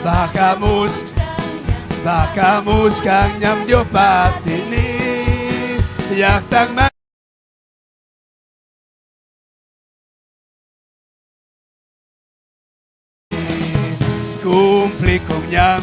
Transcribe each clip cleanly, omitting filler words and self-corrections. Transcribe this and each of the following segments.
Bajamus, bajamuskanñam Diospa atiynin llaqtanman. Cumplikunñam.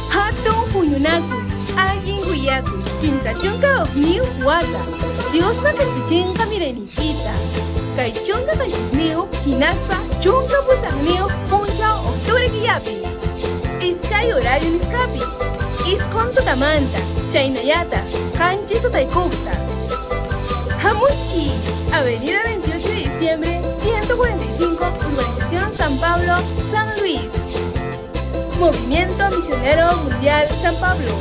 Hatun huñunakuy, allin willakuy, 31 wata, Diospa qispichinqa mirayniykita. Kay 17 hinaspa 18 punchaw octubre killapi. Iskay horario nisqapi, isqun tutamanta, chaynallataq qanchis tutaykuqta. Hamuychik, Avenida 28 de diciembre, 145, Urbanización San Pablo, San Luis. Movimiento Misionero Mundial San Pablo.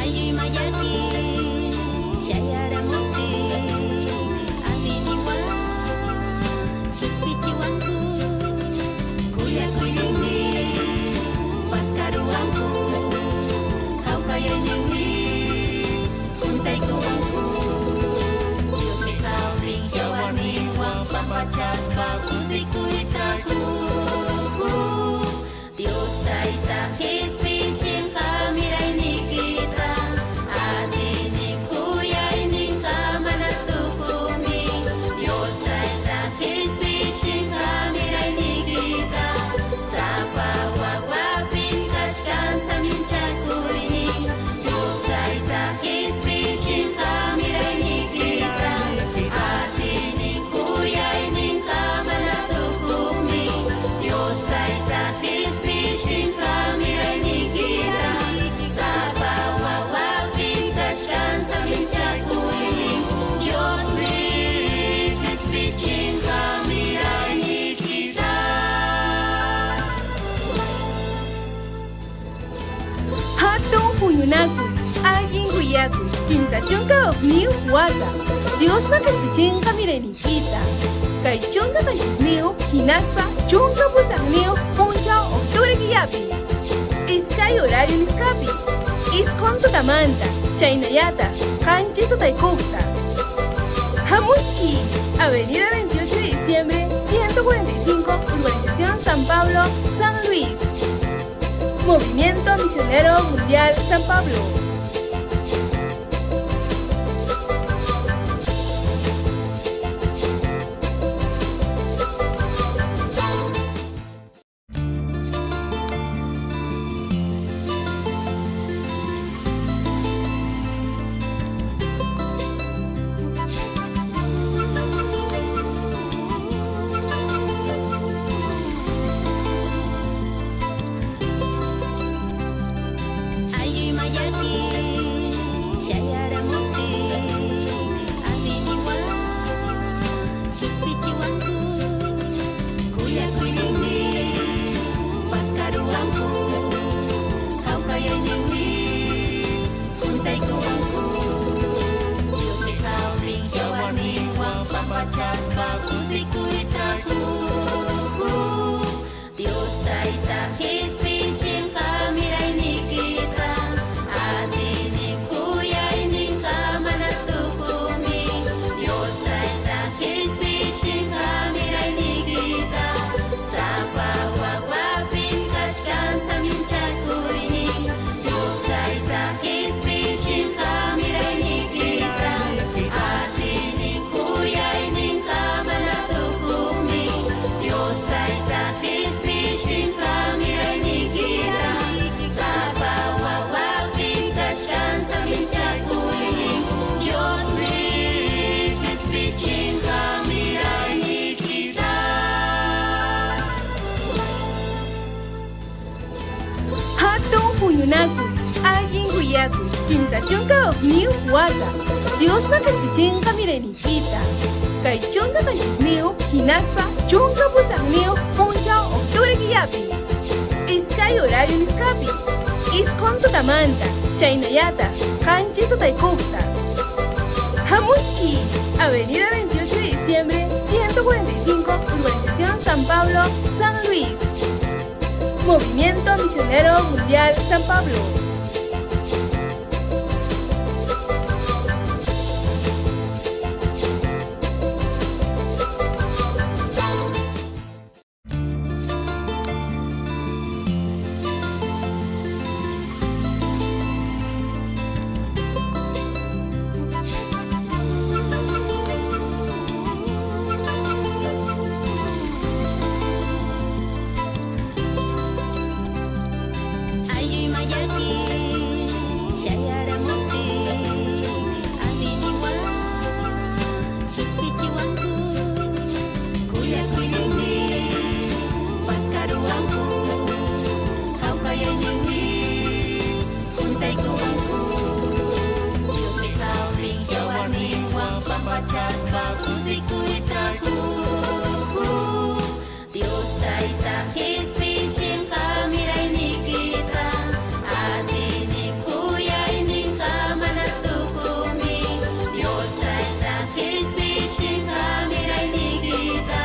Aylluymayaki. 31 wata. Diospa qispichinqa mirayniykita. Kay 17 hinaspa 18 punchaw octubre killapi. Iskay horario nisqapi. Isqun tutamanta, chaynallataq qanchis tutaykuqta. Hamuychik, Avenida 28 de diciembre, 145, Urbanización San Pablo, San Luis. Movimiento Misionero Mundial San Pablo. Aylluy mayaki chayaramuptin atiyniwan qispichiwanku kuyakuyninmi paskaruwanku hawkayayninmi juntaykuwanku Diosmi hawpin yawarninwan pampachaspa kusikuyta quku Dios tayta qispichinqa mirayniykita atiynin kuyayninqa mana tukuqmi Dios tayta qispichinqa mirayniykita sapa wawapin kachkan saminchakuynin Dios tayta qispichinqa mirayniykita atiynin kuyayninqa mana tukuqmi Dios tayta qispichinqa mirayniykita sapa wawapin kachkan saminchakuynin Diosmi qispichinqa mirayniykita. Hatun huñunakuy, allin willakuy, 31 wata. Diospa qispichinqa mirayniykita. Kay 17 hinaspa 18 punchaw octubre killapi. Iskay horario nisqapi. Isqun tutamanta, chaynallataq qanchis tutaykuqta. Hamuychik, Avenida 28 de diciembre, 145, Urbanización San Pablo, San Luis. Movimiento Misionero Mundial San Pablo. Aylluy mayaki chayaramuptin atiyniwan qispichiwanku kuyakuyninmi paskaruwanku hawkayayninmi juntaykuwanku Diosmi hawpin yawarninwan pampachaspa kusikuyta quku Dios tayta qispichinqa mirayniykita atiynin kuyayninqa mana tukuqmi Dios tayta qispichinqa mirayniykita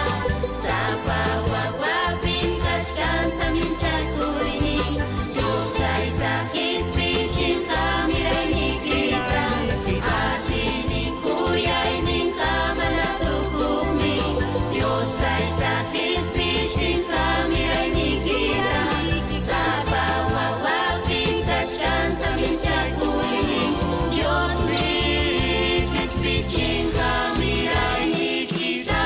sapa wawapin kachkan saminchakuynin Dios tayta qispichinqa mirayniykita atiynin kuyayninqa mana tukuqmi Dios tayta qispichinqa mirayniykita sapa wawapin kachkan saminchakuynin Diosmi qispichinqa mirayniykita.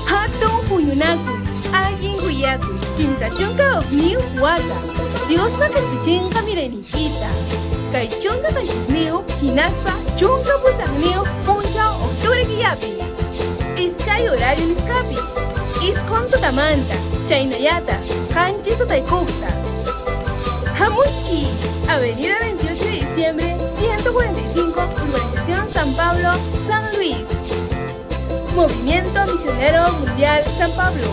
Hatun huñunakuy, allin willakuy, 31 wata. Diospa qispichinqa mirayniykita. Kay 17 hinaspa 18 punchaw octubre killapi. Iskay horario nisqapi. Isqun tutamanta, chaynallataq qanchis tutaykuqta. Hamuychik, Avenida 28 de diciembre, 145, Urbanización San Pablo, San Luis. Movimiento Misionero Mundial San Pablo.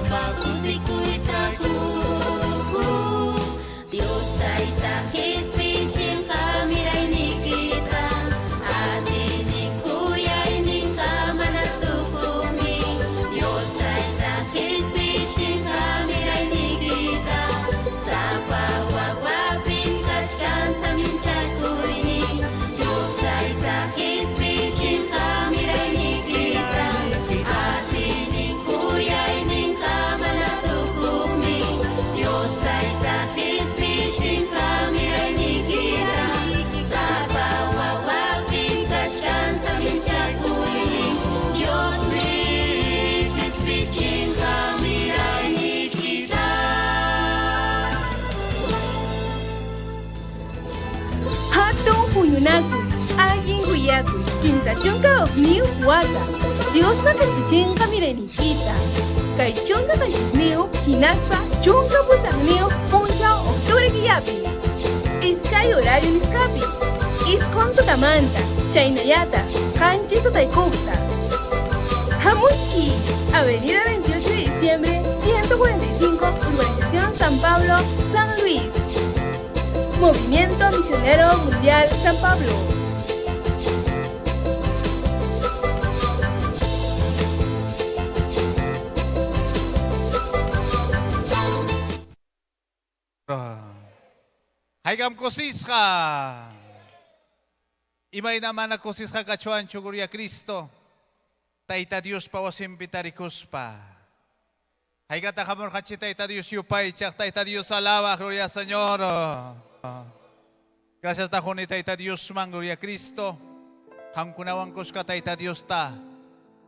pachaspa kusikuyta qukun. Dios Tayta qispichinqa mirayniykita, atiynin kuyayninqa mana tukuqmi. Dios Tayta qispichinqa mirayniykita, sapa wawapim kachkan saminchakuynin. Dios Tayta qispichinqa mirayniykita, atiynin kuyayninqa mana tukuqmi. Dios Tayta qispichinqa mirayniykita, sapa wawapim kachkan saminchakuynin. Diosmi qispichinqa mirayniykita. Hatun huñunakuy, allin willakuy, 31 wata. Diospa qispichinqa mirayniykita. Kay 17 hinaspa 18 punchaw octubre killapi. Iskay horario nisqapi. 9 tutamanta, chaynallataq, 7 tutaykuqta. Hamuychik, Avenida 28 de Diciembre, 145, Urbanización San Pablo, San Luis. Movimiento Misionero Mundial San Pablo. Haykam kusisqa. Imayna mana kusisqa kachwanchu, Gloria Cristo. Tayta Diospa wasinpi tarikuspa. Haykata hamurqanchik Tayta Dios yupaychaq, Tayta Dios alaba, Gloria Señor. Gracias tajuni Tayta Diosman, Gloria Cristo. Qamkunawan kuska Tayta Diosta,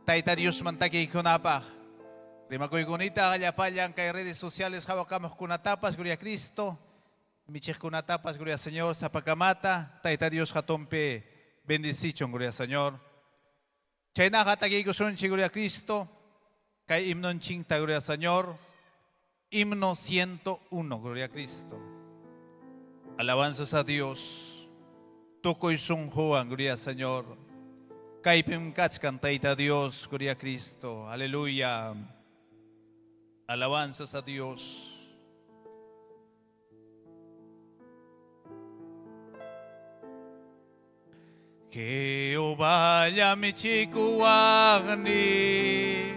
Tayta Diosman takiykunapaq. Rimakuykunita llapallan kay redes sociales hawakamuqkunatapas, Gloria Cristo. Michiqkunatapas, Gloria Señor, sapakamata, Tayta Dios hatunpi bendicichun, Gloria Señor. Chaynaqa takiykusunchik, Gloria Cristo. Kay himnonchikta, Gloria Señor. Himno 101, Gloria a Cristo. Alabanzas a Dios. Tukuy sunquwan, Gloria Señor. Kaypim kachkan Tayta Dios, Gloria a Cristo. Aleluya. Alabanzas a Dios. Jehová michikuwaqniy,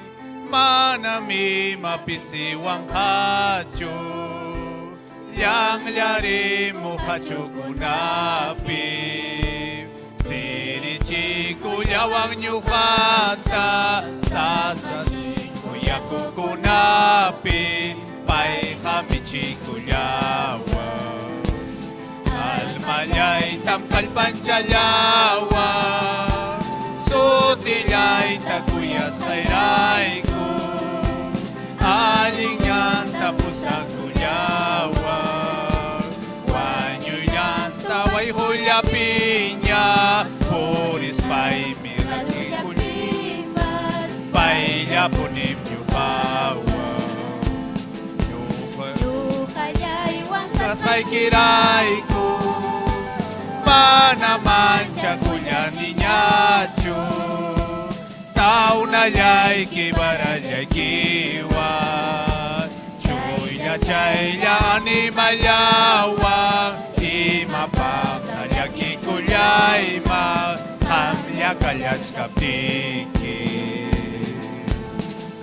manam ima pisiwanqachu, llanllarimuq qachukunapi, sirichikullawan ñuqata, sasa yakukunapi, payqa michikullawan. Almallaytam kallpanchallawan, sutillayta kuyasqayrayku, allin ñanta pusakullawan, wañuyllanta wayqullapiña, purispaymi rakikuni, payllapunim ñuqawan. Kasqaykirayku, mana manchakullaniñachu, tawnallayki varallaykiwan, chuylla chaylla animallawan, imapaqta llakikullayman, qamlla kallachkaptiyki.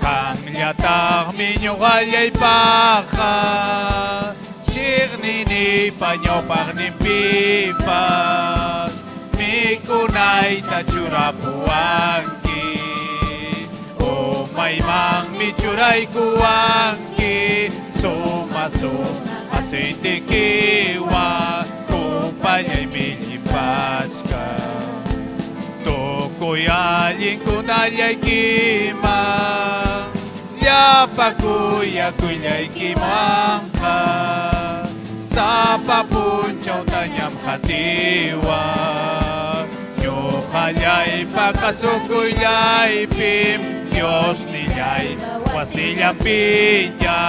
Qamllataqmi ñuqallaypaqqa, chiqninipa ñawpaqninpipas, mikunayta churapuwanki, umaymanmi churaykuwanki, suma suma aceitekiwan, kupallaymi llimpachkan. Tukuy allinkunallaykiman, llapa kuyakuyallaykimanqa, sapa punchawtañam qatiwan, ñuqallaypa kasukuyllaypim, Diosnillay wasillanpiña,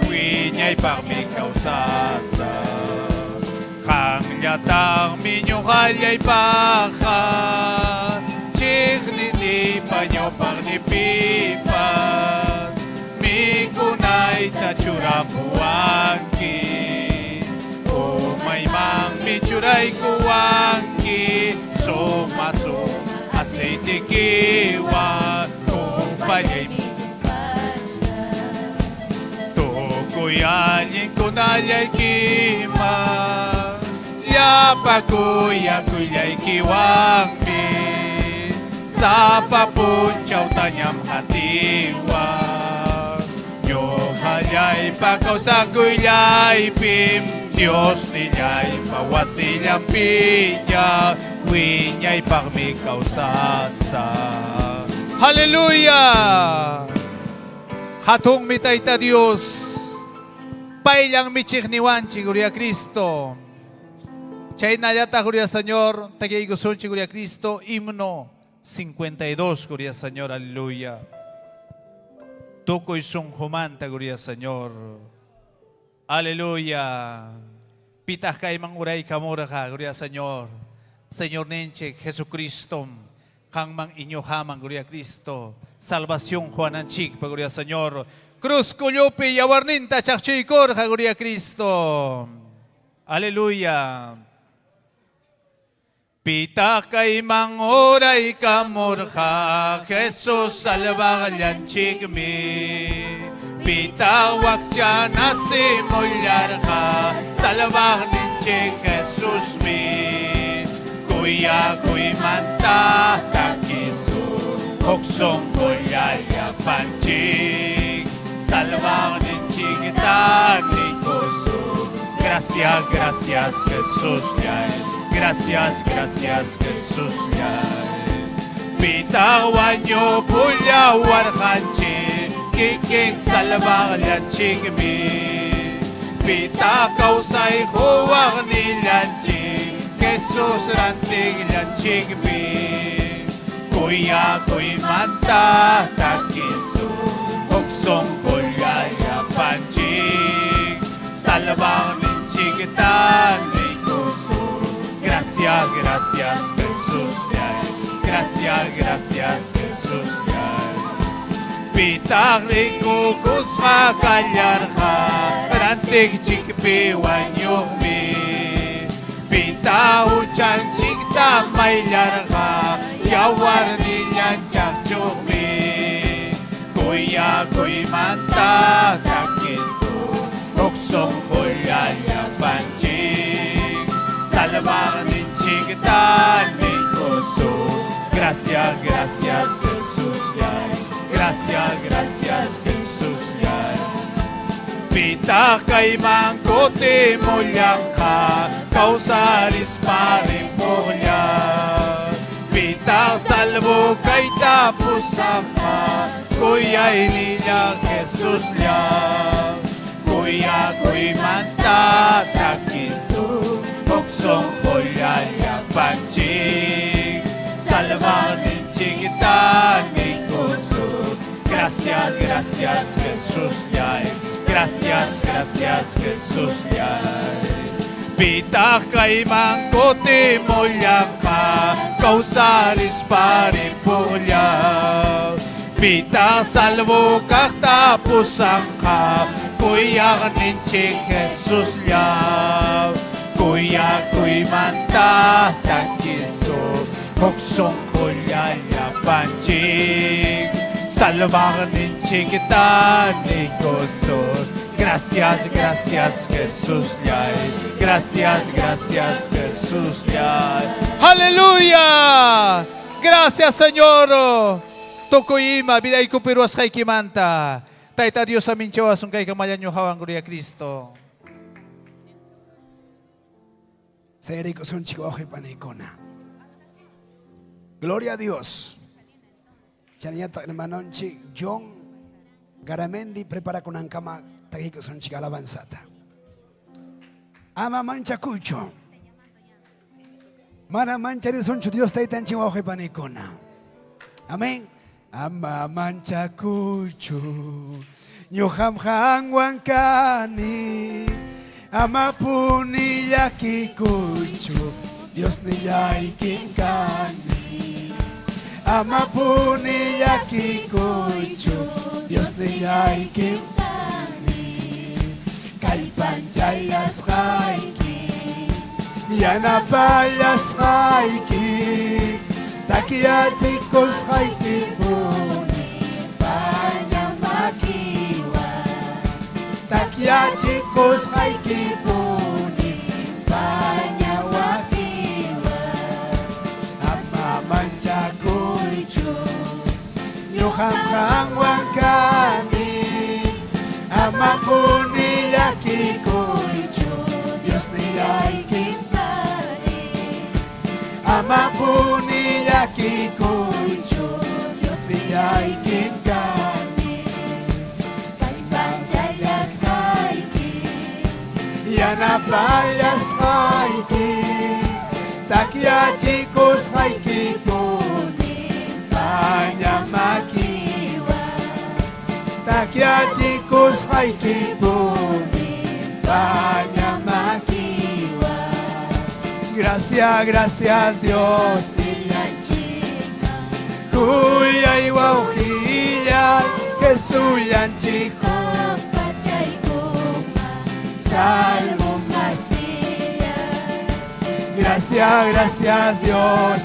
wiñaypaqmi kawsasaq. Qamllataqmi ñuqallaypaqqa, chiqninipa ñawpaqninpipas, mikunayta churapuwanki. Umaymanmi churaykuwanki. Suma suma aceitekiwan Upallaymi Tukuy allinkunallaykiman Llapa kuyakuyallaykiwanmi Sapa punchawtañam qatiwan Ñuqallaypa kawsakuyllaypim Diosnillaypa wasillanpiña Wiñaypaqmi kawsasaq. Aleluya! Hatunmi Tayta Dios. Payllam michiqniwanchik, Gloria a Cristo. Chaynallataq, Gloria Señor, takiykusunchik, Gloria a Cristo, himno 52, Gloria Señor, aleluya. Tukuy sunqumanta, Gloria Señor. Aleluya. Pitaq kayman uraykamurqa, Gloria Señor. Señorninchik Jesucristom qanman y ñuqaman, Gloria a Cristo. Salvación quwananchikpa, Gloria Señor. Cruz kullupi yawarninta chaqchuykurqa, Gloria a Cristo. Aleluya. Pitaq kayman uraykamurqa, Jesus salvaqllanchikmi. Pitaq wakcha nacimullarqa, salvaqninchik Jesusmi. Kuyakuymanta takisun, huk sunqulla llapanchik. Salvaqninchikta niykusun. Gracias, gracias Jesusllay. Gracias, gracias Jesusllay. Pitaq wañupullawarqanchik, kikin salvaqllanchikmi. Pitaq kawsay quwaqnillanchik, Jesus rantiqllanchikmi. Kuyakuymanta takisun, huk sunqulla llapanchik. Salvaqninchikta niykusun. Gracias, gracias Jesusllay. Gracias, gracias Jesusllay. Pitaq rikukusqa kallarqa, rantiqchikpi wañuqmi. Pitaq huchanchikta mayllarqa, yawarnillan chaqchuqmi. Kuyakuymanta takisun, huk sunqulla llapanchik. Salvaqninchikta niykusun. Gracias, gracias Jesusllay. Gracias, gracias Jesusllay. Pitaq kayman kutimullanqa, kawsarispa ripuqlla. Pitaq salvo kayta pusanqa, kuyaynillan Jesuslla. Kuyakuymanta takisun, huk sunqulla llapanchik. Salvaqninchikta niykusun. Gracias, gracias Jesusllay. Gracias, gracias Jesusllay. Pitaq kayman kutimullanqa, kawsarispa ripuqlla. Pitaq salvo kaqta pusanqa, kuyaqninchik Jesuslla. Kuyakuymanta takisun, huk sunqulla llapanchik. Salvaqninchikta niykusun. Gracias, gracias Jesusllay. Gracias, gracias Jesusllay. Aleluya. Gracias Señor. Tukuy ima vidaykupi ruwasqaykimanta. Tayta Dios aminchawasun kaykamalla ñuqawan, Gloria a Cristo. Sayarikusunchik wawqi panikuna. Gloria a Dios. Chaynallataq hermanonchik John Garamendi preparakunankama takiykusunchik alabanzata. Ama manchakuychu. Mana mancharisunchu Dios taytanchik wawqi panikuna. Amén. Ama manchakuychu. Ñuqam qanwan kani. Amapuni llakikuychu. Diosnillaykim kani. Amapuni llakikuychu. Diosnillaykim kani. Yanapallasqayki takyachikusqaykipuni paña makiwan takyachikusqaykipuni paña wasiwan ama manchakuychu ñuqam qanwan kani amapuni llakikuychu Diosnillaykim kani amapuni llakikuychu Diosnillaykim kani kallpachallasqayki yanapallasqayki takyachikusqaykipuni paña makiwan takyachikusqaykipuni paña makiwan Gracias, gracias Dios kuyay wawqillay Jesullanchik salvo Gracias, gracias Dios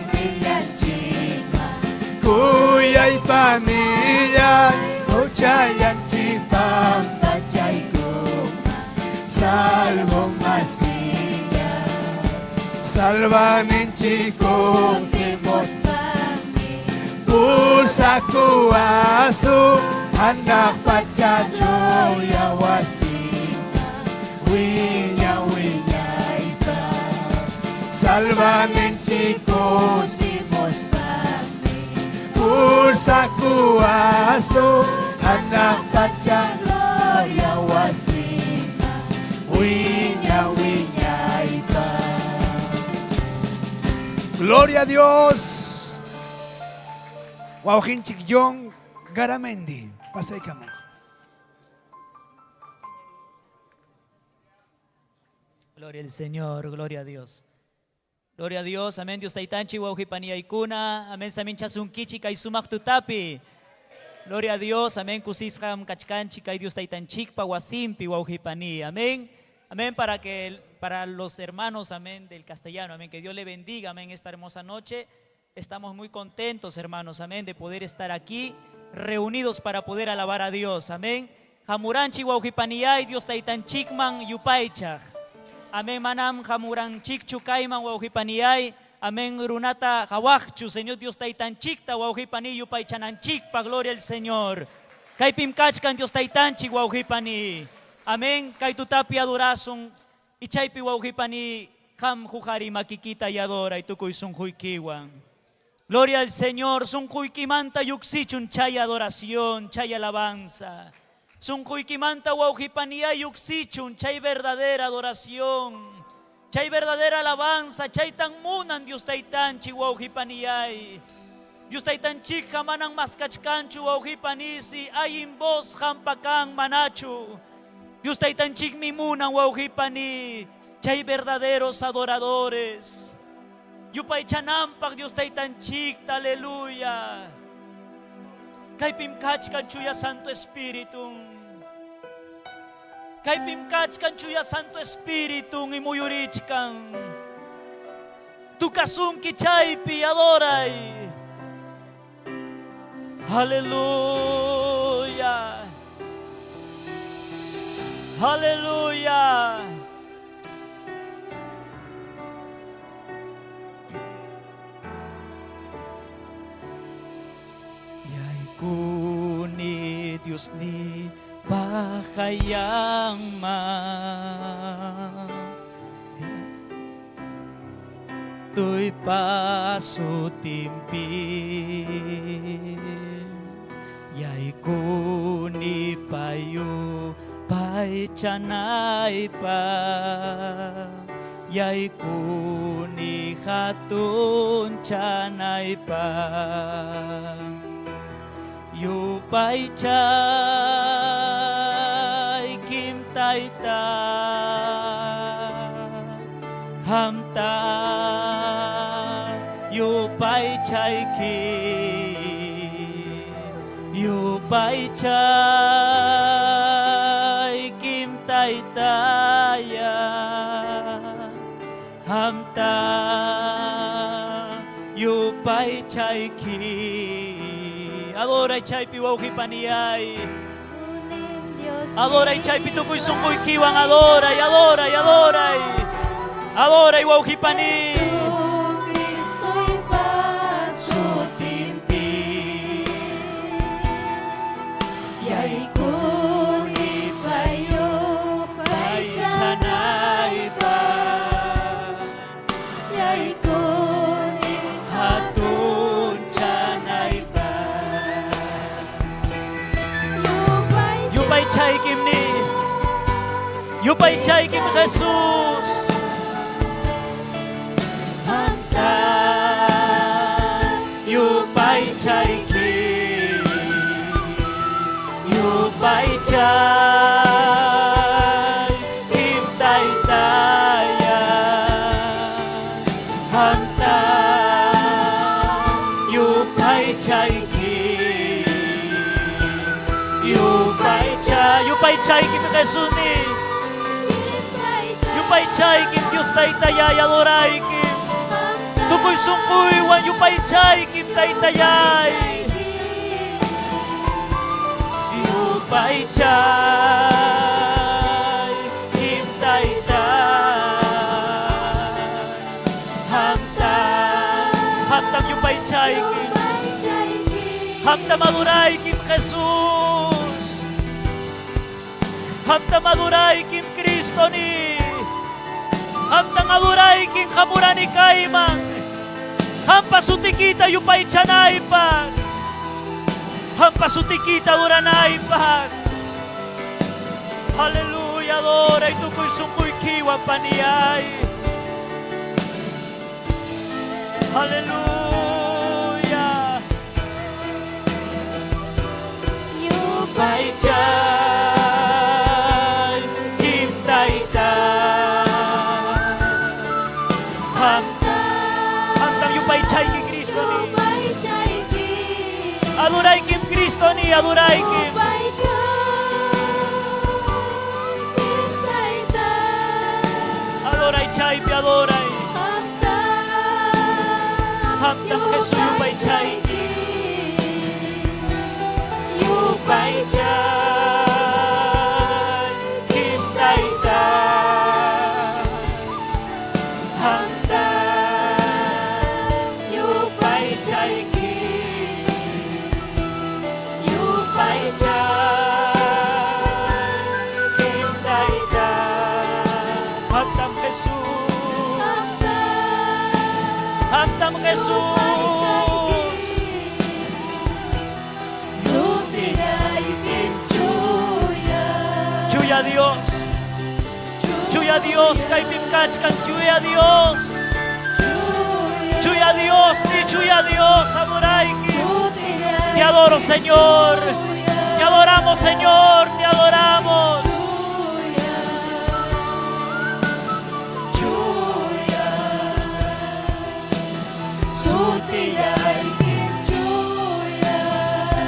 kuyay panillay huchallanchik pampachayku salvo masilla salvaninchik pusakuwasu hanaq pachachu yawasima wiña wiñayta salvaninchik pusakuwasu hanaq pacha gloria wasima wiña wiñayta. Gloria a Dios. Wawqinchik John Garamendi. Pasaykamunqa. Gloria al Señor, gloria a Dios. Gloria a Dios, amén. Dios taytanchik wawqipaniyaykuna, amén. Saminchasunkichik kay sumaq tutapi. Gloria a Dios, amén. Kusisqam kachkanchik kay Dios taytanchikpa wasinpi wawqipani, amén. Amén, para los hermanos, amén, del castellano, amén. Que Dios le bendiga, amén, esta hermosa noche. Estamos muy contentos, hermanos, amén, de poder estar aquí reunidos para poder alabar a Dios, amén. Hamuranchik wawqipaniyay, Dios taytanchikman yupaychaq. Amén, manam hamuranchikchu kayman wawqipaniyay. Amén, runata qawaqchu, Señor Dios taytanchikta wawqipani yupaychananchikpa, gloria al Señor. Kaypim kachkan Dios taytanchik wawqipani. Amén, kay tutapi adorasun y chaypi wawqipani qam huqari makikita y adoray tukuy sunquykiwan. Gloria al Señor, sunquykimanta lluqsichun chay adoración, chay alabanza. Sunquykimanta wawqipaniya lluqsichun chay verdadera adoración, chay verdadera alabanza, chay tan munan Dios taytanchik wawqipaniyay. Dios taytanchikqa manan maskachkanchu wawqipanisi, allin voz hampakan manachu. Dios taytanchikmi munan wawqipani, chay verdaderos adoradores. Yupaychanampaq Dios taytanchikta, aleluya. Kaypim kachkan chuya Santo Espíritu. Kaypim kachkan chuya Santo Espíritu imuyurichkan. Tukasunki chaypi adoray. Aleluya. Aleluya. Yaykuni Dios ni pahayangman Tuy pasutimpi Yaykuni payu paychanay pa Yaykuni hatun chanay pa Yupaychay kim tayta Hamta yupaychayki Yupaychay kim taytaya Hamta Yupaychayki. Adoray chaypi wawqi paniyay. Adoray chaypi tukuy sunquykiwan adoray, adoray, adoray. Adoray wawqi pani. Yupaychaykim ni. Yupaychaykim Jesus. Hamta yupaychayki. Yupaychaykim taytaya. Hamta yupaychayki. Yupaychay, yupaychaykim Jesus ni. Yupaychaykim Dios taytayay adoraykim. Tukuy sunquywan yupaychaykim taytayay. Yupaychaykim taytay. Hamta, hamtam yupaychaykim. Hamtam adoraykim Jesus. Hamtam adoraykim Cristo ni. Hamtam adoraykim hamurani kayman. Hampa sutikita yupaychanaypaq. Hampa sutikita adoranaypaq. Aleluya, adora y tukuy sunquykiwan paniyay. Aleluya. Yupaychaykim taytay. Hamta, hamtam yupaychayki Cristo ni. Adoraykim Cristo ni, adoraykim. Adoray chaypi, adoray. Hamtam Jesus yupaychayki. Yupaychaykim taytay. Hamta yupaychayki. Yupaychaykim taytay. Hamtam Jesus. Hamtam Jesus. Chuya Dios. Chuya Dios, kaypim kachkan, Chuya Dios. Chuya Dios, ni Chuya Dios, adorayki. Te adoro, Señor. Te adoramos, Señor, te adoramos.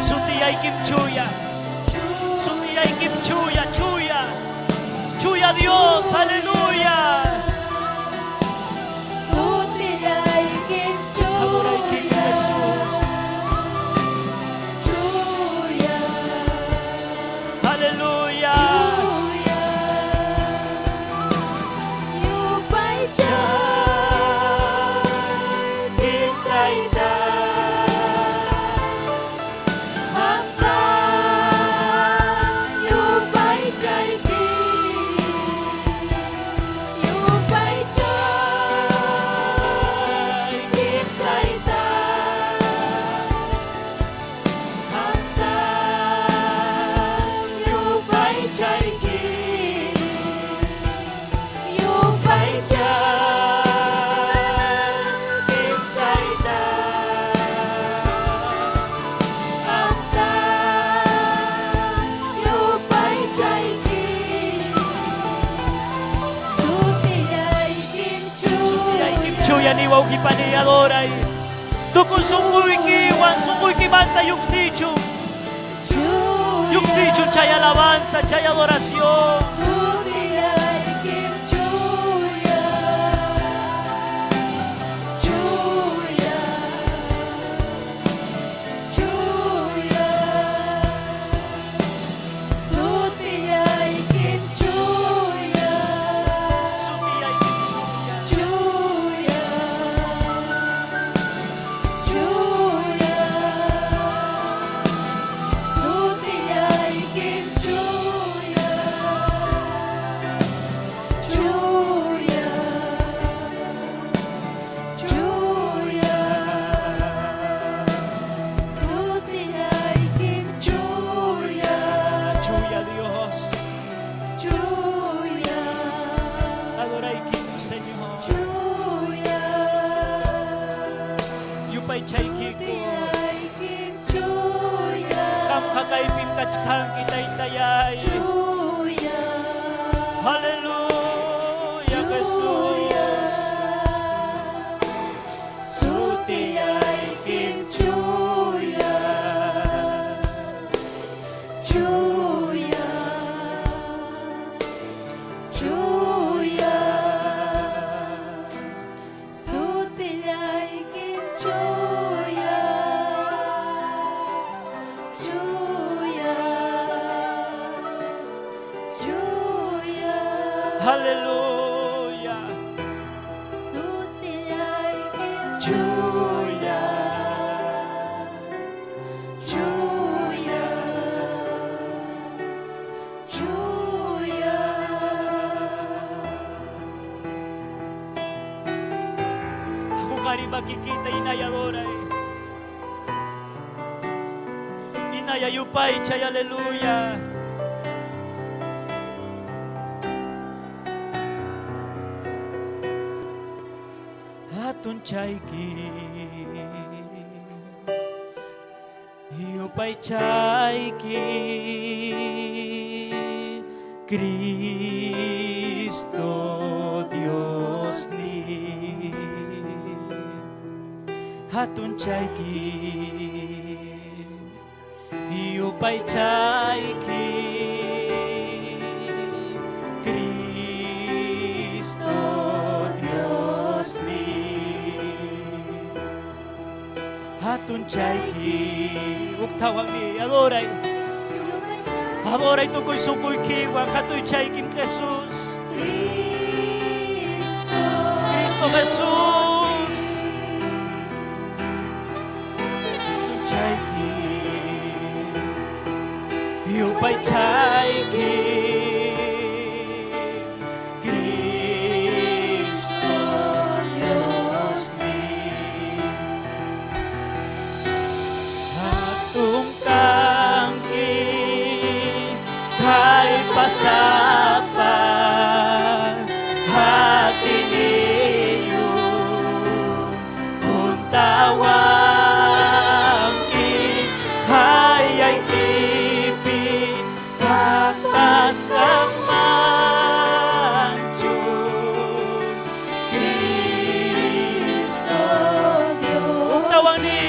Sutiyaykim Chuya. Sutiyaykim Chuya, Chuya. Chuya Dios, aleluya. Adoraykim Jesús. Aleluya. Chaykim taytay. Hamta Yupaychayki. Yupaychaykim taytay. Hamta yupaychayki. Yupaychaykim taytay. Hamta Yupaychayki. Sutiyaykim Sutiyaykim chuya ni wawqipani adoray. Tukuy sunquykiwan sunquykimanta lluqsichun. Lluqsichun chay alabanza, chay adoración. Sutiyaykim chuya. Chuya. Qamqa kaypim kachkanki, Taytayay. Aleluya, Jesús. Sutiyaykim chuya, chuya, chuya. Sutiyaykim chuya, chuya, chuya. Aleluya. Sutiyaykim chuya, chuya, chuya. Ako makikita inay adoray. Inay yupaychay, aleluya. Hatunchayki yupaychayki Cristo Dios ni hatunchayki yupaychayki Cristo Dios ni hatunchayki uktawangni adoray adoray tukuy sunquykiwan hatunchaykim Jesús. Cristo Jesús, hatunchayki yupaychayki Cristo Dios ni hatun kanki kay pasapa atiyniyuq huntawanki hayaykipi kakasqan manchu Cristo Dios Uktawani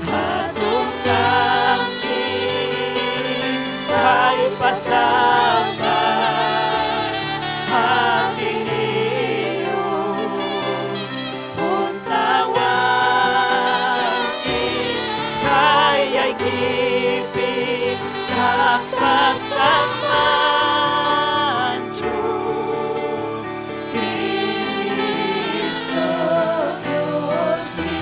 hatun kanki kay pasapa atiyniyuq huntawanki hayaykipi kakasqan manchu Cristo Dios ni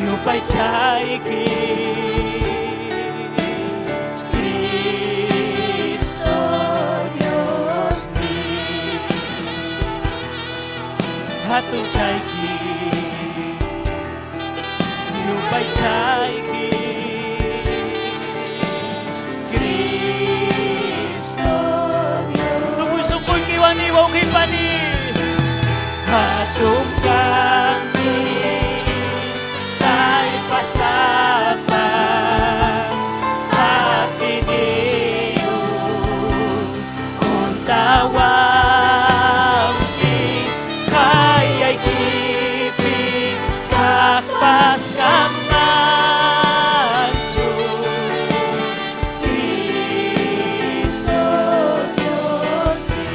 yupaychayki Cristo Dios ni hatunchayki yupaychayki Cristo Dios tukuy sunquykiwan wawqipani hatun kanki kay pasapa atiyniyuq huntawanki hayaykipi kakasqan manchu Cristo Dios ni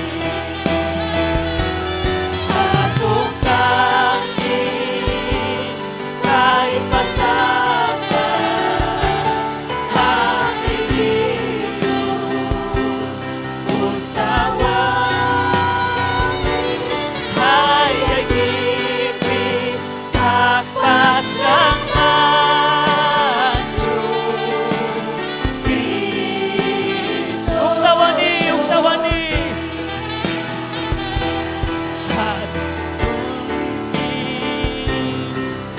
hatun kanki kay pasapa atiyniyuq huntawanki hayaykipi kakasqan manchu Cristo Uktawani, uktawani. Hatunki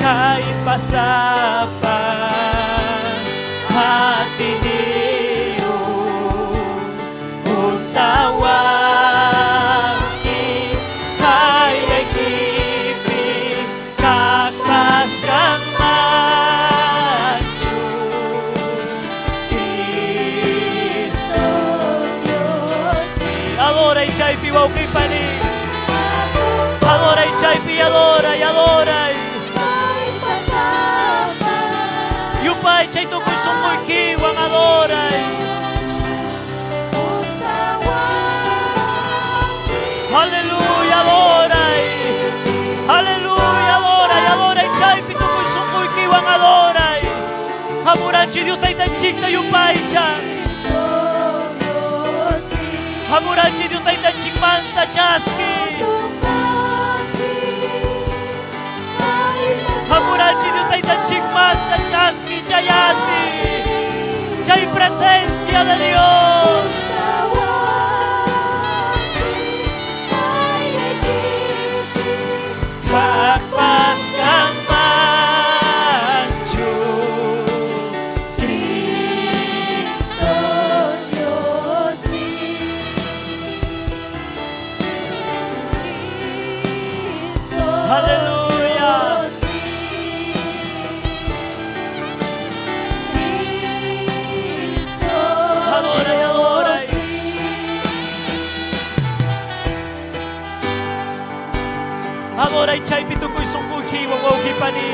kay pasapa atiyniyuq huntawanki hayaykipi. Yupaychay tukuy sunquykiwan adoray. Aleluya, adoray. Aleluya, adoray, adoray. Chaypi tukuy sunquykiwan adoray. Hamuranchik Dios Taytanchikta yupaychay. Hamuranchik Dios Taytanchikmanta chaski. Hamuranchik Dios Taytanchikmanta chaski chayati. Chay presencia de Dios. Kaqpas kanmanchu Cristo Dios Cristo Aleluya. Cristo Adora y adora. Adora y chaypi tukuy sunquykiwan wawqipani.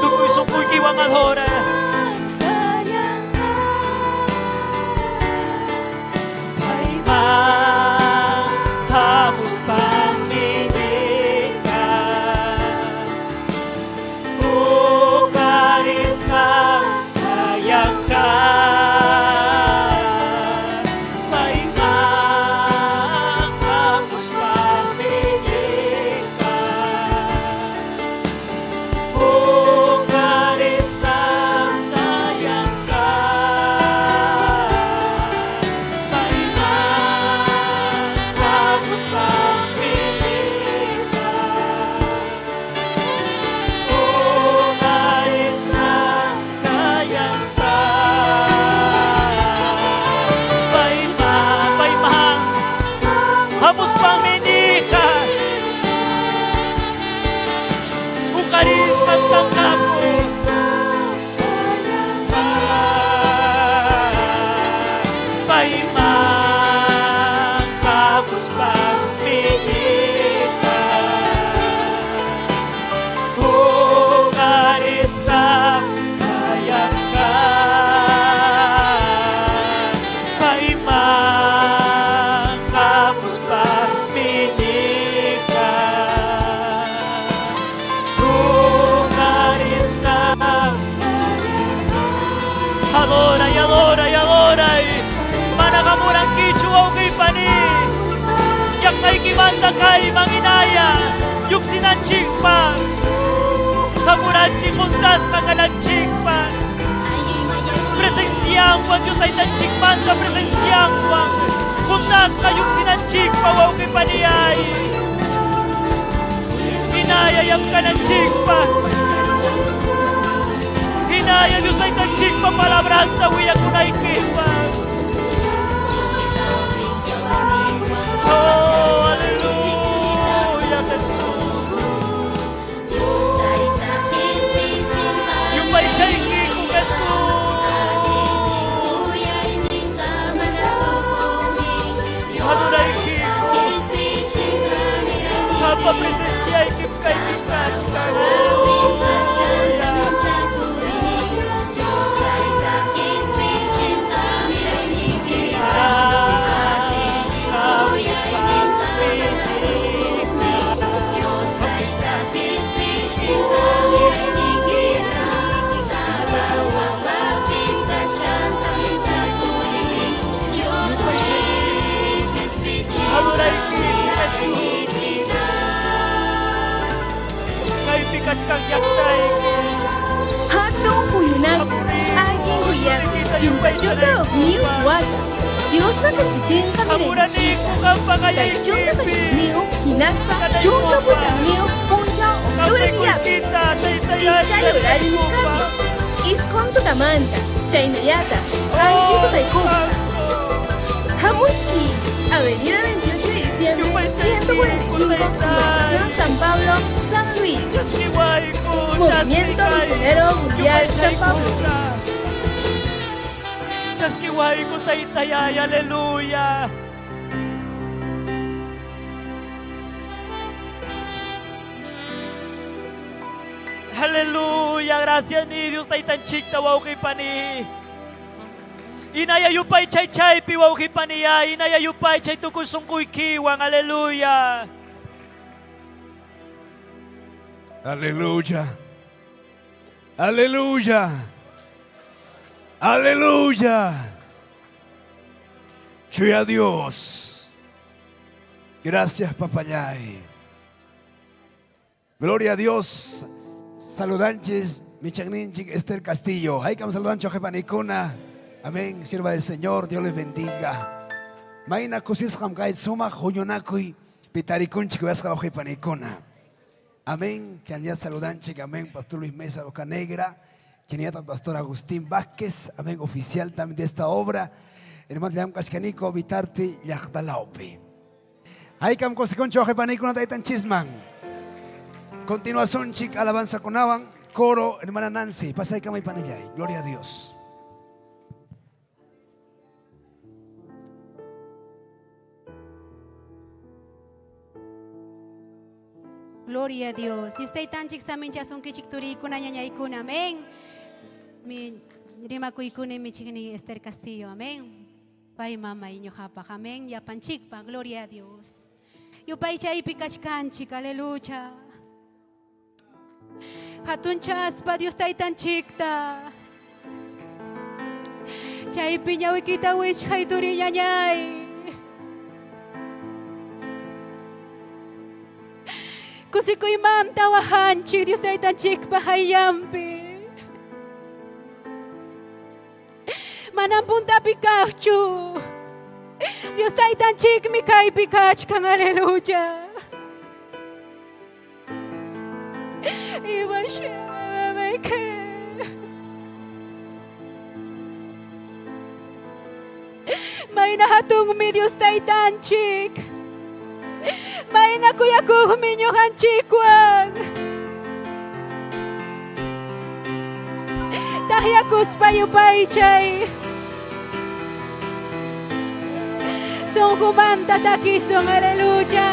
Tukuy sunquykiwan adora. Payman hamuspam minika. Uqarisqa kayanqa. Payman hamuspam minika. Uqarisqa kayanqa. Payman hamuspam minika. Uqarisqa kayanqa. Payman, payman, hamuspam minika. Uqarisqam kanqaku. Payman hamuspam minika. Uqarisqa kayanqa. Payman hamuspam minika. Uqarisqa. Adora y adora y adora y mana hamurankichu wawqipani. Llaqtaykimanta kayman inaya lluqsinanchikpaq. Hamuranchik juntasqa kananchikpaq. Presencianwan Dios Taytanchikmanta presencianwan juntasqa lluqsinanchikpaq wawqipaniay. Inaya llamkananchikpaq. Inaya Dios Taytanchikpa palabranta willakunaykipaq. Oh, aleluya, Jesús. Yupaychaykiku, Jesús. Adoraykiku. Qampa presenciaykim kaypi kachkan. Aleluya. Adoraykiku, Jesús. Kaypi kachkan llaqtayki. Hatun huñunakuy, allin willakuy, 31 wata. Diospa qhispichinqa Hamuraniku qampa Kay chunka qallaykipi. qanchisniyuq hinaspa 18 punchaw octubre killapi. Kawsaykuykiта Iskay taytayay horario nisqapi. Isqun tutamanta, chaynallataq qanchis tutaykuqta. Hamuychik, Avenida 28 de diciembre, 145, Urbanización San Pablo, San Luis. Movimiento Misionero Mundial San Pablo. Chaskiwayku taytayay, aleluya. Aleluya, gracias ni Dios taytanchikta wawqipani. Inaya yupaychay chaypi wawqipaniya, inaya yupaychay tukuy sunquykiwan, aleluya. Aleluya. Aleluya. Aleluya. Chuya Dios. Gracias, papayay. Gloria a Dios. Saludanches, michagninchik, Esther Castillo. Haykam saludancho, jepanikuna. Amén. Sierva del Señor, Dios les bendiga. Mayna kusisqam kay sumaq huñunakuy pitarikunchik uyasqa wawqipanikuna. Amén. Chanya saludanchik, amén. Pastor Luis Mesa Bocanegra. Chaniata Pastor Agustín Vázquez, amén, oficial también de esta obra. Hermano Leam Kashkaniko, Vitarte, Llaqtalaupi. Haykam kusikunchik wawqipanikuna taytanchisman. Continuación, chik, alabanza kunawan, coro, hermana Nancy. Pasaykamay panillay. Gloria a Dios. Gloria a Dios. Dios taytanchik saminchasunkichik turiykuna ñañaykuna. Amén. Mi rimakuykuni michikni Esther Castillo. Amén. Pay mama iñuqapaq. Amén. Yapanchikpa. Gloria a Dios. Yupaychaypi kachkanchik. Aleluya. Hatunchaspa Dios taytanchikta. Chaypi ñawikita wichqay turi ñañay. Kusikuymanta wahanchik Dios taytanchikpa hayllampi. Manam puntapi kaqchu. Dios taytanchikmi kaypi kachkan, aleluya. Imashameke. Mayna hatunmi Dios taytanchik. Mayna kuyakuqmi ñuqanchikwan. Taqyakuspa yupaychay. Sunqumanta takisun, aleluya.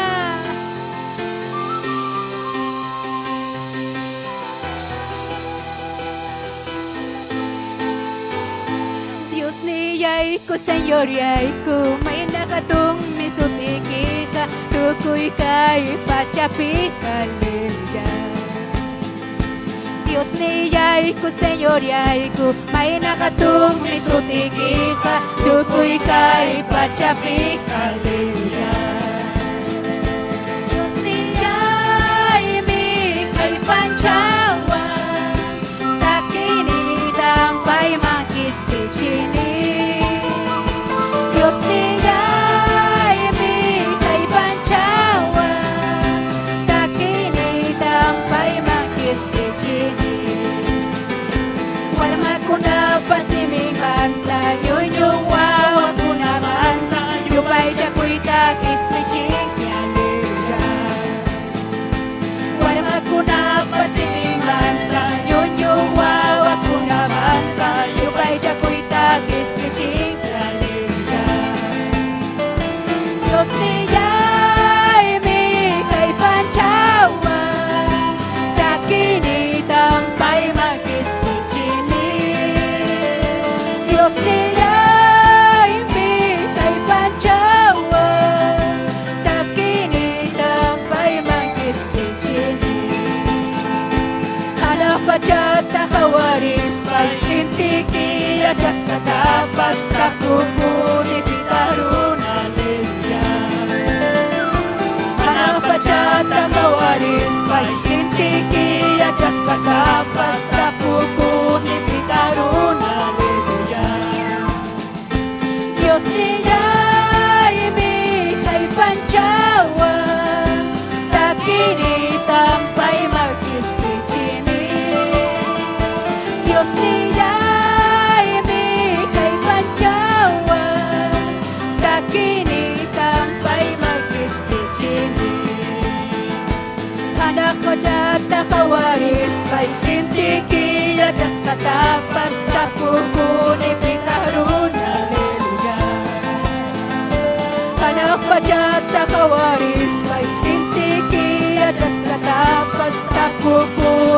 Dios niyayku, Señor yayku, mayna hatunmi sutiykita, tukuy kay pachapi, aleluya. Dios niyayku, Señor yayku, mayna hatunmi sutiykita, tukuy kay pachapi, aleluya. Dios niyaymi kallpanchawan, takinitan payman qispichini. Dios niyaymi kallpanchawan, takinitan payman qispichini. Warmakunapa siminmanta, ñuñu wawakunamanta, yupaychakuyta qispichinki, aleluya. Warmakunapa siminmanta, ñuñu wawakunamanta, yupaychakuyta qispichinki, aleluya. Dios niyaymi kallpanchawan, takinitan payman qispichini. Dios niyaymi kallpanchawan, takinitan payman qispichini. Hanaq pachata qhawarispa intiki yachasqatapas tapukuni pitaq runa, aleluya. Hanaq pachata qhawarispa intiki yachasqatapas tapukuni pitaq runa, aleluya. Dios niyaymi kallpanchawan, takinitan payman qispichini. Dios niyaymi kallpanchawan, takinitan payman qispichini. Hanaq pachata qhawarispa intiki yachasqatapas tapukuni pitaq runa, aleluya. Hanaq pachata qhawarispa intiki yachasqatapas tapukuni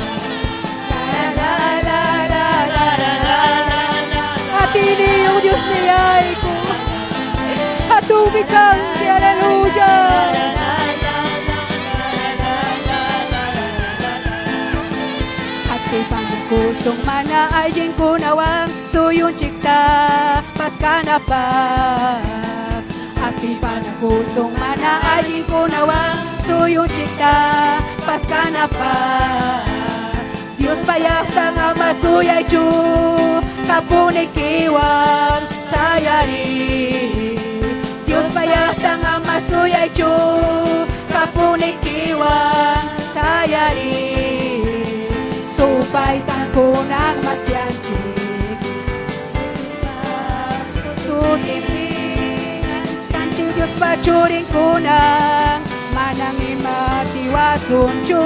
kaypi kanki, aleluya. Atipanakusun mana allinkunawan suyunchikta paskanapaq. Atipanakusun mana allinkunawan suyunchikta paskanapaq. Diospa llaqtan ama suyaychu kapunikiwan sayariy. Diospa llaqtan ama suyaychu kapunikiwan sayariy. Supaytankunan masyanchik. Sutinpi kanchik Diospa churinkuna manam ima atiwasunchu.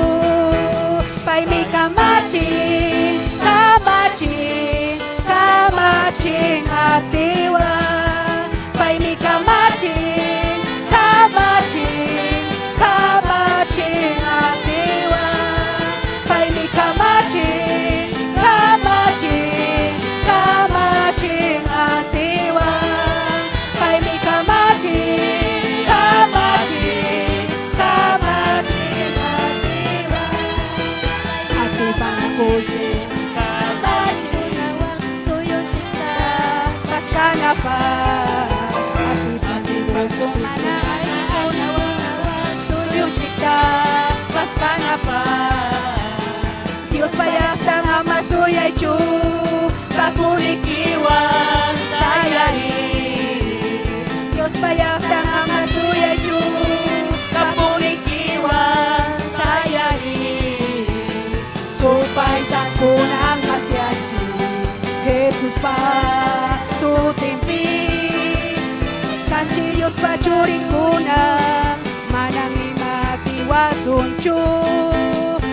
Paymi kamachin, kamachin, kamachin atiwan. Paymi kamachin, kamachin, kamachin atiwan. Paymi kamachin, kamachin, kamachin atiwan. Paymi kamachin, kamachin, kamachin atiwan. Atipanakusun Kamachikunawan suyunchikta paskanapaq. Atipanakusun mana allinkunawan suyunchikta paskanapaq. Diospa llaqtan ama suyaychu kapunikiwan sayariy. Diospa llaqtan ama suyaychu kapunikiwan sayariy. Supaytankunan masyanchik Jesuspa sutinpi. Kanchik Diospa churinkuna manam ima atiwasunchu.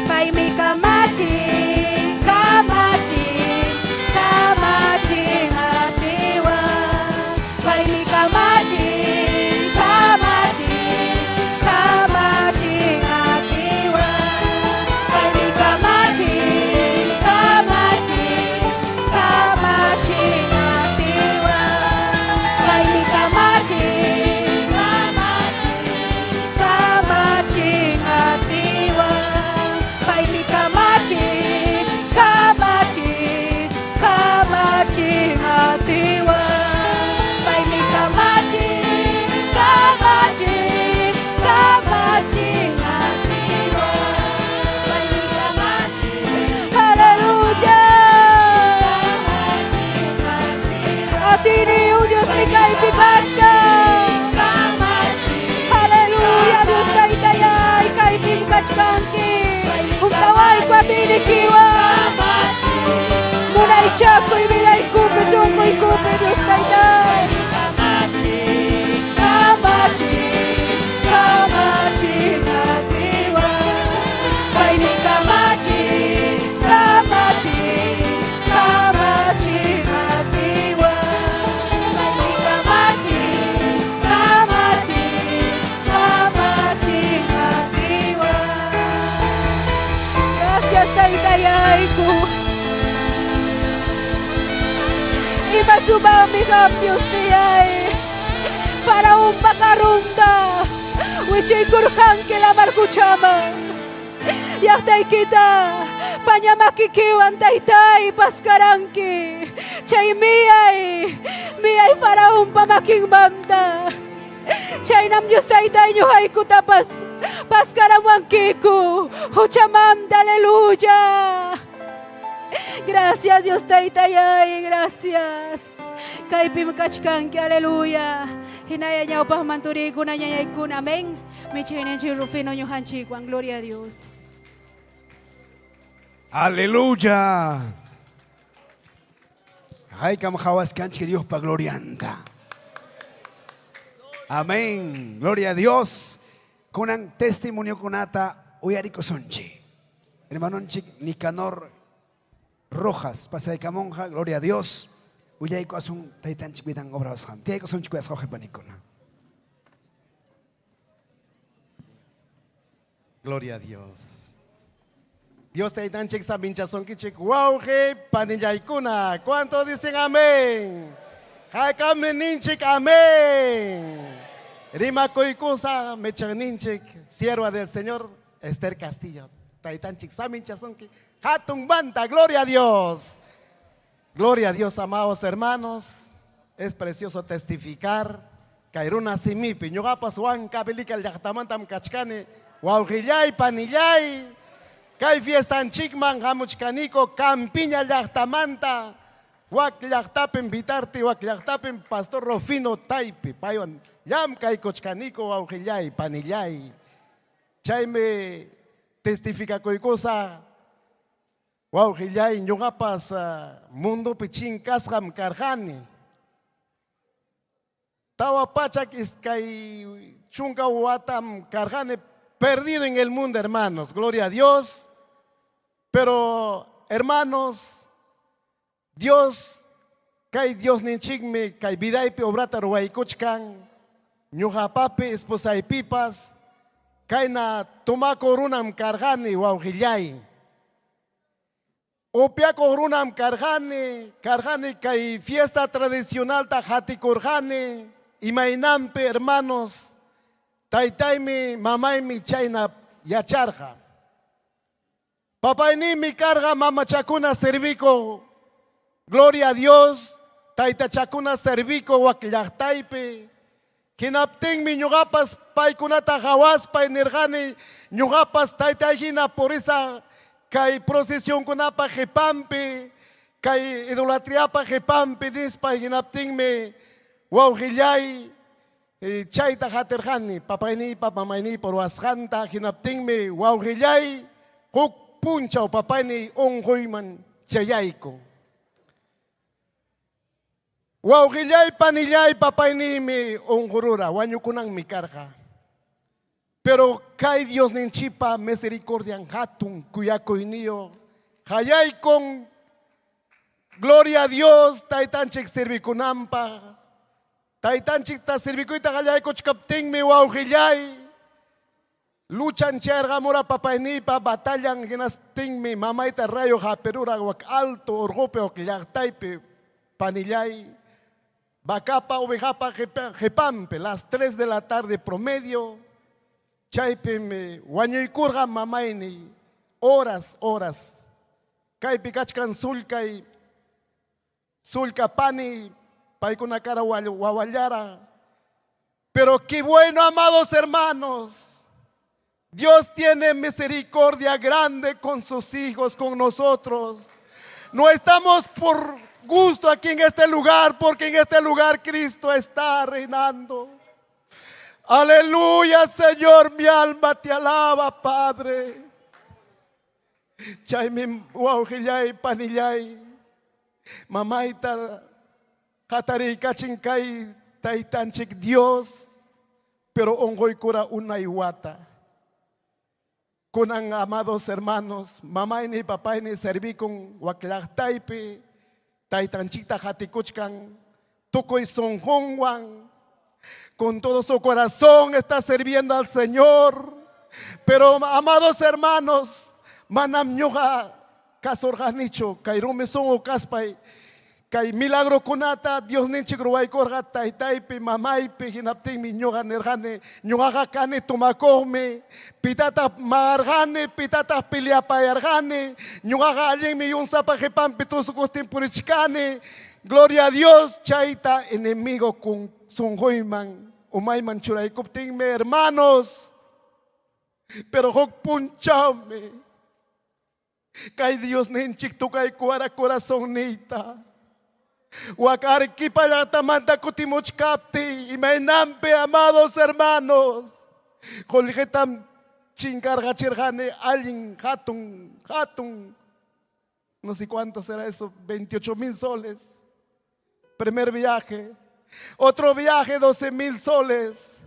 Paymi kamachin, kamachin, kamachin atiwan. Paymi kamachin, kamachin, kamachin atiwan. Paymi kamachin, kamachin, kamachin atiwan. Paymi kamachin, kamachin, kamachin atiwan. Paymi kamachin, kamachin, kamachin atiwan. Paymi kamachin, kamachin, kamachin atiwan. Paymi kamachin, aleluya. Atiyniyoq Diosmi kaypi kachkan. Aleluya, Dios taytayay, kaypim kachkanki. Huntawayku atiynikiwan. Munaychakuy vidaykupi, sunquykupi, Dios taytay. Kamachin, kamachin atiwan. Paymi kamachin, kamachin, kamachin atiwan. Paymi kamachin, kamachin, kamachin atiwan. Gracias, taytayayku. Ima sumaqmi qam Diosniyay. Faraonpa carronta wichiykurqanki lamar quchaman. Llaqtaykita paña makikiwan taytay paskaranki. Chay miyay, miyay Faraonpa makinmanta. Chaynam Dios taytay ñuqaykutapas paskaramuwankiku huchamanta, aleluya. Gracias Dios taytayay, gracias. Kaypim kachkanki, aleluya. Hinaya ñawpaqman turiykuna ñañaykuna, amén. Michayninchik Rufino ñuqanchikwan, gloria a Dios. Aleluya. Haykam qawaskanchik Diospa glorianta. Amén. Gloria a Dios. Kunan testimoniokunata uyarikusunchik. Hermanonchik Nicanor Rojas, pasaykamunqa, gloria a Dios. Willaykuwasun taytanchik vidan obrawasqan. Tiyaykusunchik kuyasqa wawqipanikuna. Gloria a Dios. Dios taytanchik saminchasunkichik wawqi panillaykuna. ¿Cuánto dicen amén? Haykam ninchik amén. Rimakuykusa michiqninchik sierva del Señor Esther Castillo. Taytanchik saminchasunki hatun manta, gloria a Dios. Gloria a Dios, amados hermanos. Es precioso testificar. Kay runa simipi ñuqapas Huancavelica llaqtamantam kachkani wawqillay panillay. Kay fiestanchikman hamuchkaniko Campiña llaqtamanta wak llaqtapim Vitarte wak llaqtapim Pastor Rufino Taypi paywan llamkaykuchkaniko wawqillay panillay. Chaymi testifikakuykusa wawqillay ñuqapas mundopi chinkasqam karqani. 420 watam karqani perdido en el mundo, hermanos. Gloria a Dios. Pero, hermanos, Dios, kay Diosninchikmi, kay vidaypi obrata ruwaykuchkan, ñuqapapi esposaypipas, kayna tumakuq runam karqani, wawqillay. Upiakuq runam karqani, karqani kay fiesta tradicionalta qatikurqani, imaynanpi, hermanos, taytaymi, mamaymi chayna yacharqa. Papayniymi karqa mamachakuna servikuq, gloria a Dios, taytachakuna servikuq wak llaqtaypi. Hinaptinmi ñuqapas paykunata qawaspay nirqani, ñuqapas taytay hina purisaq kay procesionkunapa qhipanpi, kay idolatriapa qhipanpi nispay. Hinaptinmi wawqillay chayta qatirqani papayniypa mamayniypa ruwasqanta. Hinaptinmi wawqillay huk punchaw papayniy unquyman chayaykun. Wawqillay panillay papayniymi unqurura, wañukunanmi karqa. Pero kay Diosninchikpa misericordian hatun kuyakuyniyuq hayaykun, gloria a Dios, taytanchik servikunanpaq. Taytanchikta servikuyta qallaykuchkaptinmi wawqillay luchan chayarqamura papayniypa batallan. Hinaptinmi mamayta rayo hapirura wak alto urqupi wak llaqtaypi panillay, vacapa ovejapa qhipanpi, las 3 de la tarde promedio. Chaypimi wañuykurqa mamayniy horas horas. Kaypi kachkan sullkay sullka pani, paykuna kara wawallara. Pero qué bueno, amados hermanos, Dios tiene misericordia grande con sus hijos, con nosotros. No estamos por gusto aquí en este lugar, porque en este lugar Cristo está reinando. Aleluya, Señor, mi alma te alaba, Padre. Chaymi wawqillay panillay mamayta hatariykachin kay taytanchik Dios, pero unquykura unay wata. Kunan, amados hermanos, mamayni papayni servikun wak llaqtaypi, taytanchikta qatikuchkan tukuy sunqunwan, con todo su corazón está sirviendo al Señor. Pero, amados hermanos, manam ñuqa kasurqanichu kay rumi sunqu kaspay kay milagrokunata Diosninchik ruwaykurqa taytaypi mamaypi. Hinaptinmi ñuqa nirqani, ñuqaqa kani tumakuqmi, pitataq maqarqani, pitataq peleapayarqani, ñuqaqa allinmi yunsapa qipanpi tusukuqtin purichkani. Gloria a Dios, chayta enemigo con sunquyman umayman churaykuptinmi, hermanos. Pero huk punchawmi kay Diosninchik tukaykuwara corazonniyta. Wak Arequipa llaqtamanta kutimuchkaptiy, imaynanpi, amados hermanos, qullqitam chinkarqachirqani allin hatun hatun, no sé cuánto será eso, 28 mil soles. Primer viaje. Otro viaje, 12 mil soles.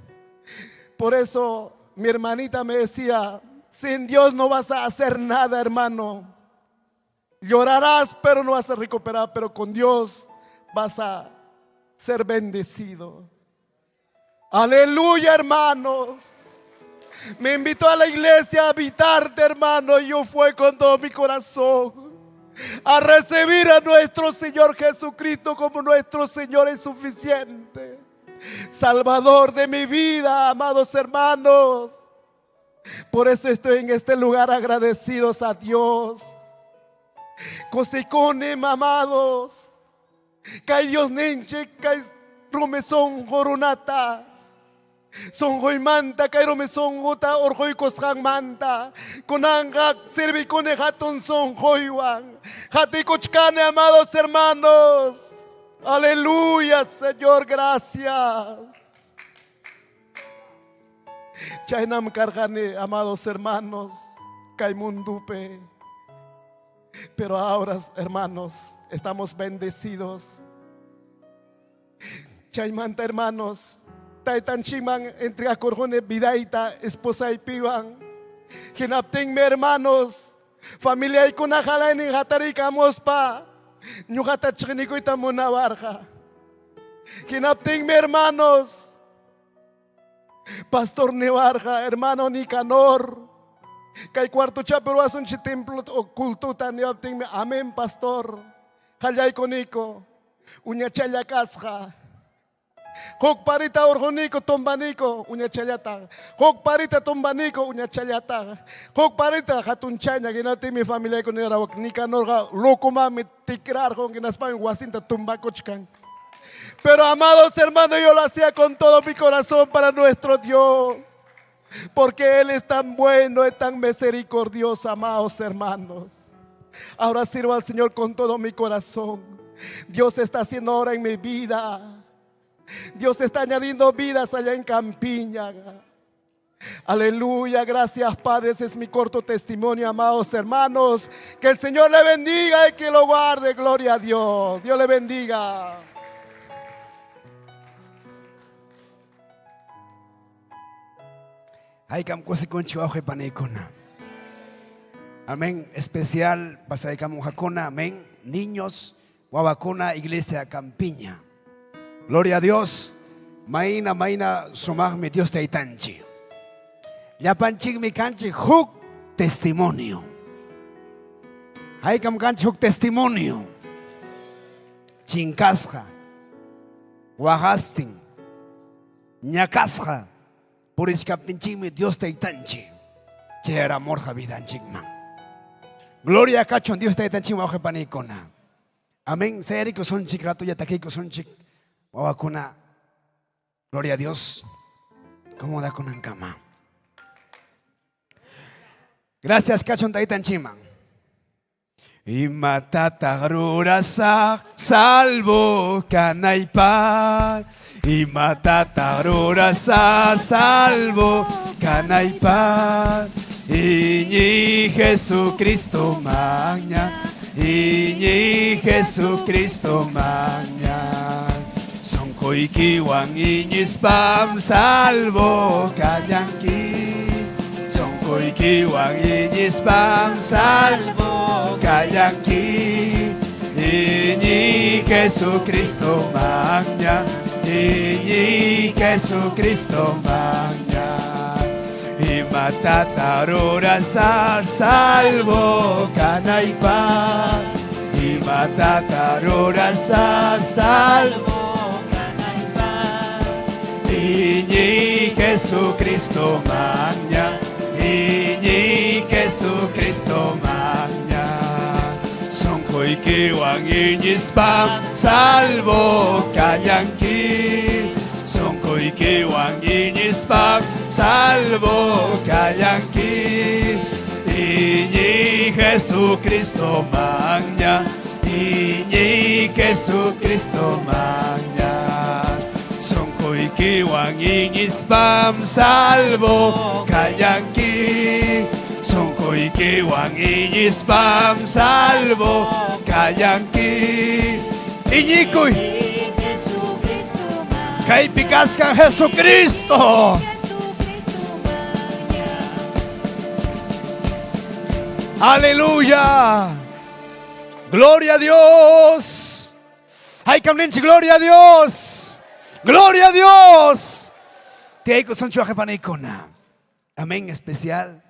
Por eso mi hermanita me decía: "Sin Dios no vas a hacer nada, hermano. Llorarás, pero no vas a recuperar, pero con Dios vas a ser bendecido". Aleluya, hermanos. Me invitó a la iglesia a habitarte, hermano. Y yo fui con todo mi corazón a recibir a nuestro Señor Jesucristo como nuestro Señor es suficiente. Salvador de mi vida, amados hermanos. Por eso estoy en este lugar agradecidos a Dios. Kusikuni, amados. Kay Diosninchik kay rumi sunqu runata. Sunquymanta kay rumi sunquta urquykusqanmanta. Kunanqa sirvikuni hatun sunquywan. Hatikuchkani, amados hermanos. Aleluya, Señor, gracias. Chaynam karqani, amados hermanos, kay mundupi. Pero ahora, hermanos, estamos bendecidos. Chaymanta, hermanos, taytanchikman entregakurquni vidayta esposaypiwan. Hinaptinmi, hermanos, familiaykuna qalaynin hatariykamuspa ñuqata chiqnikuyta munawarqa. Hinaptinmi, hermanos, pastor niwarqa, hermano Nicanor, kay cuartochapi ruwasunchik templo o cultuta niwaptinmi, amén, pastor. Qallaykuniku, uñachalla kasqa. Huk parita urquniku, tumbaniku, uñachallata. Huk parita tumbaniku, uñachallata. Huk parita hatunchaña, hinaptinmi familiaykuna niwarqa, Nicanorqa locomanmi tikrarqun, hinaspami wasinta tumbakuchkan. Pero amados hermanos, yo lo hacía con todo mi corazón para nuestro Dios. Porque Él es tan bueno, es tan misericordioso, amados hermanos. Ahora sirvo al Señor con todo mi corazón. Dios está haciendo ahora en mi vida. Dios está añadiendo vidas allá en Campiña. Aleluya, gracias Padre. Ese es mi corto testimonio, amados hermanos. Que el Señor le bendiga y que lo guarde. Gloria a Dios. Dios le bendiga. Haykam kusikunchik wawqi panikuna. Amén. Especial pasaykamunqakuna. Amén. Niños, wawakuna, iglesia Campiña. Gloria a Dios. Mayna, mayna sumaqmi Dios taytanchik. Llapanchikmi kanchik huk testimonio. Haykam kanchik huk testimonio. Chinkasqa, waqastin, ñakasqa purichkaptinchikmi Dios taytanchik chayaramurqa vidanchikman. Gloria kachun Dios taytanchik wawqi panikuna. Amén. Sayarikusunchik, ratulla takiykusunchik, wawakuna. Gloria a Dios. Acomodakunankama. Gracias, kachun taytanchikman. Imatataq rurasaq salvo kanaypaq. Imatataq rurasaq salvo kanaypaq. Iñiy Jesucristomanña. Iñiy Jesucristomanña. Sunquykiwan iñispam salvo kallanki. Sunquykiwan iñispam salvo kallanki. Iñiy Jesucristomanña. Iñiy Jesucristomanña. Imatataq rurasaq salvo kanaypaq. Imatataq rurasaq salvo Iñiy Jesucristomanña. Iñiy Jesucristomanña. Sunquykiwan iñispam salvo kallanki. Sunquykiwan iñispam salvo kallanki. Iñiy Jesucristomanña. Iñiy Jesucristomanña. Sunquykiwan iñispam salvo kallanki. Sunquykiwan iñispam salvo kallanki. Iñikuy. Kaypi kachkan Jesucristo. Aleluya. Gloria a Dios. Haykam ninchik, gloria a Dios. Gloria a Dios. Tiyaykusunchik wawqi panikuna. Amén, especial.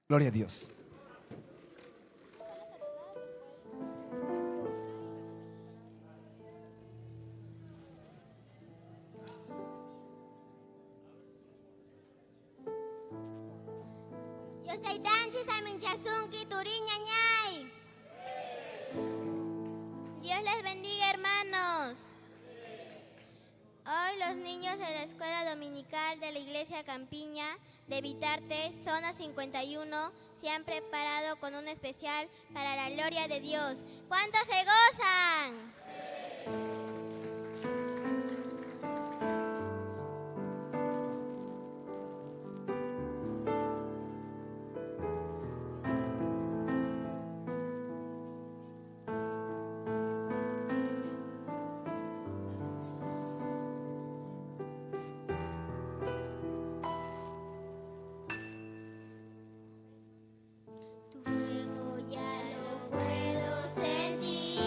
Gloria a Dios. Dios Taytanchik saminchasunki turiñañay. Dios les bendiga, hermanos. Hoy los niños de la Escuela Dominical de la Iglesia Campiña de Vitarte, zona 51, se han preparado con un especial para la gloria de Dios. ¿Cuántos se gozan? Tu fuego ya lo puedo sentir.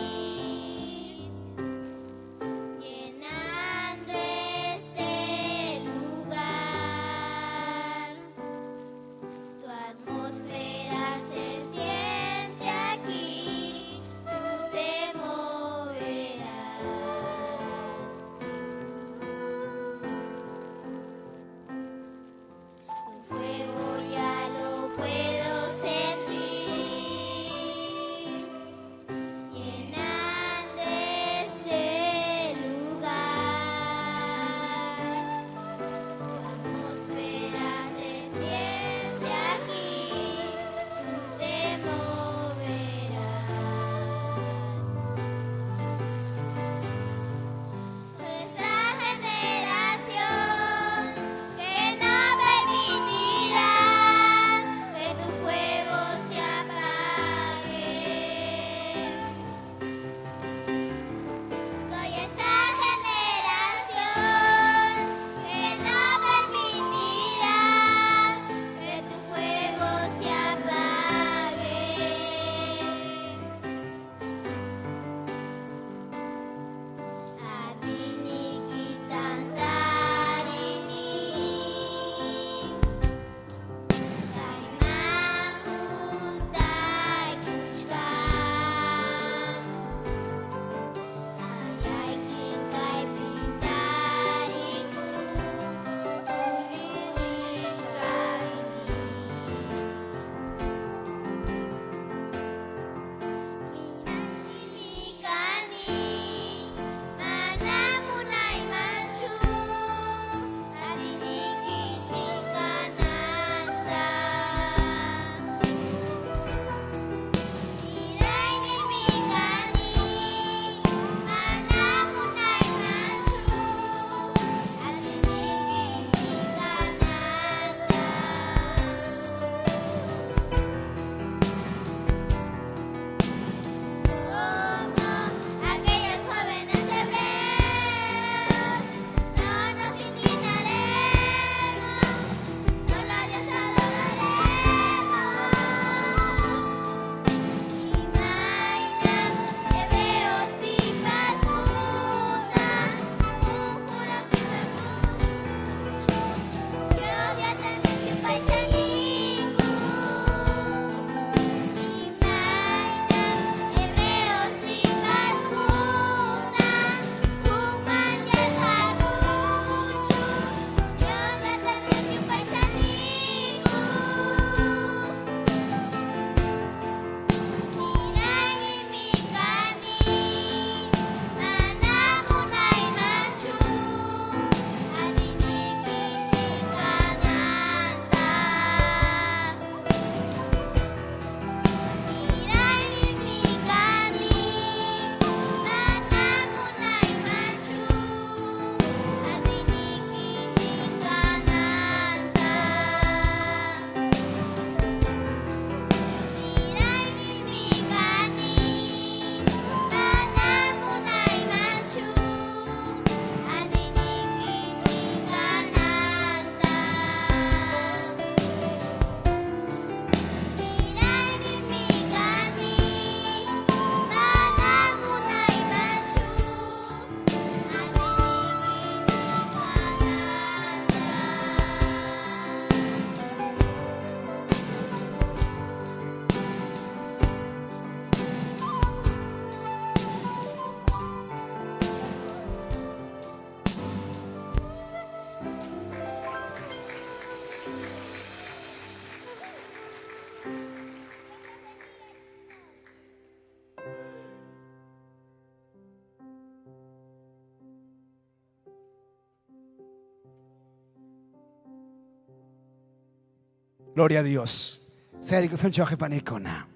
Gloria a Dios. Sayarikusunchik wawqi panikuna.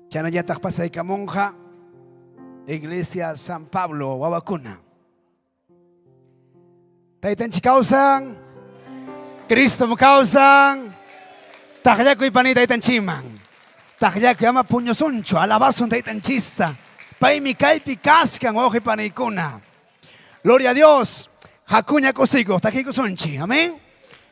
Chaynallataq pasaykamunqa Iglesia San Pablo wawakuna. Taytanchik kawsan, Cristom kawsan. Taqllakuy pani taytanchikman. Taqllakuy ama puñusunchu, alabasun taytanchista. Paymi kaypi kaskan wawqi panikuna. Gloria a Dios. Hakuña kusikuq, takiykusunchik. Amén.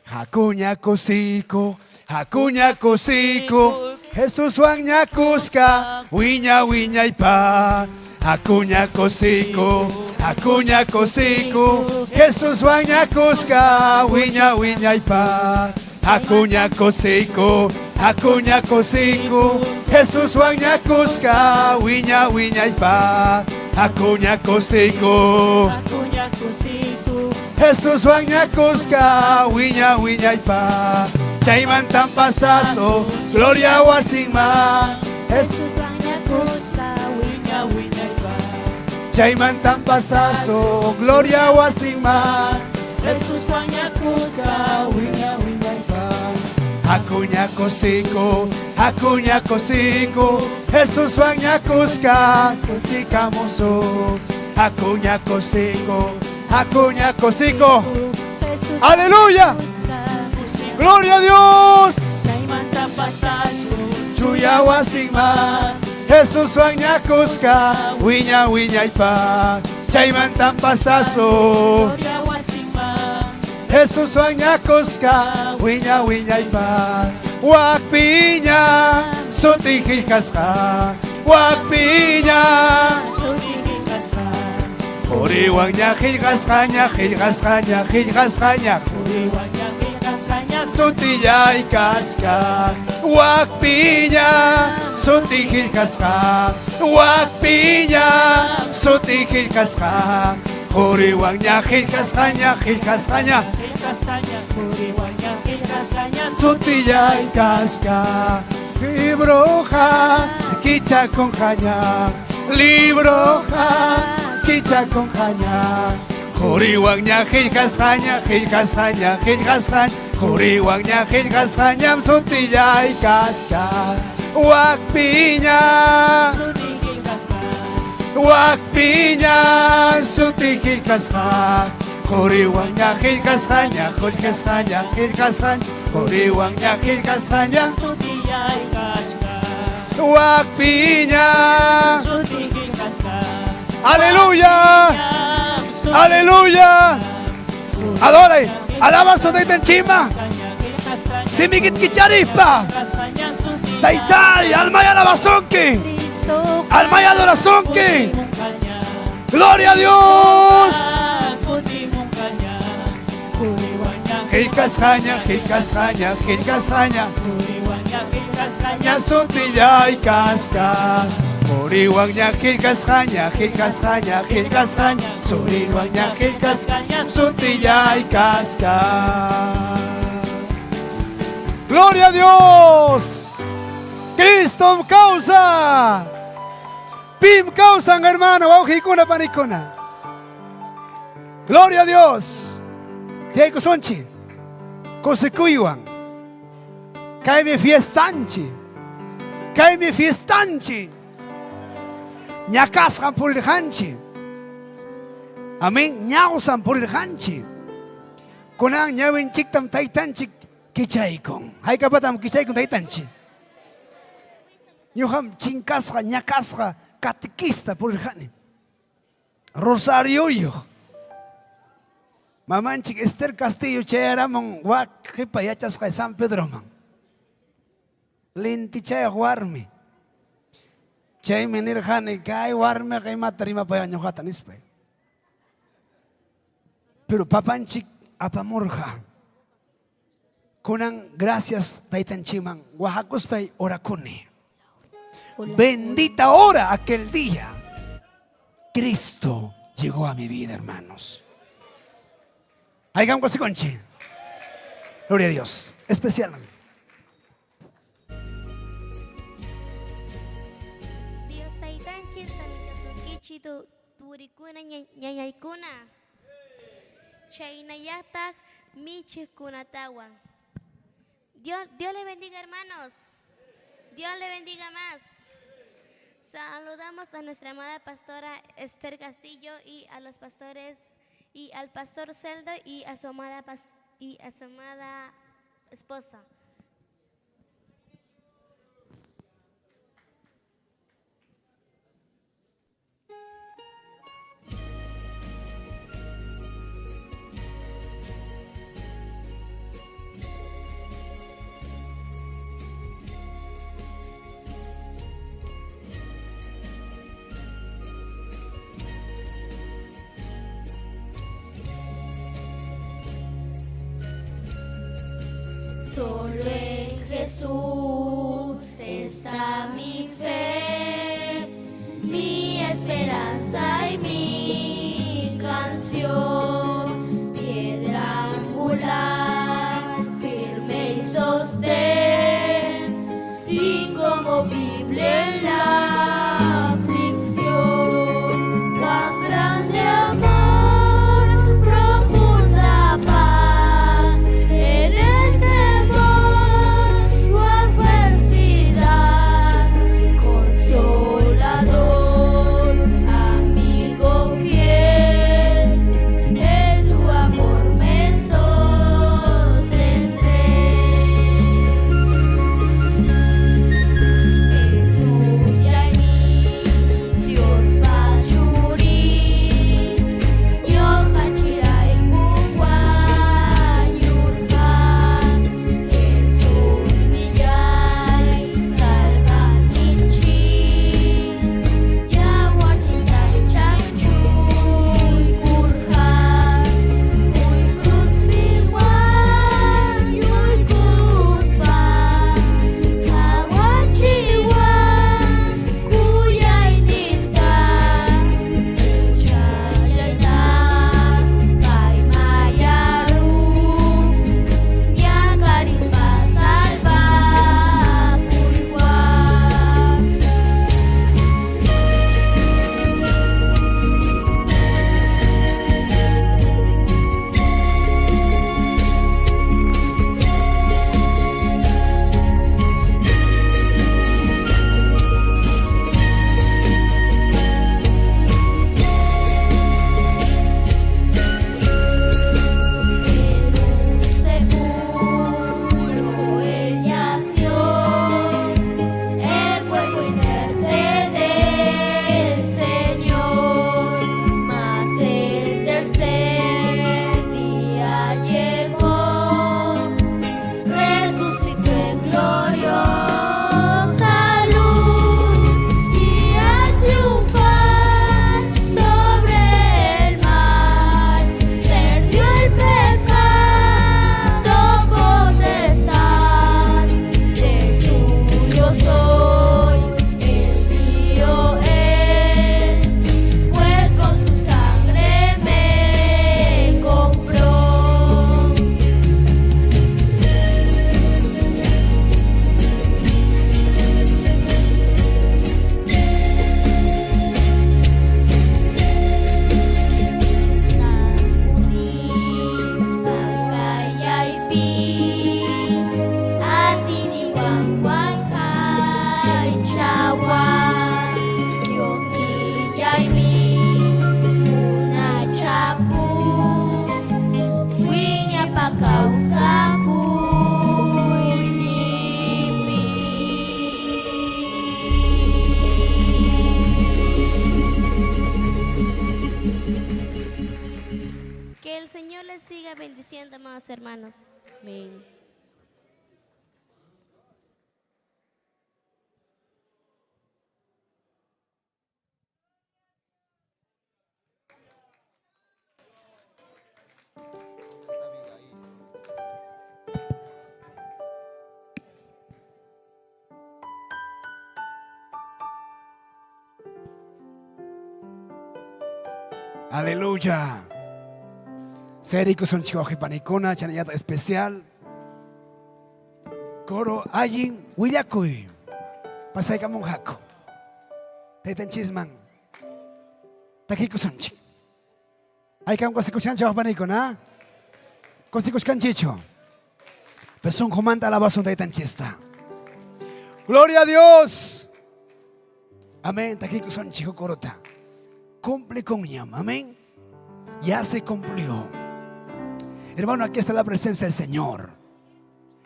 Hakuña kusikuq, hakuña kusikuq, Jesuswan ñakusqa, wiña wiñaypaq. Hakuña kusikuq, hakuña kusikuq, Jesuswan ñakusqa, wiña wiñaypaq. Hakuña kusikuq, hakuña kusikuq, Jesuswan ñakusqa, wiña wiñaypaq. Hakuña kusikuq. Hakuña kusikuq. Jesuswan ñakusqa, wiña wiñaypaq. Chaymantam pasasun, gloria wasinman. Jesuswan ñakusqa, wiña wiñaypaq. Chaymantam pasasun, gloria wasinman. Jesuswan ñakusqa, wiña wiñaypaq. Hakuña kusikuq, hakuña kusikuq, Jesuswan ñakusqa, kusikamusun. Hakuña kusikuq, hakuña kusikuq. Aleluya. Gloria a Dios. Chaymanta pasasun, Chuya wasinman, Jesuswan ñakusqa, wiña wiñaypaq. Chaymantam pasasun. gloria wasinman. Jesuswan ñakusqa, wiña wiñaypaq. Wakpiña, sutin qillqasqa, wakpiña. Sutin qillqasqa, Quriwanña qillqasqaña, qillqasqaña, qillqasqaña. quriwanña qillqasqaña, Sutillay kasqa, wakpiña, sutin qillqasqa, wakpiña, sutin qillqasqa, quriwanña qillqasqaña, qillqasqaña, qillqasqaña, quriwanña qillqasqaña, sutillay kasqa. Libroqa kichakunqaña, libroqa kichakunqaña, quriwanña qillqasqaña, qillqasqaña, qillqasqaña, quriwanña qillqasqañam sutillay kasqa. Wakpiña, sutin qillqasqa, wakpiña, sutin qillqasqa, quriwanña qillqasqaña, qillqasqaña, qillqasqaña, quriwanña qillqasqaña, sutillay kachka, wakpiña. sutin qillqasqa. Aleluya, aleluya. Adore, alaba su taytanchikman. Simikita kicharispa. Taytay, almay alabasunki. Almay adorasunki. Gloria a Dios. Qillqasqaña, qillqasqaña, qillqasqaña. Ña sutillay kasqa. Quriwanña qillqasqaña, qillqasqaña, qillqasqaña. Suriwanña qillqasqaña, sutillay kasqa. Gloria a Dios. Cristom kawsan. Pim kawsan, hermano, wawqikuna panikuna. Gloria a Dios. Tiyaykusunchik. Kusikuywan. Kaymi fiestanchik. Kaymi fiestanchik. Ñakasqam purirqanchik. Amén. Ñawsam purirqanchik. Kunan ñawinchiktam taytanchik kichaykun. Haykapatam kichaykun taytanchik. Ñuqam chinkasqa, ñakasqa catequista purirqani. Rosarioyuq. Mamanchik Esther Castillo chayaramun wak qipa yachasqay San Pedroman. Lentichayuq warmi. Chaymi nirqani, kay warmiqa imata rimapayan ñuqata nispay. Pero papanchik apamurqa. Kunan gracias taytanchikman wahakuspay orakuni. Bendita hora aquel día. Cristo llegó a mi vida, hermanos. Haykam kusikunchik. Gloria a Dios. Especial. Dios taytanchik samichasunkichik turikuna ñañaykuna. Chaynallataq michiqkunatawan. Dios, Dios le bendiga, hermanos. Dios le bendiga más. Saludamos a nuestra amada pastora Esther Castillo y a los pastores y al pastor Celdo y a su amada y a su amada esposa. Solo en Jesús está mi fe, mi esperanza y mi canción, piedra angular, firme y sostén, inconmovible en la aflicción. Cuán grande amor, profunda paz, en el temor o adversidad, consolador, amigo fiel, en su amor me sostendré. Jesús Dios pachuri, ñuqa chirayku wañurqa. Jesús nillay salvaqninchik, yawarninta chaqchuykurqa. Uy cruzpi wañuykuspa, qawachiwan kuyayninta, huchallayta pay mayarun, ñakarispa salvakuywan. En un sepulcro él yació, el cuerpo inerte del Señor, mas el tercer día llegó, resucitó en gloriosa luz y al triunfar sobre el mal, perdió el pecado potestad. Del suyo soy, el mío es, pues con su sangre me compró. Takayaypi, atiniwan haychawan, Dios nillaymi munachaku, wiñapa kawsakuyninpi. Que el Señor les siga bendiciendo, amados hermanos. Amén. Aleluya. Sayarikusunchik wawqi panikuna, chaynallataq especial. Coro allin willakuy. Pasaykamunqaku. Taytanchisman takikusunchik. Haykam kusikuchkanchik wawqi panikuna? Kusikuchkanchikchu? Sunqumanta alabasun taytanchista. Gloria a Dios. Amén. Takikusunchik corota. Cumple con ñam. Amén. Ya se cumplió. Hermano, aquí está la presencia del Señor.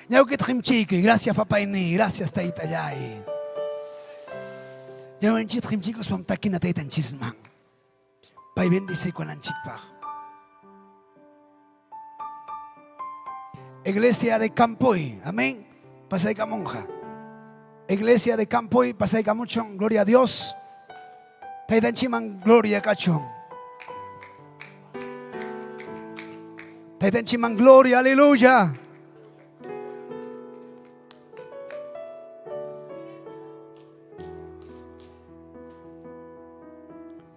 Gracias papá ini, gracias tayta yay. Ñawanchik chicos pam takina taytanchisman. Pay bendice kunanchikpaq. Iglesia de Campoy, amén. Pasayka monja. Iglesia de Campoy, pasayka mucho, gloria a Dios. Taytanchiman gloria kachun. Taytanchiman gloria, aleluya.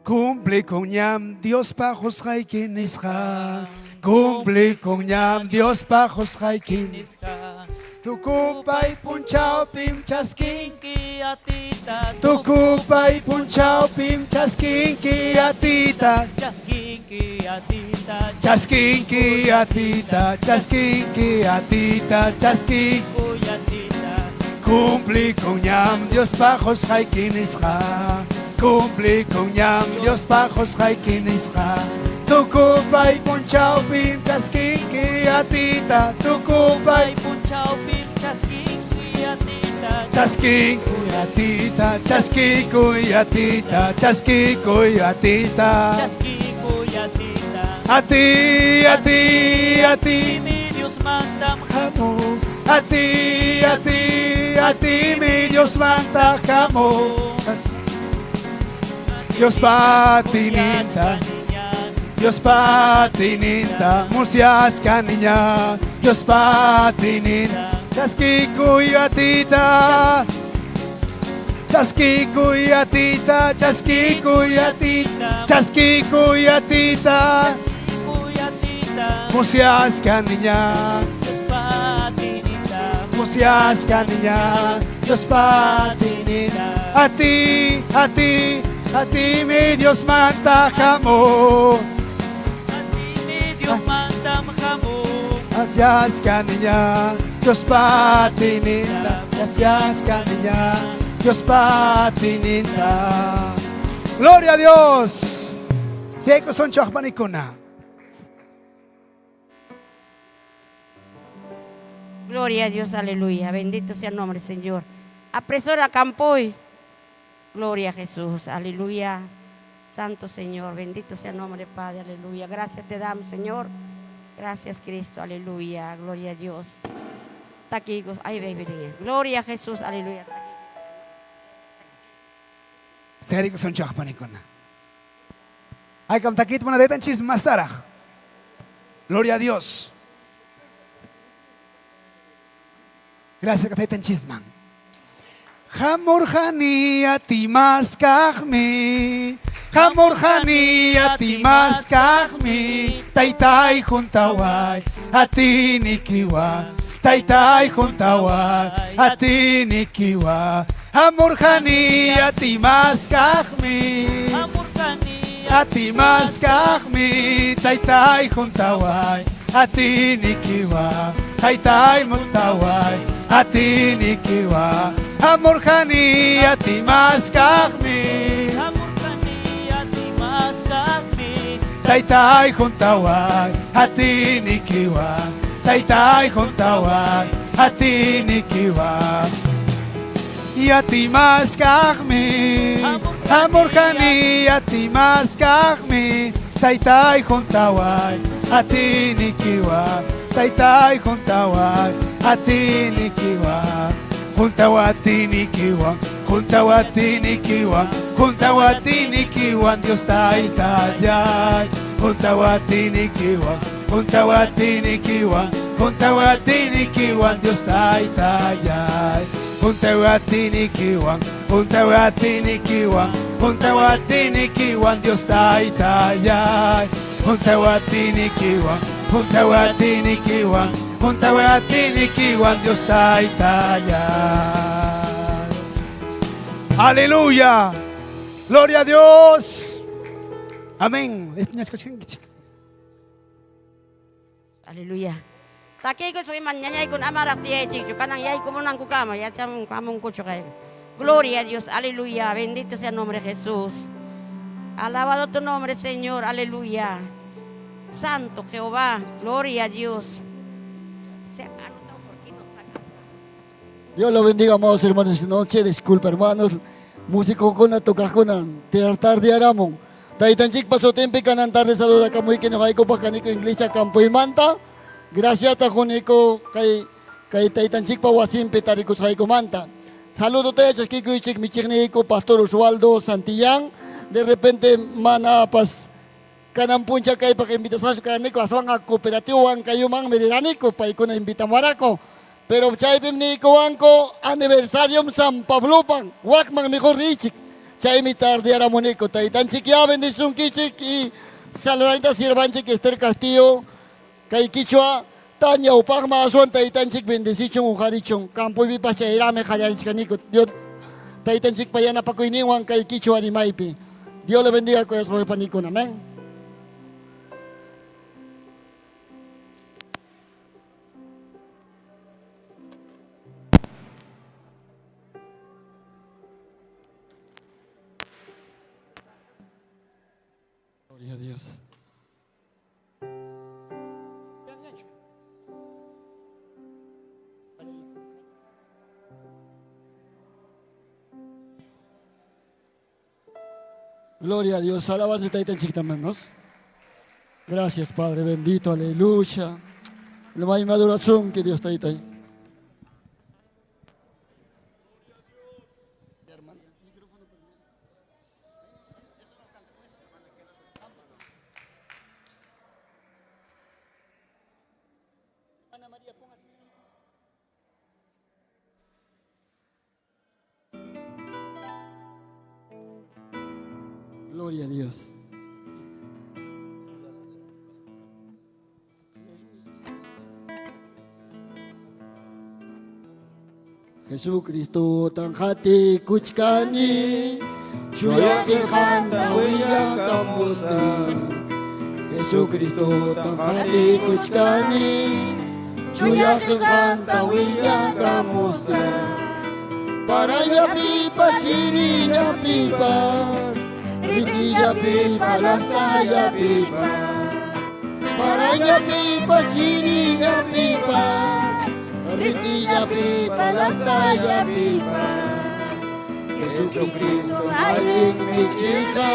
Cumple con ñam Dios pajos nisqa. Cumple con ñam Dios pajos nisqa. Tukupay punchawpim chaskinki atita. Tukupay punchawpim chaskinki atita. Chaskinki atita. Chaskinki atita. Chaskinki atita. Chaskinki atita. Cumple con ñam Dios pajos nisqa. Cumple con ñam Dios pajos nisqa. Tukupay punchawpim chaskinki atita. Tukupay punchawpim chaskinki atita. Chaskinki atita, chaskinki atita, chaskinki atita. Chaskinki atita. A ti, a ti, a ti. Mi Dios manda jamo. A ti, a ti, a ti, mi Dios manda jamo. Dios patininta. Dios patininta, musias niña, Dios patininta, chaskiku atita, chaskiku atita, chaskiku atita, chaskiku atita, musias niña, Dios patininta, musias niña, Dios patininta, a ti, a ti, a ti mi Dios manda jamo. A ti mi Dios manda jamo. Adiós niña, Dios patininta. Adiós niña, Dios patininta. Gloria a Dios. Diego son chahpanikuna. Gloria a Dios, aleluya. Bendito sea el nombre, Señor. Apresora Campoy. Gloria a Jesús, aleluya. Santo Señor, bendito sea el nombre, Padre, aleluya. Gracias te damos, Señor. Gracias, Cristo, aleluya. Gloria a Dios. Taquigos, ay, baby, Gloria a Jesús, aleluya. Serio son chahpanikuna. Ay, kam takit mo na detan chis mastaraj. Gloria a Dios. Gracias, kataytan chisman. Hamurjani atimaskaqmi, Hamurjani atimaskaqmi, Taytay juntaway, atinikiwa, Taytay juntaway, atinikiwa, Hamurjani atimaskaqmi, Atimaskaqmi, Taytay juntaway, atinikiwa, Taytay muntaway, atinikiwa, Hamurjani atimaskaqmi, Taytay juntaway, atinikiwa, Taytay juntaway, atinikiwa. Y atimaskaqmi, Hamurjani atimaskaqmi, Taytay juntaway, atinikiwa, Taytay juntaway, atinikiwa. Juntawatinikiwa, juntawatinikiwa, juntawatinikiwa, Dios taytayay. Juntawatinikiwa, juntawatinikiwa, juntawatinikiwa, Dios taytayay. Juntawatinikiwa, juntawatinikiwa, juntawatinikiwa, Dios taytayay. Juntawatinikiwa, juntawatinikiwa, juntawatinikiwa, Dios taytayay. Aleluya. Gloria a Dios. Amén. Aleluya. Takiykuchun ima ñañaykuna amaraq tiyaychikchu, kanan yaykumunankukama yachamunku hamunkuchu kayqa. Gloria a Dios, aleluya, bendito sea nombre Jesús. Alabado tu nombre, Señor, aleluya. Santo Jehová, gloria a Dios. Se han anotado por qué no sacan. Dios los bendiga, amados hermanos, esta noche. Disculpa, hermanos. Músicokuna tocaqkuna tardearamun. Taytanchikpa sutinpi kanan tarde saludakamuyki ñuqaykupaq kaniko iglesia campoymanta. Graciasta quniku kay kay taytanchikpa wasinpi tarikusqaykumanta. Saludota chaskikuychik michiqniyku Pastor Oswaldo Santillán. De repente manapas kanan puncha kaypaq invitasqachu karaniku aswanqa cooperativo Huancayumanmi riraniku paykuna invitamuwaraku. Pero chaypim niykuwanku aniversariom San Pablopan wakman mejor riychik. Chaymi tardearamuniku. Taytanchik ya bendisunkichik y saludanita siervanchik Esther Castillo kay quichua ta ñawpaqman aswan taytanchik bendecichun uqarichun. Campoypipas chayraqmi qallarichkaniku. Dios taytanchikpa yanapakuyninwan kay quichua rimaypi. Dios le bendiga kuyasqa panikuna. Amén. Gloria a Dios. Gloria a Dios. Alabanza taytanchik hermanos. Gracias, Padre bendito. Aleluya. Lo hay adoración que Dios taytay. Gloria a Dios. Jesucristo tan qatikuchkani chuya qillqanta willakamustin. Jesucristo tan qatikuchkani chuya qillqanta willakamustin. Parallapipas chirillapipas ritillapipas lastallapipas. Parallapipas chirillapipas ritillapipas lastallapipas. Jesucristo allin michiqa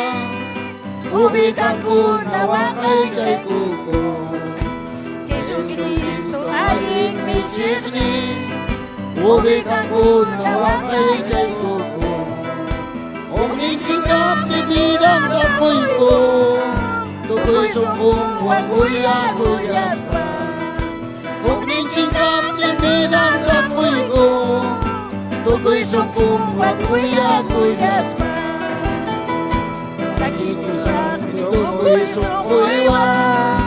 ubicankuna waqaychaykuku. Jesucristo allin michiqni ubicankuna waqaychaykuku. Hukninchik kaptin vidanta quyku tukuy sunqunwan kuyakullaspa. Hukninchik kaptin vidanta quyku tukuy sunqunwan kuyakullaspa. Takikusaqmi tukuy sunquywan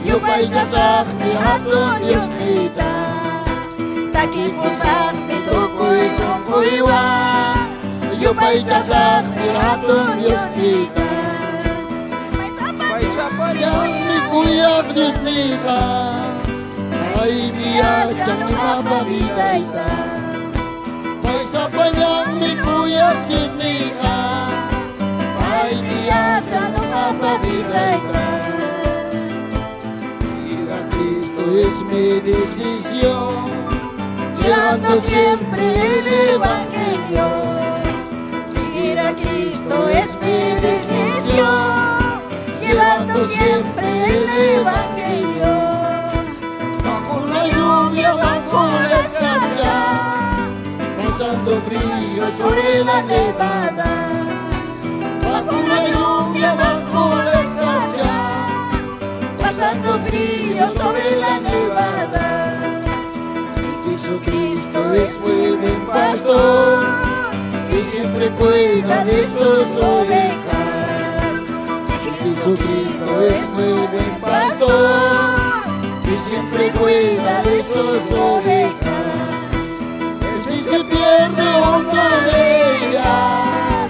yupaychasaqmi hatun Diosniyta. Takikusaqmi tukuy sunquywan yupaychasaqmi hatun Diosniyta. Paypallanmi kuyaq Diosniyqa, paymi yachan ñuqapa vidayta. Paysapallanmi kuyaq Diosniyqa, paymi yachan ñuqapa vidayta. Seguir a Cristo es mi decisión, llevando siempre el Evangelio. Seguir a Cristo es mi decisión, llevando siempre el Evangelio. Bajo la lluvia, bajo la escarcha, pasando frío sobre la nevada. Bajo la lluvia, bajo la escarcha, pasando frío sobre la nevada. Y Jesucristo es muy buen pastor, y siempre cuida de sus ovejas. Jesucristo es muy buen pastor, y siempre cuida de sus ovejas. Y si se pierde una de ellas,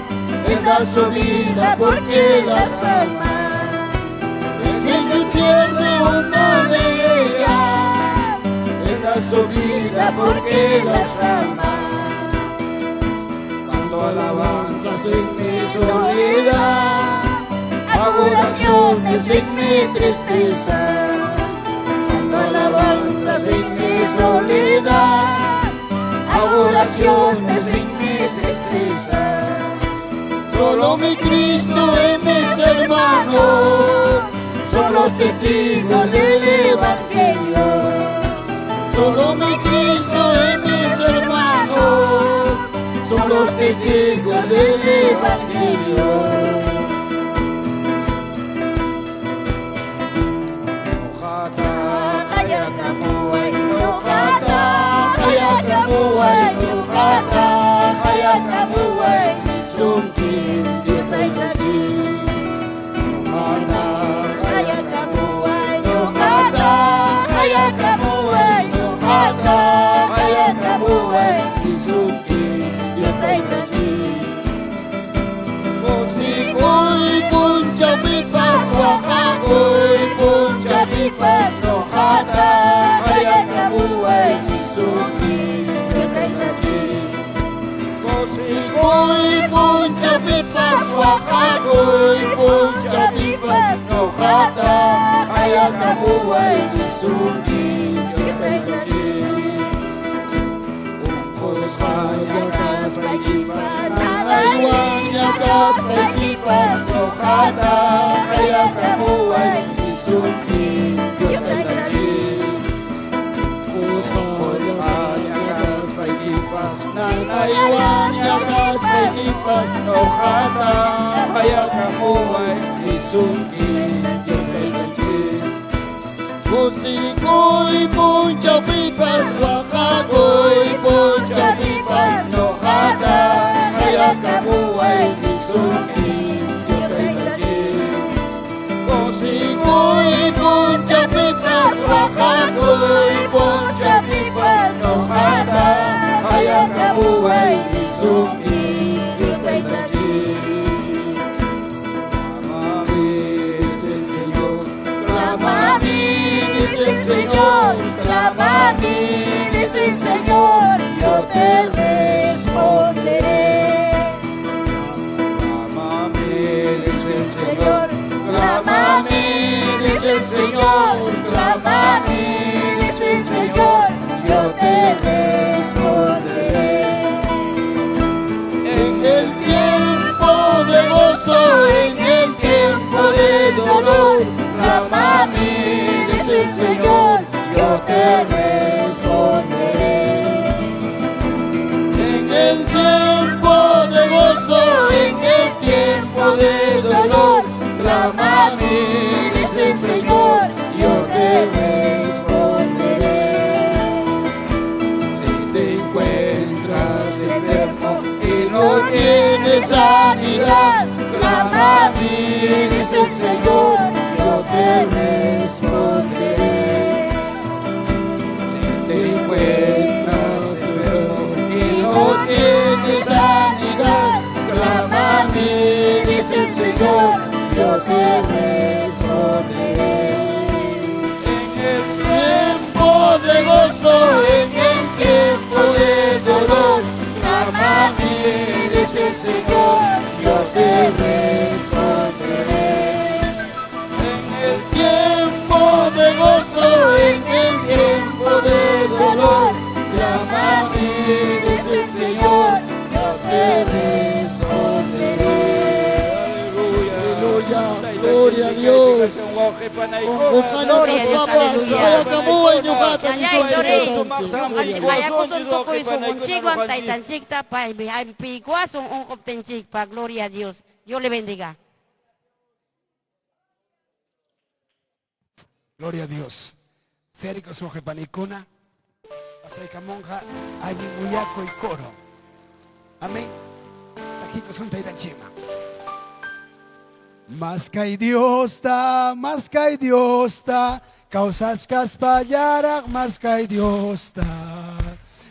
Él da su vida porque las ama. Y si se pierde una de ellas, su vida porque las ama. Canto alabanzas en mi soledad, hago oraciones en mi tristeza. Canto alabanzas en mi soledad, hago oraciones en mi tristeza. Solo mi Cristo y mis hermanos son los testigos del Evangelio. Solo mi Cristo y mis hermanos son los testigos del Evangelio. Ñuqata qayakamuway, ñuqata qayakamuway, nisunki Dios Taytanchik. Ñuqata qayakamuway, ñuqata qayakamuway, ñuqata qayakamuway, nisunki Dios Taytanchik. Kusikuy punchawpipas, waqakuy punchawpipas, ñuqata qayakamuway, nisunki Dios Taytanchik. Kusikuy punchawpipas, waqakuy punchawpipas, ñuqata qayakamuway, nisunki Dios Taytanchik. Unqusqalla kaspaykipas, nanaywanña kaspaykipas, ñuqata qayakamuway, nisunki Dios Taytanchik. Unqusqalla kaspaykipas, nanaywanña kaspaykipas, ñuqata qayakamuway, nisunki Dios Taytanchik. Kusikuy punchawpipas, waqakuy punchawpipas, ñuqata qayakamuway, nisunki Dios Taytanchik. Kusikuy punchawpipas, waqakuy punchawpipas, ñuqata qayakamuway, nisunki Dios Taytanchik. Clama a mí, dice el Señor, clama a mí, dice el Señor, clama a mí, dice el Señor, yo te responderé. Clama a mí, dice el Señor, clama a mí, dice el Señor, clama a mí, dice el Señor, yo te responderé. En el tiempo de gozo, en el tiempo de dolor, clama a mí, dice el Señor, yo te responderé. En el tiempo de gozo, en el tiempo de dolor, clama a mí, dice el Señor, yo te responderé. Si te encuentras enfermo y no tienes sanidad, clama a mí, dice el Señor, yo te responderé. Si te encuentras enfermo y no tienes sanidad, clama a mí, dice el Señor, yo te responderé. En el tiempo de gozo, en el tiempo de dolor, clama a mí, dice el Señor, yo te responderé. En el tiempo de gozo, en el tiempo de dolor, clama a mí, dice el Señor, yo te responderé. Aleluya, gloria a Dios. Gloria a Dios, aleluya. Ñañay churi, qayakusun tukuy sunqunchikwan taytanchikta paymi hampiykuwasun unquptinchikpa. Gloria a Dios. Dios le bendiga. Gloria a Dios. Seriko sujepanikuna. Pasaykamunqa allin willakuy coro. Amén. Takikusun taytanchikman. Maskay Diosta, maskay Diosta, kawsachkaspallaraq maskay Diosta.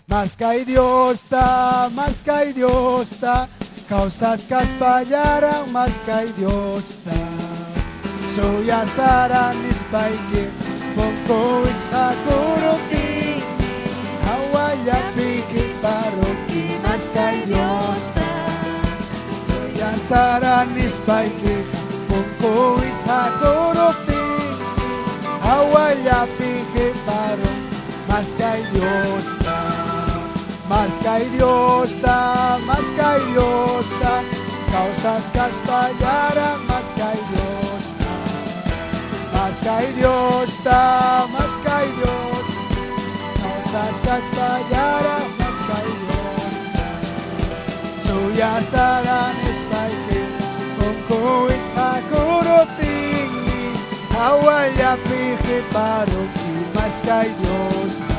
Maskay Diosta, maskay Diosta, kawsachkaspallaraq maskay Diosta. Suyasara nispayki, punku wichqakuruptin, Maskay Diosta. Suyasara nispaykiqa punku wisqakuruptinmi hawallapi qiparun. Maskay Diosta, maskay Diosta, maskay Diosta, kawsachkaspallaraq maskay Diosta. Maskay Diosta, maskay Dios, kawsachkaspallaraq maskay Diosta. Suyasara nispayki punku wisqakuruptinmi hawallapi qiparunki maskay Diosta.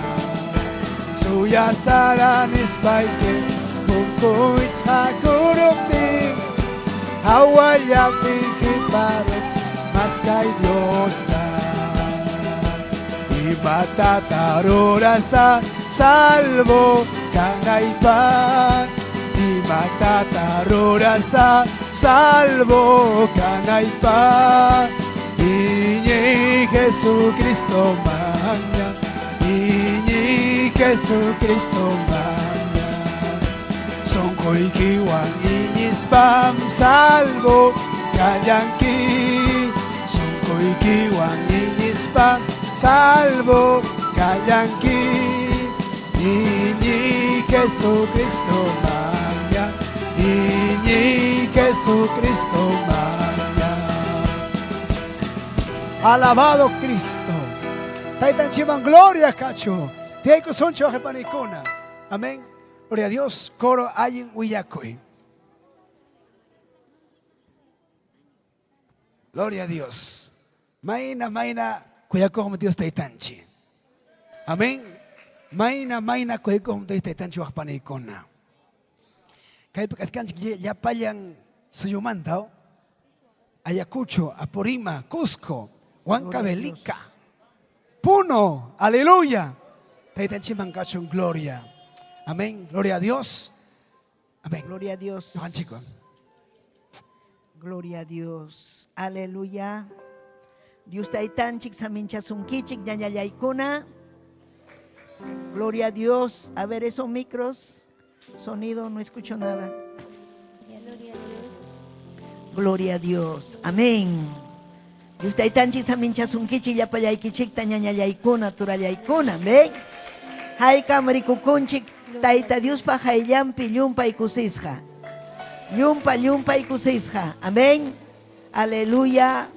Suyasara nispayki punku wisqakuruptinmi hawallapi qiparunki maskay Diosta. Imatata rurasa salvo kanaypaq Imatata rurasa salvo kanaypaq Iñiy Jesucristo maña Iñiy Jesucristo maña Sunquykiwan iñispam salvo kallanki Sunquykiwan iñispam salvo kallanki Iñiy Jesucristo maña Iñiy Jesucristo maña. Alabado Cristo. Taytanchikman gloria kachun. Tiyaykusunchik wawqipanikuna. Amén. Gloria a Dios. Coro allin willakuy. Gloria a Dios. Mayna, mayna kuyakuqmi Dios taytanchik. Amén. Mayna, mayna kuyakuqmi Dios taytanchik waqpanikuna. Kaypi kachkanchik llapallan suyumanta, oh. Ayacucho, Apurímac, Cusco, Huancavelica, Puno, aleluya. Taytanchikman kachun gloria. Amén. Gloria a Dios. Amén. Gloria a Dios. Ñuqanchikwan. Gloria a Dios. Aleluya. Dios taytanchik saminchasunkichik ñañallaykuna. Gloria a Dios. A ver esos micros. Sonido, no escucho nada. Gloria a Dios. Gloria a Dios. Amén. Dios taytanchik saminchasunkichik llapallaykichikta ñañallaykuna, turallaykuna. Amén. Haykam rikukunchik Tayta Diospa hayllanpi llumpay kusisqa. Llumpa llumpay kusisqa. Amén. Aleluya.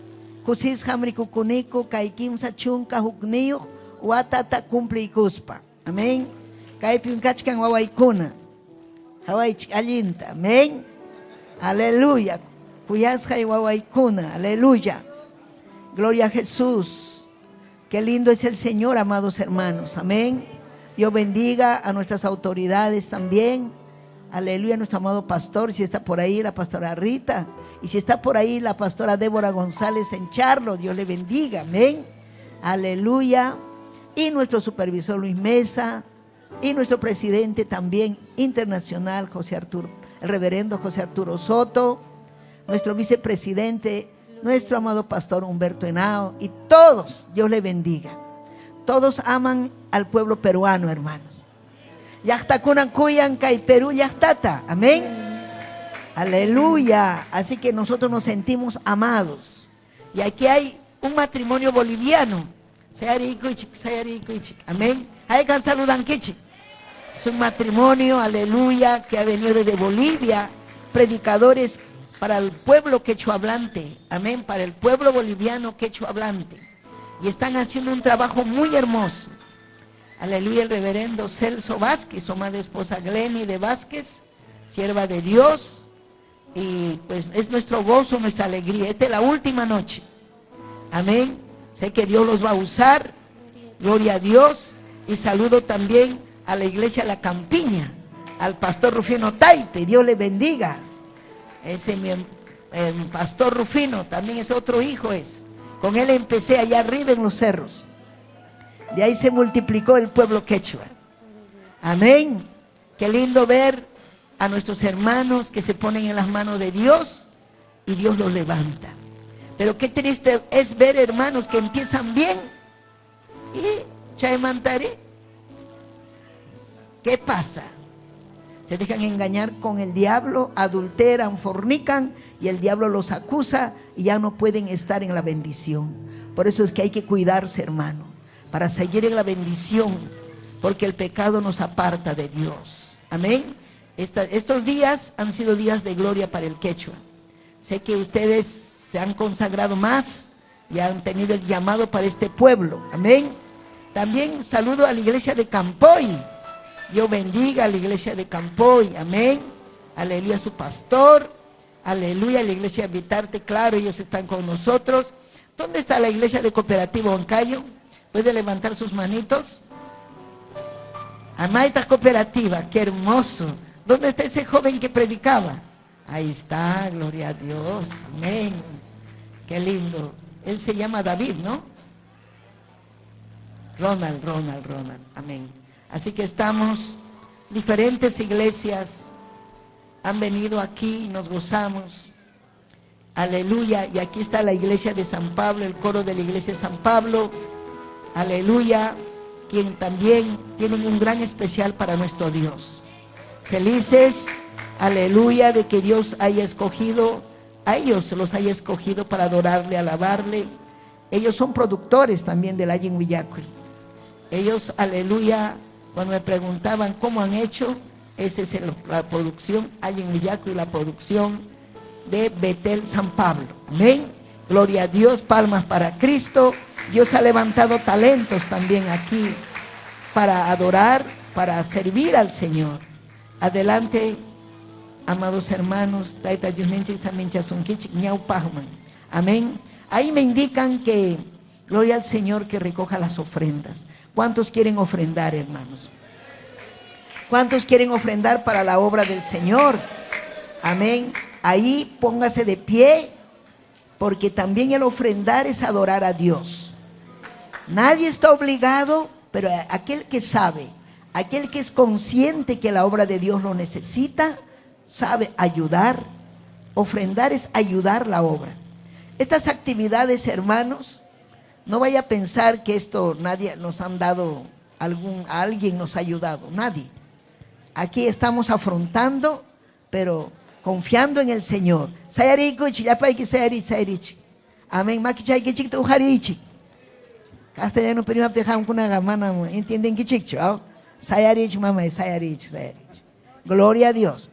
Kusisqam rikukuniku kay 31 watata cumpliykuspa. Amén. Kaypim kachkan wawaykuna. Qawaychik allinta. Amén. Aleluya. Kuyasqay wawaykuna. Aleluya. Gloria a Jesús. Qué lindo es el Señor, amados hermanos. Amén. Dios bendiga a nuestras autoridades también. Aleluya, nuestro amado pastor, si está por ahí la pastora Rita, y si está por ahí la pastora Débora González en Charlo, Dios le bendiga, amén. Aleluya. Y nuestro supervisor Luis Mesa, y nuestro presidente también internacional, José Arturo, el reverendo José Arturo Soto, nuestro vicepresidente, nuestro amado pastor Humberto Henao, y todos, Dios le bendiga. Todos aman al pueblo peruano, hermanos. Llaqtakunan kuyan kay Perú llaqtata. Amén. Aleluya. Así que nosotros nos sentimos amados. Y aquí hay un matrimonio boliviano. Amén. Haykam saludankichik. Es un matrimonio, aleluya, que ha venido desde Bolivia. Predicadores para el pueblo quechua hablante. Amén. Para el pueblo boliviano quechua hablante. Y están haciendo un trabajo muy hermoso. Aleluya, el reverendo Celso Vázquez, su amada esposa Glenny de Vázquez, sierva de Dios. Y pues es nuestro gozo, nuestra alegría. Esta es la última noche. Amén. Sé que Dios los va a usar. Gloria a Dios. Y saludo también a la iglesia La Campiña, al pastor Rufino Taite. Dios le bendiga. Ese mi pastor Rufino también es otro hijo. Es. Con él empecé allá arriba en los cerros. De ahí se multiplicó el pueblo quechua. Amén. Qué lindo ver a nuestros hermanos que se ponen en las manos de Dios y Dios los levanta. Pero qué triste es ver hermanos que empiezan bien y chaymantari. ¿Qué pasa? Se dejan engañar con el diablo, adulteran, fornican y el diablo los acusa y ya no pueden estar en la bendición. Por eso es que hay que cuidarse, hermano, para seguir en la bendición, porque el pecado nos aparta de Dios. Amén. Estos días han sido días de gloria para el quechua. Sé que ustedes se han consagrado más y han tenido el llamado para este pueblo. Amén. También saludo a la iglesia de Campoy. Dios bendiga a la iglesia de Campoy. Amén. Aleluya a su pastor. Aleluya a la iglesia de Vitarte. Claro, ellos están con nosotros. ¿Dónde está la iglesia de Cooperativa Huancayo? ¿Puede levantar sus manitos? Amaita Cooperativa, qué hermoso. ¿Dónde está ese joven que predicaba? Ahí está, gloria a Dios. Amén. Qué lindo. Él se llama David, ¿no? Ronald, Ronald, Ronald. Amén. Así que estamos, diferentes iglesias han venido aquí y nos gozamos. Aleluya. Y aquí está la iglesia de San Pablo, el coro de la iglesia de San Pablo. Aleluya. Quien también tienen un gran especial para nuestro Dios. Felices, aleluya, de que Dios haya escogido, a ellos los haya escogido para adorarle, alabarle. Ellos son productores también del Allin Huillacuy. Ellos, aleluya, cuando me preguntaban cómo han hecho, esa es la producción Allin Huillacuy, la producción de Betel San Pablo. Amén. Gloria a Dios, palmas para Cristo. Dios ha levantado talentos también aquí para adorar, para servir al Señor. Adelante, amados hermanos. Tayta Diosninchik saminchasunkichik ñawpaqman. Amén. Ahí me indican que, gloria al Señor, que recoja las ofrendas. ¿Cuántos quieren ofrendar, hermanos? ¿Cuántos quieren ofrendar para la obra del Señor? Amén. Ahí póngase de pie, porque también el ofrendar es adorar a Dios. Nadie está obligado, pero aquel que sabe, aquel que es consciente que la obra de Dios lo necesita, sabe ayudar. Ofrendar es ayudar la obra. Estas actividades, hermanos, no vaya a pensar que esto nadie nos han dado, alguien nos ha ayudado, nadie. Aquí estamos afrontando, pero confiando en el Señor. Sayarikuchi, yapayki sayarich, sayarich. Amén. Makichaykichikta ujarichik. Castellano primapti qamkunaqa manam entiendenkichikchu. ¿ah? Sayarich, mamay, sayarich, sayarich. Gloria a Dios.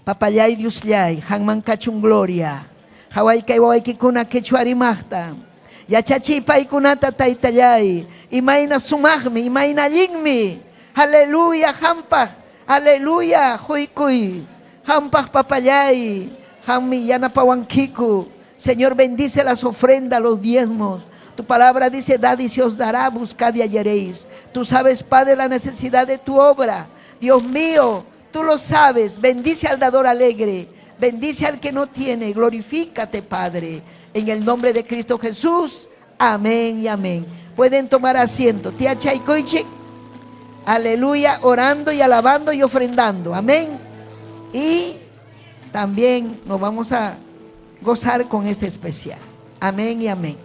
Papallay Diosllay, qamman kachun gloria. Hawaykay wawaykikuna quechua rimaqta. Yachachiy paykunata taytallay. Imayna sumaqmi, imayna allinmi. Aleluya, qampaq. Aleluya, quykuy. Qampaq papallay. Qammi yanapawankiku. Señor, bendice las ofrendas, los diezmos. Tu palabra dice, dad y se os dará, buscad y hallaréis. Tú sabes, Padre, la necesidad de tu obra. Dios mío, tú lo sabes. Bendice al dador alegre. Bendice al que no tiene. Glorifícate, Padre. En el nombre de Cristo Jesús. Amén y amén. Pueden tomar asiento. Tía Chaykoiche. Aleluya, orando y alabando y ofrendando. Amén. Y también nos vamos a gozar con este especial. Amén y amén.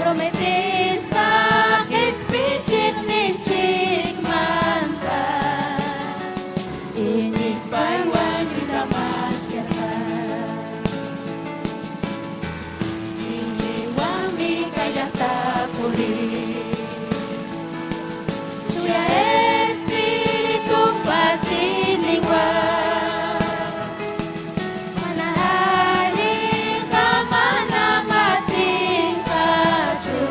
Prometisa qespichiqninchikmanta Iñispay wañuyta masyaspa Iñiywanmi kay llaqta puriy Chuya Espiritupa atiyninwan Mana allinqa manam atinqachu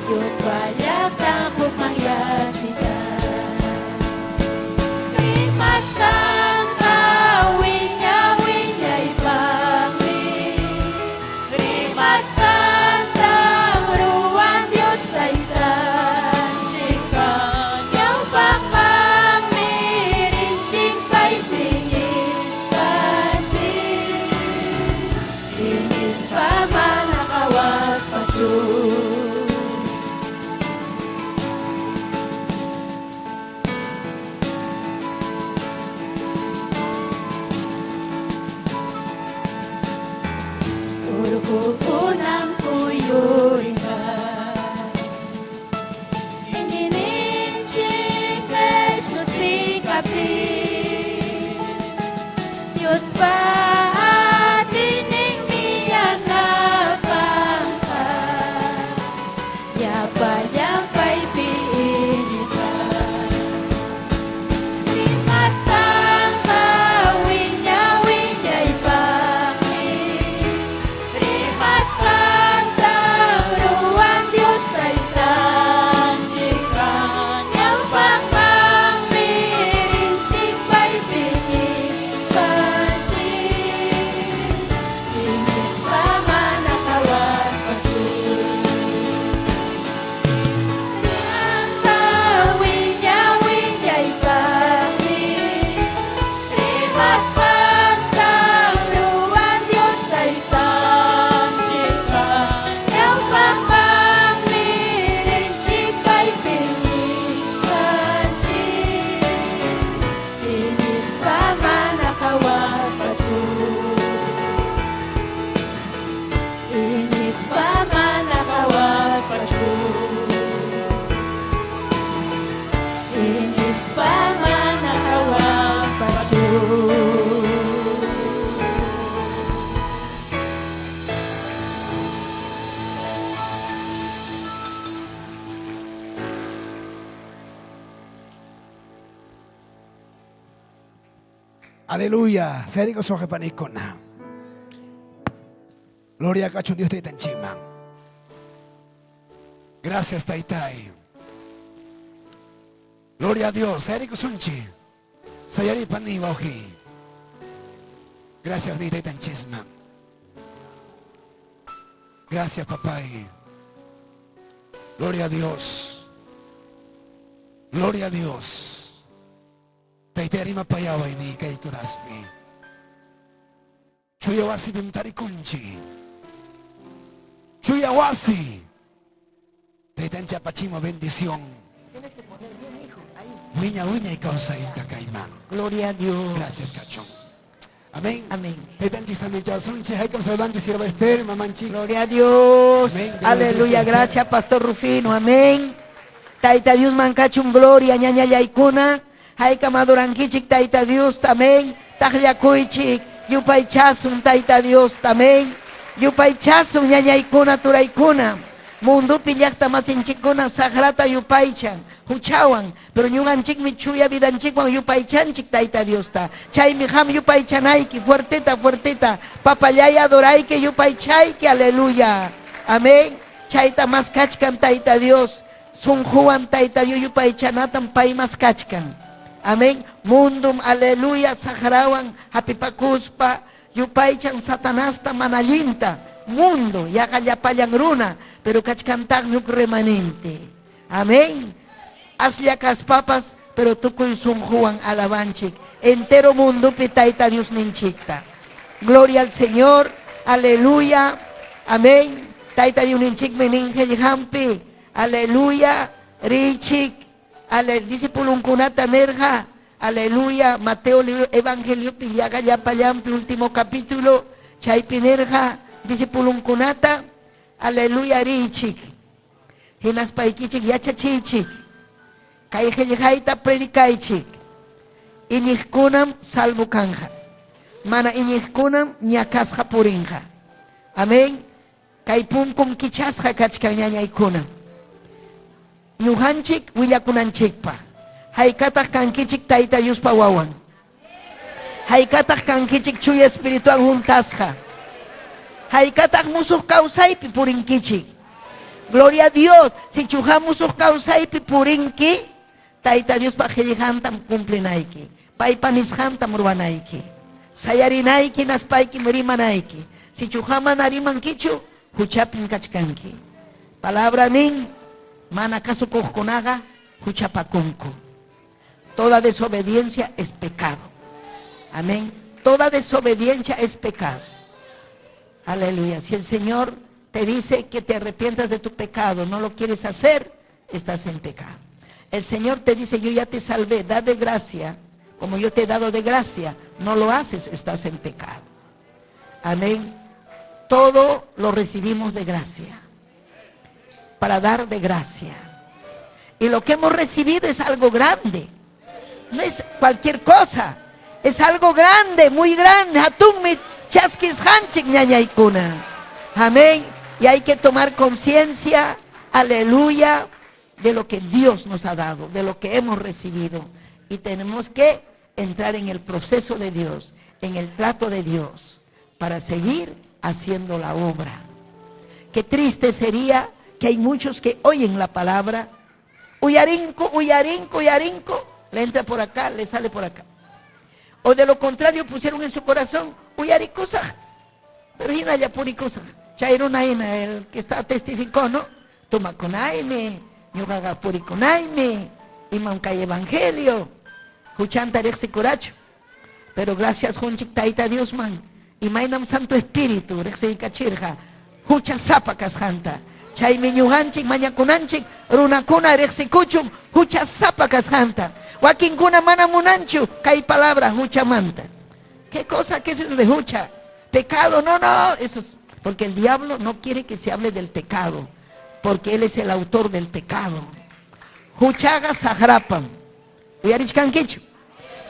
Diospa llaqtan hukmanyachiyta. Rimasqanqa wiña-wiñaypaqmi, rimasqantam ruwan Dios Taytanchikqa. Ñawpaqmanmi rinchik paypi iñispanchik, iñispa mana qawaspachu. Urqukunam kuyurinqa Iñiyninchik Jesuspi kaptin Diospa atiyninmi yanapanqa Llapallan paypi iñiqqa Rimasqanqa wiña-wiñaypaqmi Rimasqantam ruwan Dios Taytanchikqa Ñawpaqmanmi rinchik paypi iñispanchik Iñispa mana qawaspachu Rimasqa wiña-wiñaypaqmi Rimasqantam ruwan Dios Taytanchikqa Ñawpaqmanmi rinchik paypi iñispanchik Iñispa mana qawaspachu Iñispa mana qawaspachu Iñispa mana qawaspachu. Aleluya. Sayariko panikuna. Gloria kachun Dios taytanchikman. Gracias taytay. Gloria a Dios. Sayariko sunchi. Sayari pani wawqi. Gracias ni taytanchisman. Gracias papay. Gloria a Dios. Gloria a Dios. Taytay rimapayaway ni kay turasmi. Chuya wasipim tarikunchik. Chuya wasi. Taytanchik apachimo bendición. Tienes que poner bien, hijo. Ahí. Wiña wiñay kawsayta kayman. Gloria a Dios. Gracias, cachón. Amén. Amén. Taytanchik saminchasunchik, haykam saludanchik sierva Esther, mamanchik. Gloria a Dios. Amén. Aleluya. Gracias, Pastor Rufino. Amén. Tayta Dios mankachun gloria ñañallaykuna. Haykam adorankichik Tayta Dios. Amén. Taqllakuychik. Yupaychasun Tayta Dios. Amén. Yupaychasun ñañaykuna turaykuna. Mundupi llaqta masinchikkuna saqrata yupaychan huchawan, pero ñuqanchikmi chuya vidanchikwan yupaychanchik Tayta Diosta. Chaymi qam yupaychanayki fuerteta fuerteta, papallay adorayki yupaychayki, aleluya. Amén. Chayta maskachkan Tayta Dios, sunquwan Tayta Dios yupaychanatam pay maskachkan. Amén. Mundum, aleluya, saqrawan hapipakuspa yupaychan Satanasta mana allinta. Mundo, yaqa llapallan runa, pero kachkantaqmi huk remanente. Amén. Aslla kaspapas, pero tukuy sunquwan alabanchik. Entero mundupi Tayta Diosninchikta. Gloria al Señor. Aleluya. Amén. Tayta Diosninchikmi nin qillqanpi. Aleluya. Riychik. Ale, discipulunkunata nirqa. Aleluya. Mateo libro evangeliopi yaqa llapallanpi último capítulo. Chaypi nirqa discipulunkunata. Aleluya riychik. Hinaspaykichik yachachiychik. Kay qillqayta predicaychik. Iñiqkunam salvo kanqa. Mana iñiqkunam ñakasqa purinqa. Amén. Kay punkum kichasqa kachkan ñañaykuna. Ñuqanchik willakunanchikpaq. Haykataq kankichik Tayta Diospa wawan? Haykataq kankichik Chuya Espirituwan huntasqa? Haykataq musuq kawsaypi purinkichik? Gloria a Dios, sichuqa musuq kawsaypi purinki, Tayta Diospa qillqantam cumplinayki, paypa nisqantam ruwanayki. Sayarinayki hinaspaykim rimanayki. Sichuqa mana rimankichu, huchapim kachkanki. Palabra nin, mana kasukuqkunaqa huchapakunku. Toda desobediencia es pecado. Amén. Toda desobediencia es pecado. Aleluya. Si el Señor te dice que te arrepientas de tu pecado, no lo quieres hacer, estás en pecado. El Señor te dice, yo ya te salvé, da de gracia, como yo te he dado de gracia. No lo haces, estás en pecado. Amén. Todo lo recibimos de gracia, para dar de gracia. Y lo que hemos recibido es algo grande. No es cualquier cosa. Es algo grande, muy grande. Hatunmi chaskis hanchik ñañaykuna. Amén. Y hay que tomar conciencia, aleluya, de lo que Dios nos ha dado, de lo que hemos recibido. Y tenemos que entrar en el proceso de Dios, en el trato de Dios, para seguir haciendo la obra. Qué triste sería que hay muchos que oyen la palabra, uyarinco, uyarinco, uyarinco, le entra por acá, le sale por acá. O de lo contrario pusieron en su corazón, uyaricosa, pero hina ya puricosa. Chairuna hina, el que está testificó, ¿no? Toma con aime, ñuqaqa purikunaimi, imam kay evangelio, huchanta riqsikurachu. Pero gracias junchik Tayta Diosman, imaynam Santo Espíritu riqsiykachirqa huchasapa kasqanta. Chaymi ñuqanchik mañakunanchik runakuna riqsikuchun huchasapa kasqanta. Wakinkuna mana munanchu kay palabra huchamanta. ¿Qué cosa? ¿Qué es eso de hucha? Pecado, no, no, eso es porque el diablo no quiere que se hable del pecado, porque él es el autor del pecado. Huchaqa saqrapam. Uyarichkankichu?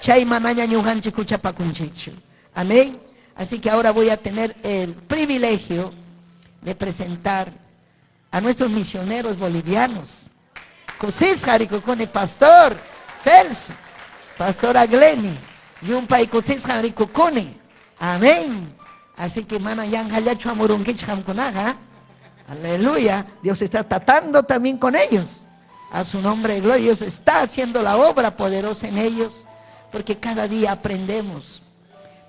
Chay manaña ñuqanchik huchapakunchikchu. Amén. Así que ahora voy a tener el privilegio de presentar a nuestros misioneros bolivianos. Kusisqa rikukuni pastor Celso, pastora Gleni, llumpay kusisqa rikukuni. Amén. Así que mana yanqallachu hamurunkichik qamkunaqa. Aleluya. Dios está tratando también con ellos. A su nombre de gloria. Dios está haciendo la obra poderosa en ellos. Porque cada día aprendemos.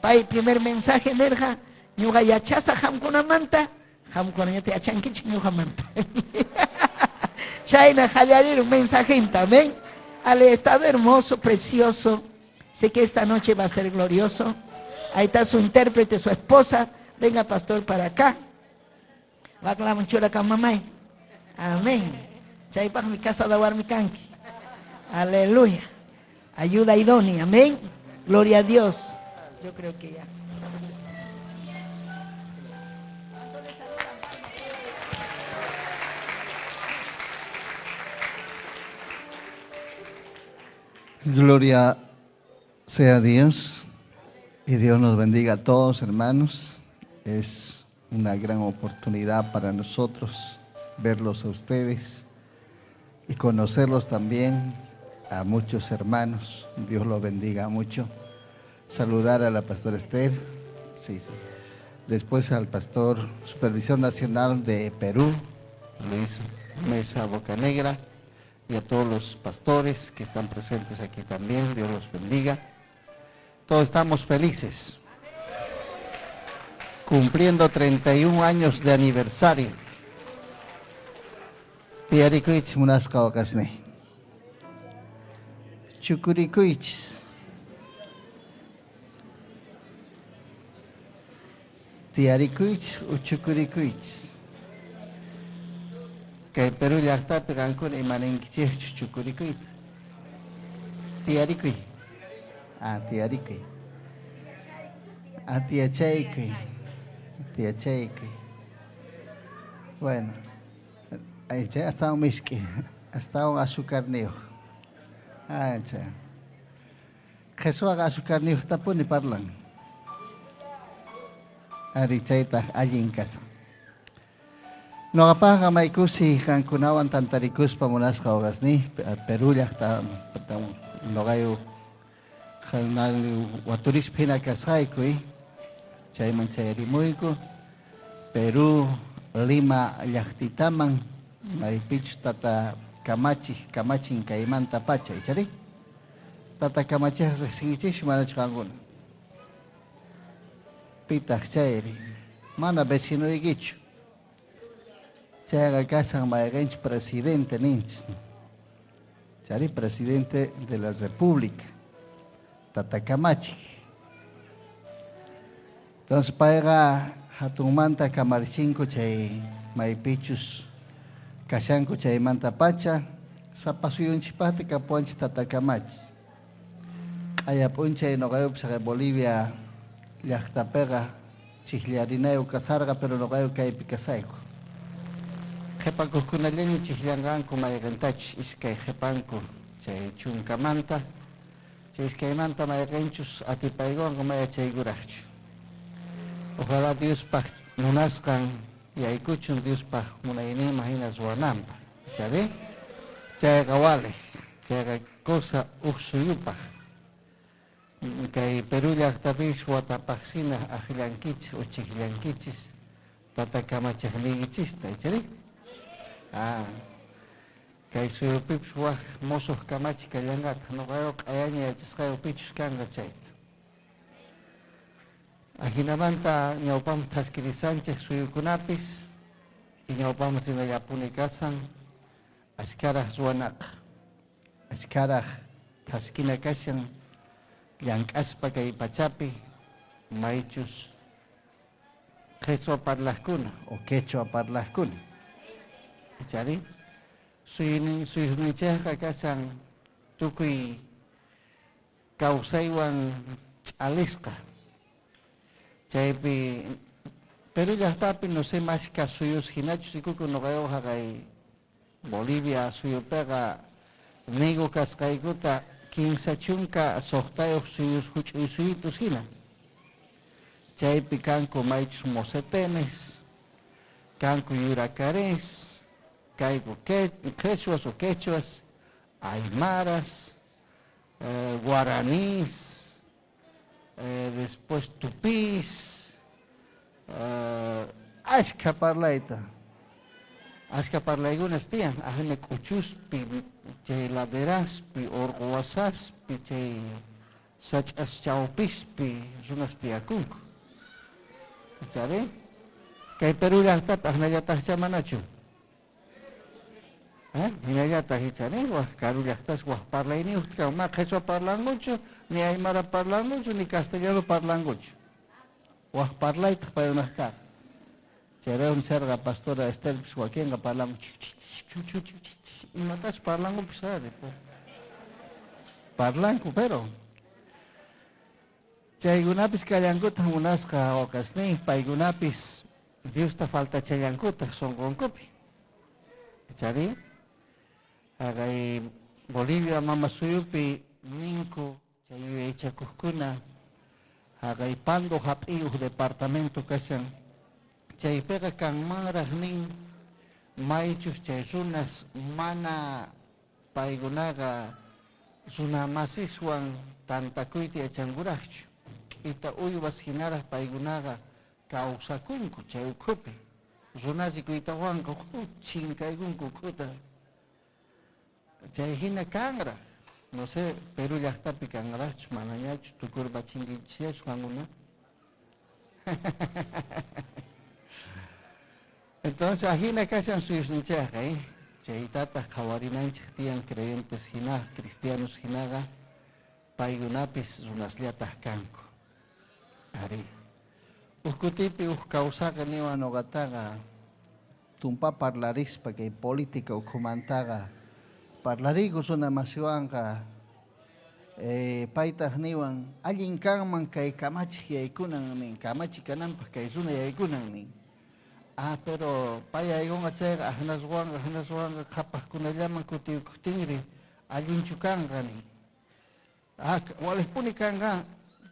Pay primer mensaje nirqa, ñuqa yachasaq qamkunamanta, qamkunañataq yachankichik ñuqamanta. Chayna qallarirun mensajenta, amén. Al estado hermoso, precioso. Sé que esta noche va a ser glorioso. Ahí está su intérprete, su esposa. Venga, pastor, para acá. Waqlaman churakan mamay. Amén. Chaypaqmi casada warmi kanki. Aleluya. Ayuda idónea. Amén. Gloria a Dios. Yo creo que ya. Gloria sea a Dios y Dios nos bendiga a todos, hermanos. Es una gran oportunidad para nosotros verlos a ustedes y conocerlos también a muchos hermanos. Dios los bendiga mucho. Saludar a la pastora Esther, sí, sí. Después al pastor Supervisor Nacional de Perú, Luis Mesa Bocanegra, y a todos los pastores que están presentes aquí también. Dios los bendiga. Todos estamos felices, cumpliendo 31 años de aniversario. Tiyarikuychis munasqa wawqasniy. Chukurikuychis. Tiyarikuychis o chukurikuychis. Kay Perú llaqtapi qankuna imaninkichikchu chukurikuyta? Tiyarikuy. Ah, tiyarikuy. Ah, tiyachaykuy. Tiyachaykuy. Bueno, chay astawan misk'i, astawan azucarniyuq. Ah, chay. Qheswaqa azucarniyuqtapuni parlan. Ari, chaytaq allin kashan. Noqapaqqa may kusiy qankunawan tantarikuspa munasqa wawasniy, Perú llaqta noqayu waturispa hina kasqayku, chayman chayarimuyku Perú Lima llaqtitaman, maypichus tata kamachiq kamachin kaymanta pacha, ichari? Tata kamachiq riqsinkichikchu manachu qankuna? Pitaq chayri? Mana vecinoykichu. Chayqa kashan mayqinchu presidente ninchis. Chari presidente de la república. Tata kamachik. Entonces payqa hatunmanta kamarichinku chay maypichus kashanku chaymanta pacha sapa suyunchikpaqta kapuwanchik tata kamachis. Q'aya p'unchay noqayupis haqay Bolivia llaqtapiqa chikllarinayuq kasarqa, pero noqayu kaypi kasayku. Qhipakuqkunallaña chikllanqanku mayqintachus iskay qhipanku chay chunkamanta, chay iskaymanta mayqinchus atipaykunqa maya chaykuraqchu. Ojalá Diospaq munasqan yaykuchun Diospaq munayninman hina ruwananpaq, ichari? Chayqa waliq, chayqa Cosa uj suyupaq. Kay Perú llaqtapipis watapaqsina aqllankichis o chiqllankichis tata kamachiqniykichista, ichari? Ah, kay suyupipis wak mosoq kamachi kallanqataq, noqayqa q'ayaña yachasqayuq pichus kanqa chayta. Ajinamanta ñawpaman thaskirisanchik suyukunapis y ñawpaman rinallapuni kasan. Achkharaq ruwanaqa, achkharaq thaskina kashan llank'aspa kay pachapi maychus qhechwa parlaqkuna o quechua parlaqkuna. Ichari suyunin suyusninchikqa kashan tukuy kawsaywan ch'alisqa. Chaypi Perú llaqtapi no sé mashka suyus hinachus rikukun noqayuq haqay Bolivia suyupiqa nigo kasqaykuta 36 suyus huch'uy suyitus hina. Chaypi kanku maychus mosetenes, kanku yuracarés, kayku qheswas o quechuas, aymaras, guaranís, después tupís, ashkha parlayta, ashkha parlaykunas tiyan, ajina k'uchuspi, chay laderaspi, orqo wasaspi, chay sach'as chawpispi runas tiyakunku. Ichari? Kay Perú llaqtapi ajnallataqchá manachu? Hinallataq icha nin wak karu llaqtas wak parlayniyuq kan ma qhechua parlankuchu ni aymara parlankuchu ni castellano parlankuchu wak parlaytaq paykunaq kaq chayraykum nisharqa pastora Estelpis wakinqa parlanku imatachus parlankupis ari parlanku pero chaykunapis kallankutaq munasqa wawqasnin paykunapis Diosta faltachallankutaq sonqonkupi. Ichari? Haqay Bolivia mama suyupi ninku chay yuyaychakuqkuna haqay Pando hap'iyuq departamento kashan chaypiqa kanmanraq nin maychus chay runas mana paykunaqa runamasiswan tantakuyta yachankuraqchu k'ita uywas hinaraq paykunaqa Kawsakunku chay ukhupi. Runa rikuytawanqa chinkaykunku ukhuta. Chay hina kanraq. No sé, Perú llaqtapi kanraqchu, manañachu, tukurpachinkichikchu qankuna. Entonces, ajina kashan suyusninchikqa, eh? Chaytataq qhawarinanchik tiyan creyentes hina, cristianos hinaqa, paykunapis runasllataq kanku. Arí. Uj kutipi uj kawsaqa niwan noqataqa tumpa parlarispa kay política ukhumantaqa parlariyku runa masiwanqa paytaq niwan allin kanman kay kamachiq yaykunan nin, kamachi kananpaq kay runa yaykunan nin. Ah, pero pay aykunqa chayqa aknaswanqa aknaswanqa qhapaqkunallaman kutiykuqtinri allinchu kanqa nin. Ah, waliqpuni kanqa.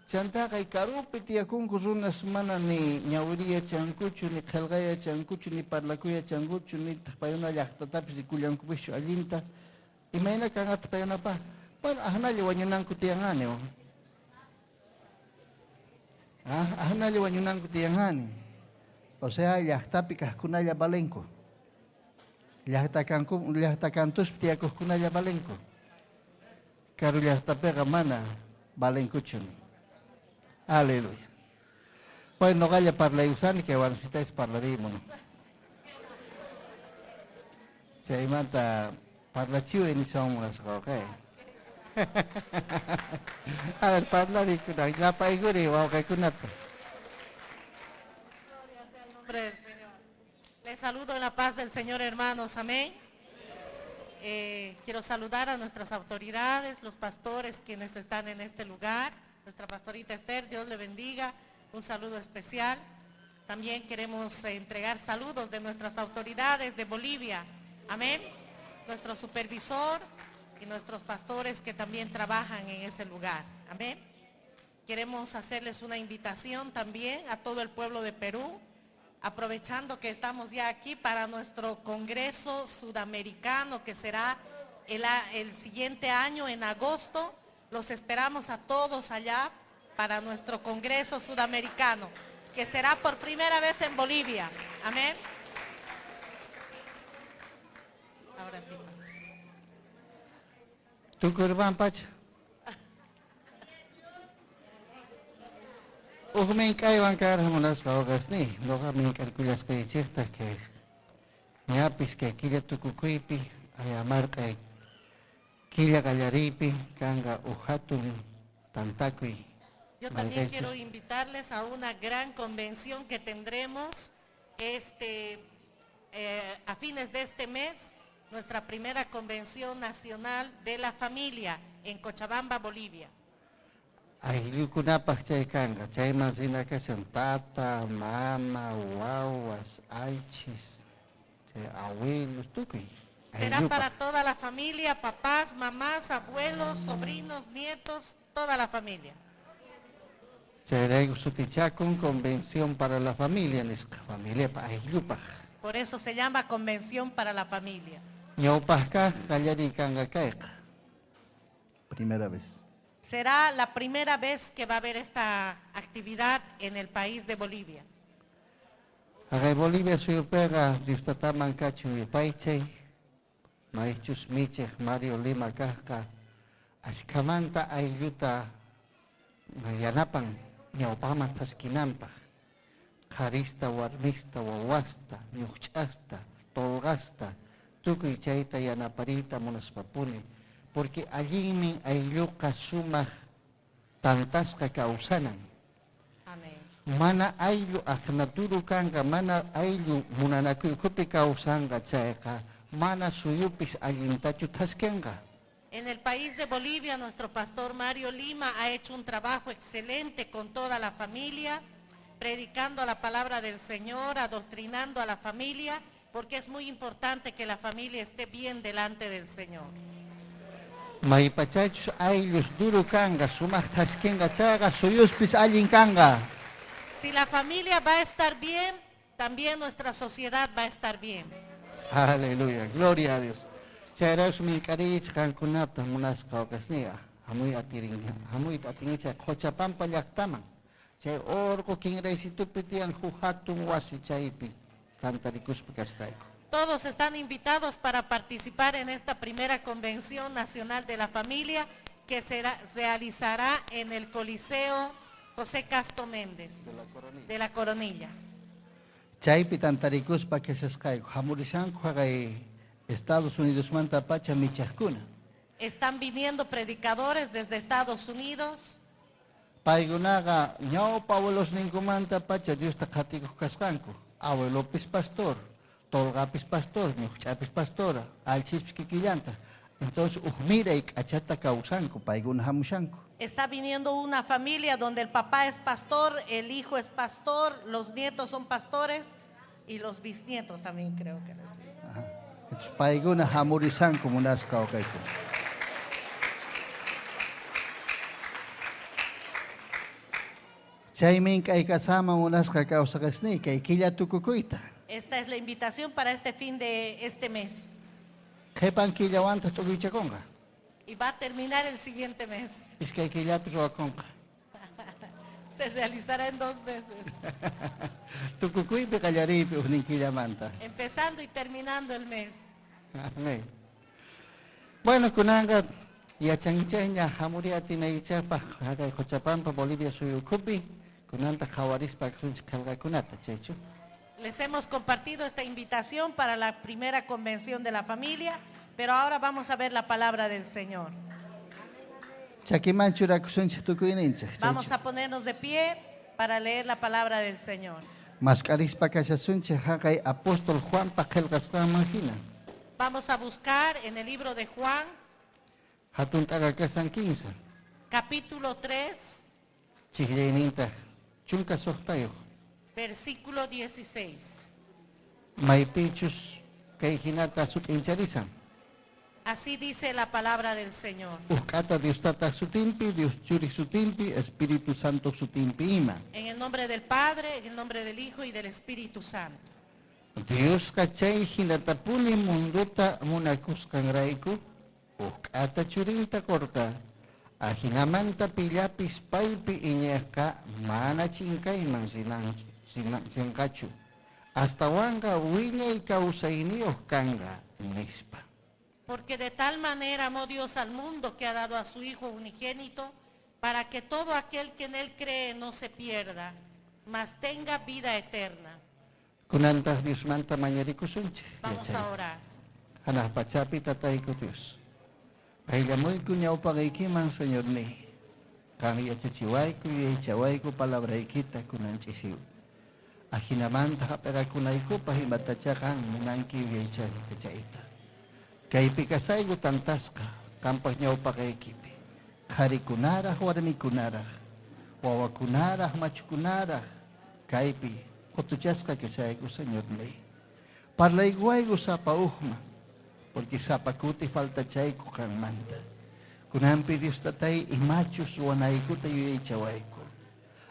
Chantaqa karupi tiyakunku runas mana ni ñawiriy yachankuchu, ni qillqay yachankuchu, ni parlakuy yachankuchu, nitaq paykuna llaqtatapis rikullankupischu allinta. Imayna kanqataq paykunapaq? Bueno, aknalla wañunanku tiyanqa niwan. Ah, aknalla wañunanku tiyanqa nin. O sea, llaqtapi kaqkunalla valenku. Llaqta kanku, llaqta kantuspi tiyakuqkunalla valenku. Karu llaqtapiqa mana valenkuchu nin. Aleluya. Bueno, noqalla parlayusani kay warmisitaysi parlariymuno. Chaymanta parlachiway nishawan munasqa wawqey. A ver, parlarikuna, ñapaykuri wawqeykunata. Gloria sea al nombre del Señor. Les saludo en la paz del Señor, hermanos. Amén. Quiero saludar a nuestras autoridades, los pastores quienes están en este lugar. Nuestra pastorita Esther, Dios le bendiga. Un saludo especial. También queremos entregar saludos de nuestras autoridades de Bolivia. Amén. Nuestro supervisor y nuestros pastores que también trabajan en ese lugar. Amén. Queremos hacerles una invitación también a todo el pueblo de Perú, aprovechando que estamos ya aquí para nuestro Congreso Sudamericano, que será el siguiente año, en agosto. Los esperamos a todos allá para nuestro Congreso Sudamericano, que será por primera vez en Bolivia. Amén. Ahora sí. Tukurban pacha. Uj mink'aywan karqa munasqa wawqasniy, noqa mink'arkullasqaychejtaj kay ñapis kay killa tukukuypi ayamarq'ay killa qallariypi kanqa uj hatun tantakuy. Yo también quiero invitarles a una gran convención que tendremos a fines de este mes, nuestra primera convención nacional de la familia en Cochabamba, Bolivia. Ayllukunapaq chay kanqa, chayman rina kashan tata, mama, wawas, aychis, chay abuelos, tukuy. Será para toda la familia, papás, mamás, abuelos, sobrinos, nietos, toda la familia. Chayrayku sutichakun convención para la familia, nisqa familia pa ayllupaq. Por eso se llama convención para la familia. Ñawpaq kaq qallariy kanqa kayqa. Primera vez. Será la primera vez que va a haber esta actividad en el país de Bolivia. Haqay Bolivia suyupiqa Dios tataman kachun yupaychay, maychus michiq Mario Lima kaqqa ashkhamanta aylluta yanapan ñawpaqman thaskinanpaq, qharista, warmista, wawasta, ñuqch'asta, tolqasta, tukuy chayta yanapariyta munaspapuni, porque allinmin aylluqa sumaq tantasqa kawsanan. Amén. Mana ayllu aqnaturu kanqa, mana ayllu munanakuykupi kawsanqa chayqa, mana suyupis allintachu thaskinqa. En el país de Bolivia, nuestro pastor Mario Lima ha hecho un trabajo excelente con toda la familia, predicando la palabra del Señor, adoctrinando a la familia, porque es muy importante que la familia esté bien delante del Señor. Maypachachus ayllus duro kanqa, sumaq thaskinqa chayqa, suyuspis allin kanqa. Si la familia va a estar bien, también nuestra sociedad va a estar bien. Aleluya, gloria a Dios. Chayrayku mink'ariychik qankunata munasqa wawqasniy, hamuy atirin, hamuyta atingichik Qochapampa llaqtaman. Chay urqu kinraysitupi tiyan huk hatun wasi chaypi tantarikuspa kasqayku. Todos están invitados para participar en esta primera Convención Nacional de la Familia que se realizará en el Coliseo José Casto Méndez de la Coronilla. De la Coronilla. Chaypi tantarikuspa kashasqayku, hamurishanku haqay Estados Unidosmanta pacha michaqkuna. Están viniendo predicadores desde Estados Unidos. Paykunaqa ñawpa abuelosninkumanta pacha Diosta qhatikuq kasqanku. Abuelopis pastor, tolqapis pastor, ñuqch'apis pastora, alchispis kikillanta. Entonces, uj miray k'achata kawsanku, paykuna hamushanku. Está viniendo una familia donde el papá es pastor, el hijo es pastor, los nietos son pastores. Y los bisnietos también creo que les. Entonces, paykuna hamurisanku munasqa wawqiykuna. Chaymi k'aykasama munasqa kawsaqasniy kay killa tukukuyta. Esta es la invitación para este fin de este mes. Qhipan killawantaq tukuychakunqa. Y va a terminar el siguiente mes. Iskay killapi ruwakunqa. Se realizará en dos meses. Tukukuypi qallariypi huknin killamanta. Empezando y terminando el mes. Amén. Bueno, kunanqa yachanchayña hamuri atinaykichikpaq haqay Quchapampa Bolivia suyu ukhupi kunantaq qhawarispa kasunchik qillqakunata chaychu. Les hemos compartido esta invitación para la primera convención de la familia, pero ahora vamos a ver la palabra del Señor. Chakiman churakusunchik tukuyninchik Vamos chaychu. a ponernos de pie para leer la palabra del Señor. Mask'arispa kashasunchik haqay apóstol Juanpa qillqasqanman hina. Vamos a buscar en el libro de Juan, Hatun t'aqa kasan kinsa. capítulo 3, Chikllaynintaq chunka suqtayuq. versículo 16. Maypichus kay hinata sut'incharisan. Así dice la palabra del Señor. Uq'ata Dios Tata sutinpi, Dios Churi sutinpi, Espíritu Santo sutinpi ima. En el nombre del Padre, en el nombre del Hijo y del Espíritu Santo. Diosqa chay hinatapuni mundota munakusqanrayku uq'ata churinta qurqa. Ajinamanta pillapis paypi iñiqqa mana chinkayman rinqachu. Astawanqa wiñay kawsayniyuq kanqa, nispa. Porque de tal manera amó Dios al mundo que ha dado a su Hijo unigénito, para que todo aquel que en él cree no se pierda, mas tenga vida eterna. Kunantaq Diosmanta mañarikusunchik. Vamos a orar. Hanaq pachapi tatayku Dios. Qayllamuyku ñawpaqaykiman, Señorniy. Qan yachachiwayku, yuyaychawayku palabraykita kunan ch'isiw. Ajinamanta hap'irakunaykupaq imatacha qan munanki yuyaychayta chayta. Kaypi kasayku tantasqa qanpaq ñawpaqaykipi. Qharikunaraq, warmikunaraq, wawakunaraq, machukunaraq, kaypi qutuchasqa kashayku, Señorniy. Parlaykuwayku sapa uqman, porque sapa kuti faltachayku qanmanta. Kunanpi Dios tatay imachus ruwanaykuta yuyaychawayku.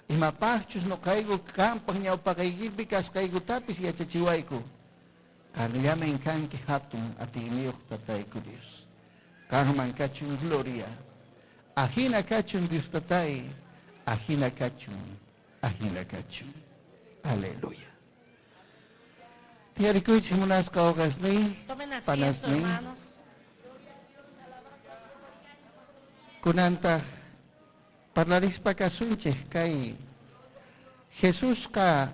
Imapaqchus nuqayku qanpaq ñawpaqaykipi kasqaykutapis yachachiwayku. Qanllamin kanki hatun atiyniyuq tatayku Dios. Qanman kachun gloria. Ajina kachun Dios tatay, ajina kachun, ajina kachun. Aleluya. Tiyarikuychik munasqa wawqasniy, Tomen asiento, panasniy. hermanos. Kunantaq parlarispa kasunchik kay Jesusqa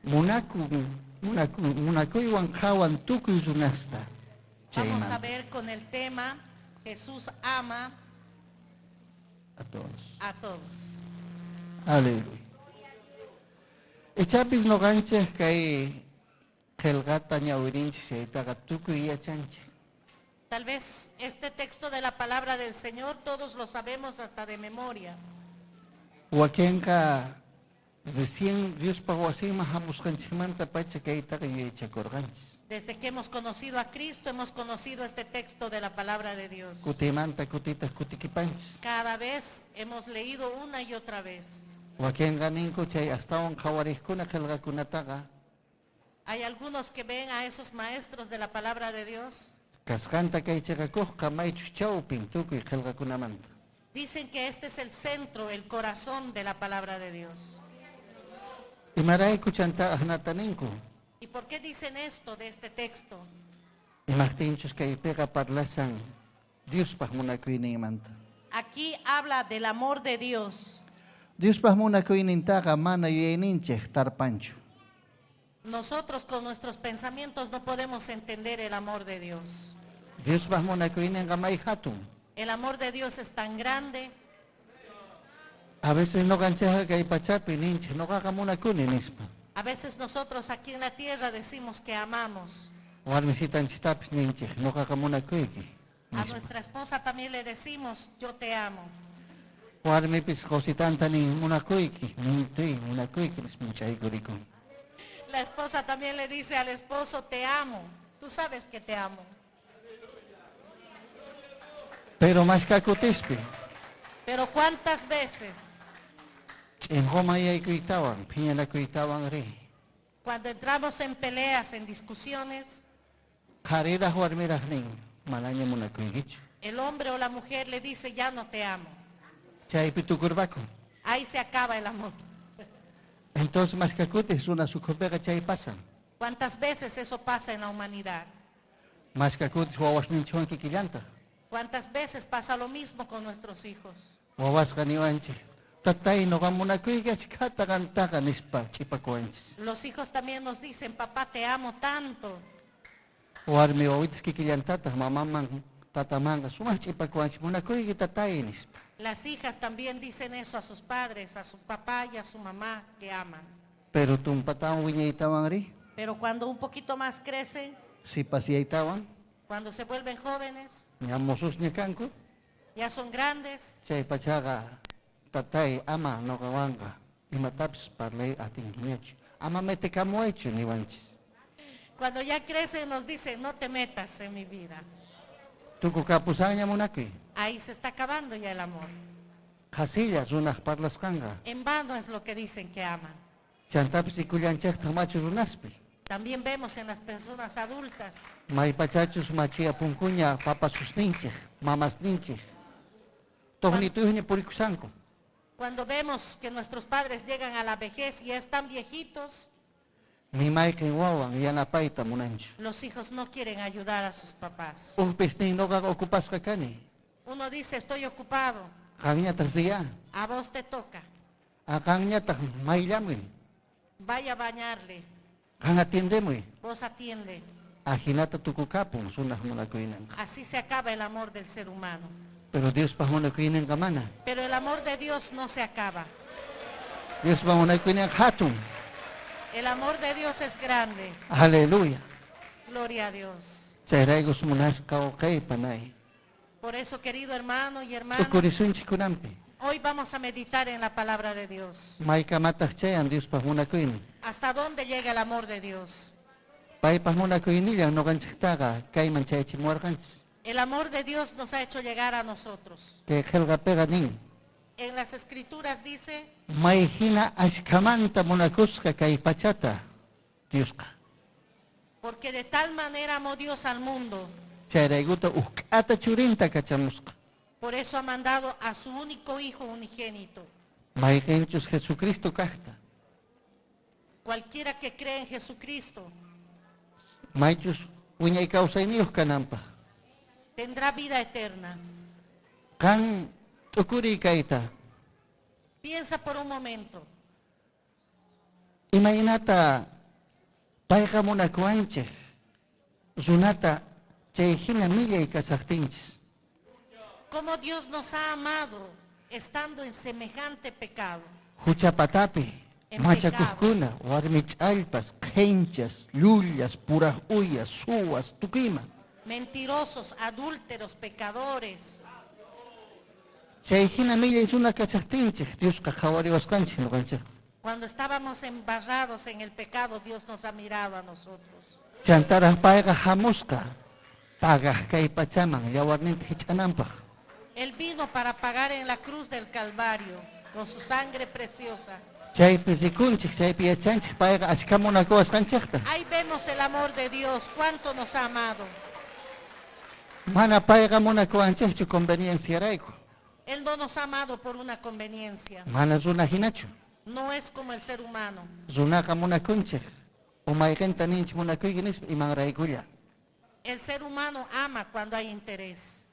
munakun, munakun, munakuywan qhawan tukuy runasta. Vamos a Chaymanta. ver con el tema Jesús ama a todos. A todos. Aleluya. Ichapis nuqanchik kay qillqata ñawirinchik chaytaqa tukuy yachanchik. Tal vez este texto de la palabra del Señor todos lo sabemos hasta de memoria. Wakinqa recién Diospa wasinman hamusqanchikmanta pacha kaytaqa yuyaychakurqanchik. Desde que hemos conocido a Cristo, hemos conocido este texto de la palabra de Dios. Kutimanta kutitaq kutikipanchik. Cada vez hemos leído una y otra vez. Wakinqa ninku chay astawan qhawariqkuna qillqakunataqa. Hay algunos que ven a esos maestros de la palabra de Dios. Kasqanta kay chiqakuqqa maychus chawpin tukuy qillqakunamanta. Dicen que este es el centro, el corazón de la palabra de Dios. Imarayku chanta ahnata ninku. ¿Y por qué dicen esto de este texto? Imaqtinchus kaypiqa parlasan Diospaq munakuyninmanta. Aquí habla del amor de Dios. Diospaq munakuynintaqa mana yuyayninchik tarpanchu. Nosotros con nuestros pensamientos no podemos entender el amor de Dios. Diospaq munakuyninqa may hatun. El amor de Dios es tan grande. A veces nuqanchikqa kay pachapi ninchik nuqaqa munakuni nispa. A veces nosotros aquí en la tierra decimos que amamos. Warmisitanchiktapis ninchik nuqaqa munakuyki. A nuestra esposa también le decimos yo te amo. Warmipis qusitanta nin munakuyki, nintuy munakuyki nispa muchaykurikun. La esposa también le dice al esposo, te amo. Tú sabes que te amo. Pero mashkakutispi Pero ¿cuántas veces ch'inquma yaykuytawan phiñanakuytawan ri cuando entramos en peleas, en discusiones, qhariraq warmiraq nin manaña munakuykichu el hombre o la mujer le dice, ya no te amo? Chaypi tukurpakun. Ahí se acaba el amor. Entonces mashkakutis runa sukhupiqa chay pasan. ¿Cuántas veces eso pasa en la humanidad? Mashkakutis wawasninchikwan kikillantaq. ¿Cuántas veces pasa lo mismo con nuestros hijos? Wawasqa niwanchik tatay nuqa munakuyki achkhata qantaqa nispa ch'ipakuwanchik. Los hijos también nos dicen, papá, te amo tanto. Warmi wawitas kikillantataq mamaman tatamanqa sumaq ch'ipakuwanchik munakuyki tatay nispa. Las hijas también dicen eso a sus padres, a su papá y a su mamá que aman. Pero tumpatawan wiñaytawan ri Pero cuando un poquito más crecen, sipasiyaytawan cuando se vuelven jóvenes, ña mosusña kanku ya son grandes, chay pachaqa tatay ama nuqawanqa imatapis parlay atinkiñachu ama metikamuwaychu niwanchis. Cuando ya crecen nos dicen, no te metas en mi vida. Tukukapusanña munakuy. Ahí se está acabando ya el amor. Qhasilla runaq parlasqanqa. En vano es lo que dicen que aman. Chantapis rikullanchiktaq machu runaspi. También vemos en las personas adultas, Maypachachus machuyapunkuña papasusninchik, mamasninchik. Tuqnituyuqña purikusanku. Cuando vemos que nuestros padres llegan a la vejez y ya están viejitos, Ni mayqin wawan yanapayta munanchu. los hijos no quieren ayudar a sus papás. Ujpis nin nuqaqa ocupasqa kani. Uno dice, estoy ocupado, Qamñataq riya. a vos te toca, A qamñataq mayllamuy. vaya a bañarle, Qan atiendemuy. vos atiende. Ajinata tukukapun runaq munakuyninqa. Así se acaba el amor del ser humano. Pero Diospaq munakuyninqa mana. Pero el amor de Dios no se acaba. Diospaq munakuyninqa hatun. El amor de Dios es grande. Aleluya. Gloria a Dios. Chayraykus munasqa wawqiypa panay. Por eso, querido hermano y hermana, Tukurisunchik kunanpi. hoy vamos a meditar en la palabra de Dios. Maykamataq chayan Diospaq munakuynin. ¿Hasta dónde llega el amor de Dios? Paypaq munakuynillan nuqanchiktaqa kayman chayachimuwarqanchik. El amor de Dios nos ha hecho llegar a nosotros. Kay qillqapiqa nin. En las escrituras dice, May hina achkhamanta munakusqa kay pachata Diosqa. porque de tal manera amó Dios al mundo, Chayraykuta uq'ata churinta kachamusqa. por eso ha mandado a su único Hijo unigénito. Mayqinchus Jesucristo kaqta. Cualquiera que cree en Jesucristo Maychus wiñay kawsayniyuq kananpaq. tendrá vida eterna. Qan t'ukuriy kayta. Piensa por un momento, Imaynata payqa munakuwanchik runata chay hina millay kashaqtinchis. cómo Dios nos ha amado estando en semejante pecado. Hucha patapi, En machakuqkuna, warmi ch'allpas, qhinchas, llullas, puraq uyas, suwas, tukuyma. Mentirosos, adúlteros, pecadores. Chay hina millay runa kashaqtinchik, Diosqa qhawariwasqanchik ñuqanchik. Cuando estábamos embarrados en el pecado, Dios nos ha mirado a nosotros. Chantaraq payqa hamusqa, pagaq kay pachaman yawarninta hich'ananpaq. Él vino para pagar en la cruz del Calvario con su sangre preciosa. Chaypi rikunchik, chaypi yachanchik, payqa achka munakuwasqanchikta. Ahí vemos el amor de Dios, cuánto nos ha amado. Mana payqa munakuwanchikchu convenienciarayku. Él no nos ha amado por una conveniencia. Mana runa hinachu. No es como el ser humano. Runaqa munakunchik. Umayqinta ninchik munakuyki nispa imanraykulla. El ser humano ama cuando hay interés.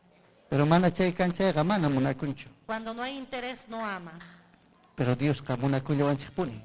Pero mana chay kanchayqa mana munakunchu. Cuando no hay interés, no ama. Pero Diosqa munakullawanchikpuni.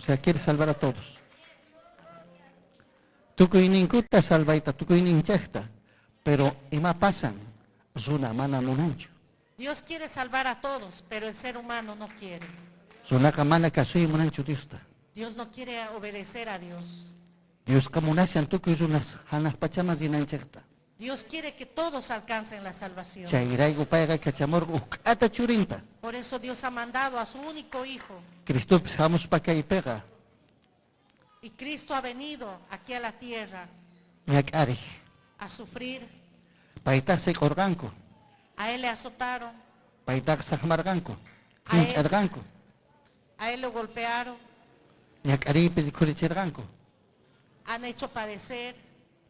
O sea, quiere salvar a todos. Tukuyninkuta salvayta, tukuyninchaqta. Pero ima pasan? Runa mana munanchu. Dios quiere salvar a todos, pero el ser humano no quiere. Runaqa mana kasuy munanchu Diosta. Dios no quiere obedecer a Dios. Diosqa munashan tukuy runas hanaq pachaman rinanchaqta. Dios quiere que todos alcancen la salvación. Chayrayku payqa kachamurqa huk k'ata churinta. Por eso Dios ha mandado a su único hijo. Cristopis hamuspa kaypiqa Y Cristo ha venido aquí a la tierra ñak'ariq. a sufrir. Paytaq siq'urqanku. A él le azotaron, Paytaq saqmarqanku. A él. Hinch'arqanku. a él lo golpearon, Ñak'ariypi rikhurichirqanku. han hecho padecer.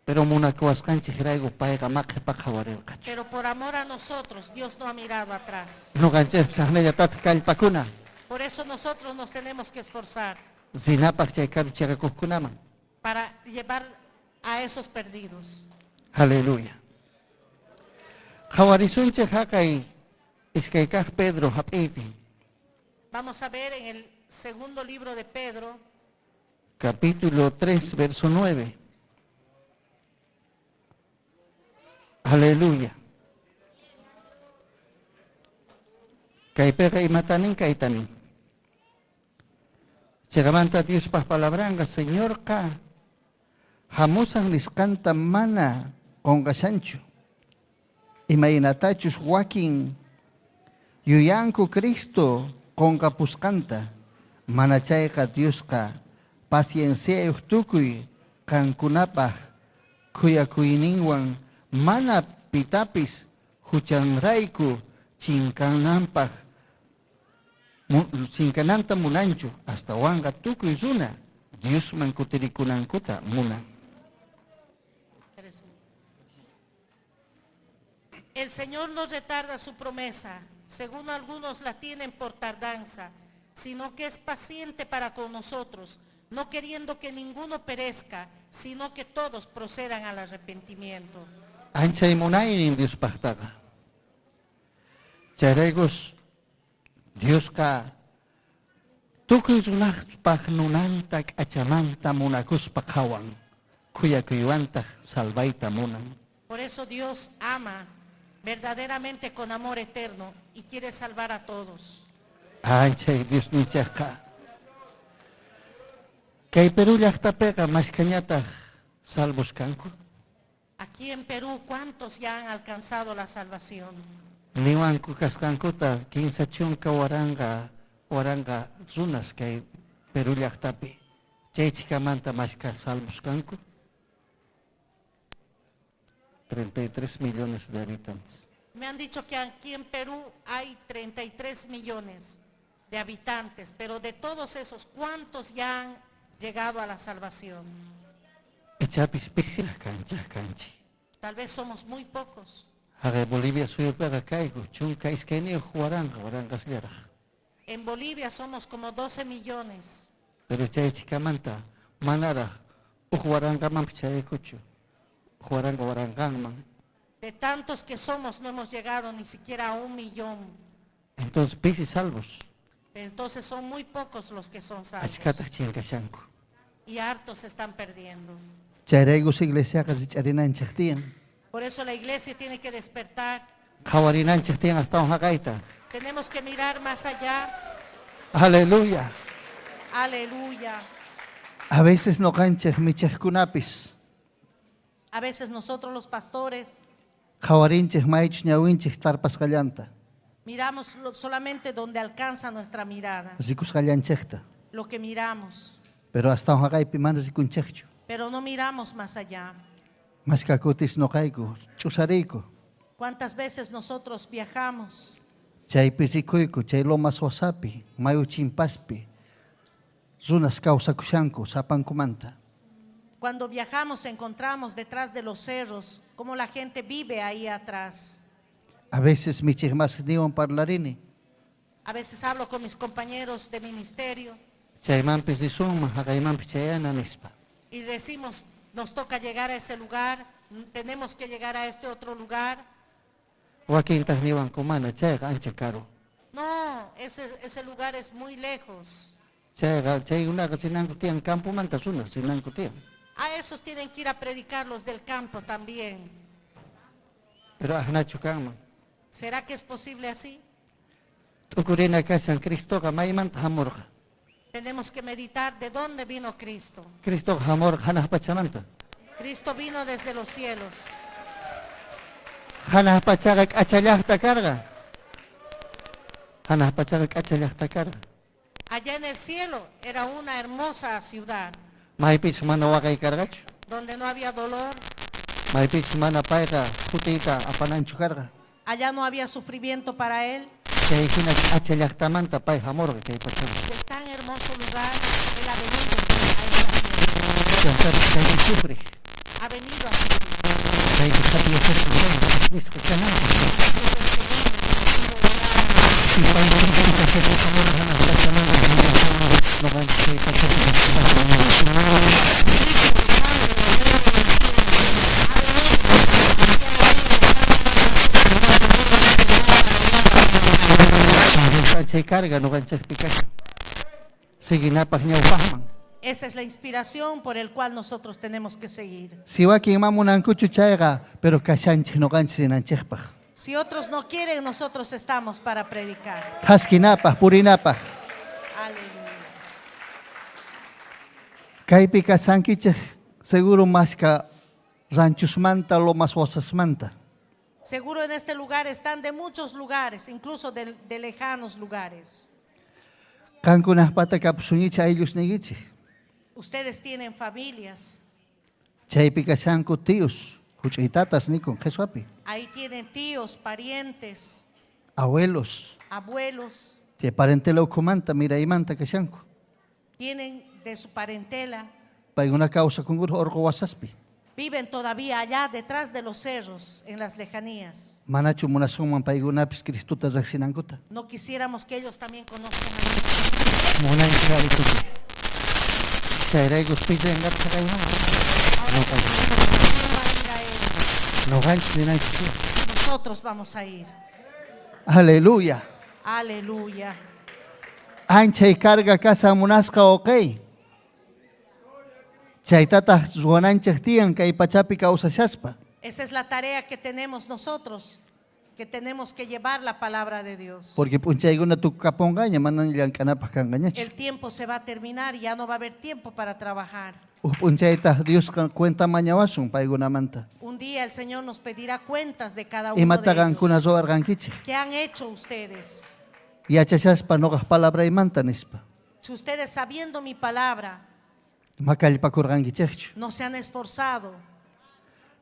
Pero munakuwasqanchikrayku payqa maqhipaq qhawarirqachu. Pero por amor a nosotros, Dios no ha mirado atrás. Ñuqanchikpis sahnallataq kallpakuna. Por eso nosotros nos tenemos que esforzar Rinapaq chay karu chaqakuqkunaman. para llevar a esos perdidos. Aleluya. Qhawarisunchik haqay iskay kaq Pedro hap'iypi. Vamos a ver en el segundo libro de Pedro, Capítulo 3, verso 9. Aleluya. Kaypiqa imatanin kaytanin. Chiqamanta Diospaq palabranqa Señorqa hamusan nisqanta mana qunqashanchu. Imaynatachus wakin yuyanku Cristo qunqapusqanta mana chayqa Diosqa pacienciayuq tukuy qankunapaq khuyakuyninwan mana pitapis huchanrayku chinkananpaq chinkananta munanchu astawanqa tukuy runa Diosman kutirikunankuta munan. El Señor no retarda su promesa, según algunos la tienen por tardanza, sino que es paciente para con nosotros, no queriendo que ninguno perezca, sino que todos procedan al arrepentimiento. Anchay munaynin Diospaqtaqa. Chayraykus Diosqa tukuy runapaq nunanta k'achamanta munakuspa qhawan, khuyakuywantaq salvayta munan. Por eso Dios ama verdaderamente con amor eterno y quiere salvar a todos. Anchay Diosninchikqa. Kay Perú llaqtapiqa mashkhañataq salvos kanku. Aquí en Perú, ¿cuántos ya han alcanzado la salvación? Niwanku kasqankuta 30 waranqa waranqa runas kay Perú llaqtapi. Chay chhikamanta mashkha salvos kanku. 33 millones de habitantes. Me han dicho que aquí en Perú hay 33 millones de habitantes, pero de todos esos, ¿cuántos ya han llegado a la salvación? Ichapis pisiraq kanchaq kanchik. Tal vez somos muy pocos. Haqay Bolivia suyupiqa kayku 12 waranqa waranqasllaraq. En Bolivia somos como 12 millones, Pero chay chhikamanta manaraq huk waranqamanpis chayaykuchu. Huk waranqa waranqanman. De tantos que somos no hemos llegado ni siquiera a 1 millón. Entonces pisi salvos. Entonces son muy pocos los que son salvos. Achkataq chinkashanku. Y hartos se están perdiendo. Chayraykus iglesiaqa rich'arinanchik tiyan. Por eso la iglesia tiene que despertar. Qhawarinanchik tiyan astawan haqayta. Tenemos que mirar más allá. Aleluya. Aleluya. A veces ñuqanchik michiqkunapis A veces nosotros los pastores qhawarinchik maychus ñawinchik tarpasqallanta, miramos solamente donde alcanza nuestra mirada, rikusqallanchikta. Lo que miramos, Pero astawan haqaypi mana rikunchikchu. Pero no miramos más allá. Mashkha kutis ñuqayku ch'usariyku. ¿Cuántas veces nosotros viajamos Chaypi rikuyku chay lomas wasapi, mayu chimpaspi, runas kawsakushanku sapankumanta. Cuando viajamos encontramos detrás de los cerros cómo la gente vive ahí atrás? A veces michiqmasiywan parlarini. A veces hablo con mis compañeros de ministerio Chaymanpis risunman, haqaymanpis chayana nispa. Y decimos, nos toca llegar a ese lugar, tenemos que llegar a este otro lugar. Wakintaq niwanku mana, chayqa ancha karu. No, ese lugar es muy lejos. Chayqa chaykunaqa rinanku tiyan campomanta runas rinanku tiyan. A esos tienen que ir a predicar los del campo también. Pero ahnachu kanman. ¿Será que es posible así? T'ukurina kashan Cristoqa maymanta hamurqa. Tenemos que meditar de dónde vino Cristo. Cristoqa hamurqa hanaq pachamanta. Cristo vino desde los cielos. Hanaq pachaqa k'acha llaqta karqa. Hanaq pachaqa k'acha llaqta karqa. Allá en el cielo era una hermosa ciudad. Maypichus mana waqay karqachu. Donde no había dolor. Maypichus mana payqa phutiyta apananchu karqa. Allá no había sufrimiento para él. Chay hina k'acha llaqtamanta pay hamurqa kay pachaman. De tan hermoso lugar él ha venido a esta tierra. Chantapis kaypi sufriq. Ha venido a sufrir. Kaypi qatiyachasqa nisqa kananpaq. Si pay Cristota Jesús hamurqa hanaq pachamanta ñuqanchik kay pachapi Chay carga ñuqanchikpi kashan. Siguinapaq ñawpaqman. Esa es la inspiración por el cual nosotros tenemos que seguir. Si wakin ma munankuchu chayqa, pero kashanchik ñuqanchik rinanchikpaq. Si otros no quieren, nosotros estamos para predicar. Thaskinapaq, purinapaq. Aleluya. Kaypi kashankichik seguro mashka ranchosmanta, lomas wasasmanta. Seguro en este lugar están de muchos lugares, incluso de lejanos lugares. Qankunaqpata kapusunkichik ayllusniykichik. Ustedes tienen familias. Chaypi kashanku tíos, huch'uytatas nikun qheswapi. Ahí tienen tíos, parientes. Abuelos. Abuelos. Chay parentela ukhumanta, miraymanta kashanku. Tienen de su parentela. Paykuna kawsakunku urqu wasaspi. Viven todavía allá detrás de los cerros, en las lejanías. Manachu munasunman paykunapis Cristota riqsinankuta. No quisiéramos que ellos también conozcan a Dios. Munanchik ari tukuy. Chayrayku pillanqapis kayman. Ñuqanchik rinanchik. Nosotros vamos a ir. Aleluya. Aleluya. Anchay carga kashan munasqa wawqiy. Chaytataq ruwananchik tiyan kay pachapi kawsashaspa. Esa es la tarea que tenemos nosotros, que tenemos que llevar la palabra de Dios. Porque p'unchaykuna tukukapunqaña, mana llank'anapaq kanqañachu. El tiempo se va a terminar y ya no va a haber tiempo para trabajar. Huk p'unchaytaq Diosqa cuenta mañawasun paykunamanta. Un día el Señor nos pedirá cuentas de cada uno de Imata ellos. qankuna ruwarqankichik? ¿Qué han hecho ustedes? Yachashaspa ñuqaq palabraymanta nispa. Si ustedes sabiendo mi palabra Ma kallpakurqankichikchu. no se han esforzado.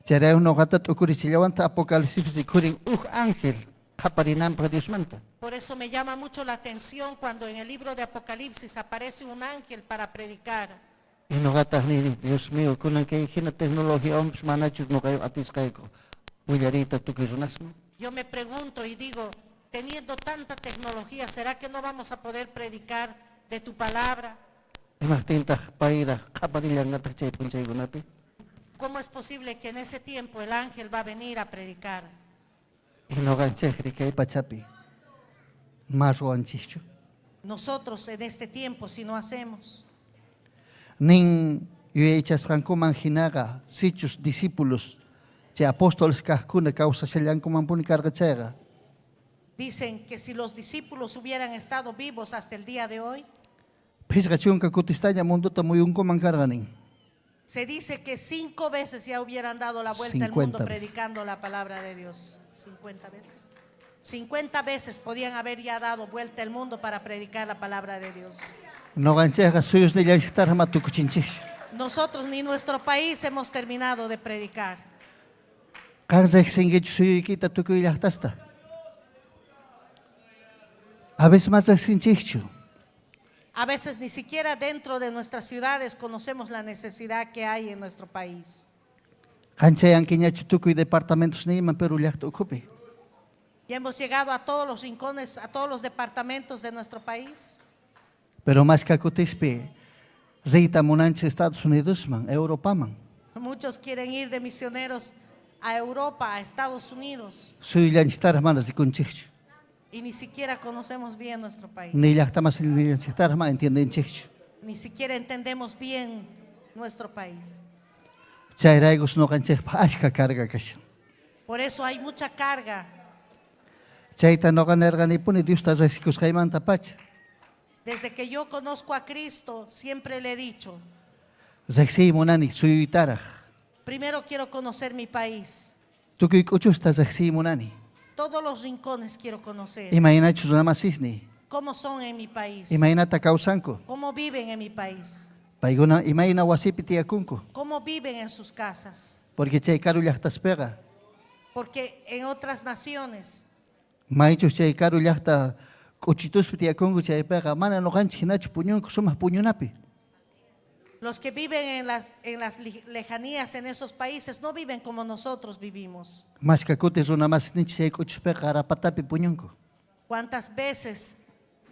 Chayrayku ñuqata t'ukurichillawanta Apocalipsis rikhurin huk ángel qhaparinanpaq Diosmanta. Por eso me llama mucho la atención cuando en el libro de Apocalipsis aparece un ángel para predicar. Y ñuqataq nini, Dios mío, kunan kay hina tecnologiawanpis manachu ñuqayku atisqayku willariyta tukuy runasman. Yo me pregunto y digo, teniendo tanta tecnología, ¿será que no vamos a poder predicar de tu palabra? Imaqtintaq payraq qhaparillanqataq chay p'unchaykunapi? ¿Cómo es posible que en ese tiempo el ángel va a venir a predicar? Y ñuqanchikri kay pachapi ma ruwanchikchu. Nosotros en este tiempo, si no hacemos. Nin yuyaychasqankuman hinaqa sichus discípulos chay apóstoles kaqkuna kawsashallankumanpuni karqa chayqa. Dicen que si los discípulos hubieran estado vivos hasta el día de hoy, Phisqa chunka kutistaña mundota muyunkuman karqa nin. Se dice que 5 veces ya hubieran dado la vuelta al mundo 50 veces. predicando la palabra de Dios. 50 veces. 50 veces podían haber ya dado vuelta al mundo para predicar la palabra de Dios. Ñuqanchikqa suyusnillanchiktaraq ma tukuchinchikchu. Nosotros ni nuestro país hemos terminado de predicar. Qan riqsinkichu suyuykita tukuy llaqtasta? A veces más riqsinchikchu. A veces ni siquiera dentro de nuestras ciudades conocemos la necesidad que hay en nuestro país. Qan chayankiñachu tukuy departamentos niyman Perú llaqta ukhupi. Ya hemos llegado a todos los rincones, a todos los departamentos de nuestro país. Pero más kakutispi riyta munanchik Estados Unidosman, Europaman. Muchos quieren ir de misioneros a Europa, a Estados Unidos. Suyullanchiktaraq mana rikunchikchu. Y ni siquiera conocemos bien nuestro país. Ni llaqtamasinchiktaraq ma entiendenchikchu. Ni siquiera entendemos bien nuestro país. Chayraykus ñuqanchikpaq achka carga kashan. Por eso hay mucha carga. Chayta ñuqa nirqanipuni Diosta riqsikusqaymantapacha. Desde que yo conozco a Cristo, siempre le he dicho, Riqsiy munani suyuytaraq. primero quiero conocer mi país. Tukuy k'uchusta riqsiy munani. Todos los rincones quiero conocer. Imaynachus runamasisniy. ¿Cómo son en mi país? Imaynata kawsanku. ¿Cómo viven en mi país? Paykuna imayna wasipi tiyakunku. ¿Cómo viven en sus casas? Porque chay karu llaqtaspiqa Porque en otras naciones, maychus chay karu llaqta k'uchituspi tiyakunku chaypiqa mana ñuqanchik hinachu puñunku sumaq puñunapi. los que viven en las lejanías en esos países no viven como nosotros vivimos. Mashka kuti runamasninchik chay k'uchuspiqa qarapatapi puñunku. ¿Cuántas veces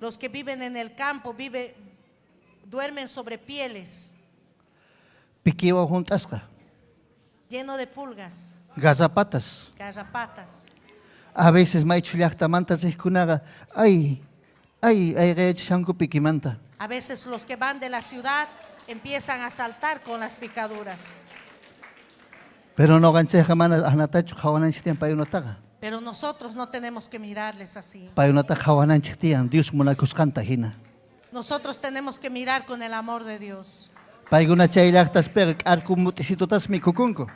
los que viven en el campo duermen sobre pieles Pikiwan hunt'asqa, lleno de pulgas, garrapatas? Garrapatas? A veces maychu llaqtamanta riqkunaqa ay, ay, ayqiyachishanku pikimanta. A veces los que van de la ciudad empiezan a saltar con las picaduras. Pero ñuqanchikqa mana ahnatachu qhawananchik tiyan paykunataqa. Pero nosotros no tenemos que mirarles así. Paykunata qhawananchik tiyan Dios munakusqanta hina. Nosotros tenemos que mirar con el amor de Dios. Paykuna chay llaqtaspiqa k'arku motisitutas mikhukunku.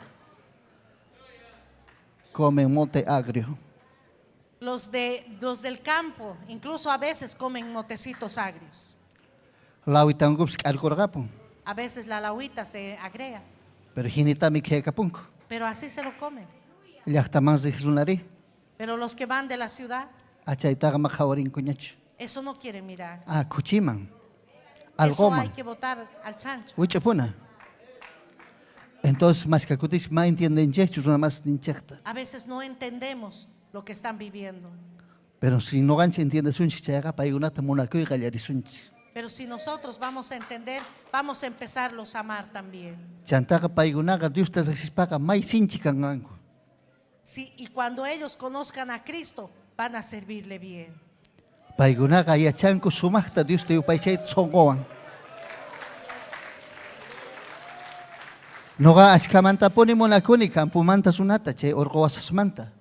Comen mote agrio. Los del campo incluso a veces comen motecitos agrios. Lawitankupis k'arkurqapun. A veces la lawita se agrega, Pero hinita mikhuyakapunku. Pero así se lo comen. Llaqtaman riq runari Pero los que van de la ciudad, achaytaqa ma qhawarinkuñachu. Eso no quieren mirar. Ah, kuchiman. Eso hay Allquman. que botar al chancho. Wich'upuna. Entonces, mashka kutis ma entiendenchikchu runamasninchikta. A veces no entendemos lo que están viviendo. Pero si ñuqanchik entiendesunchik chayqa paykunata munakuy qallarisunchik. Pero si nosotros vamos a entender, vamos a empezarlos a amar también. Chantaqa paykunaqa Diosta riqsispaqa may sinchi kanqanku. Sí, y cuando ellos conozcan a Cristo, van a servirle bien. Paykunaqa yachanku sumaqta Diosta yupaychayta sunquwan. Ñuqa achkamantapuni munakuni campomanta runata chay urqu wasasmanta.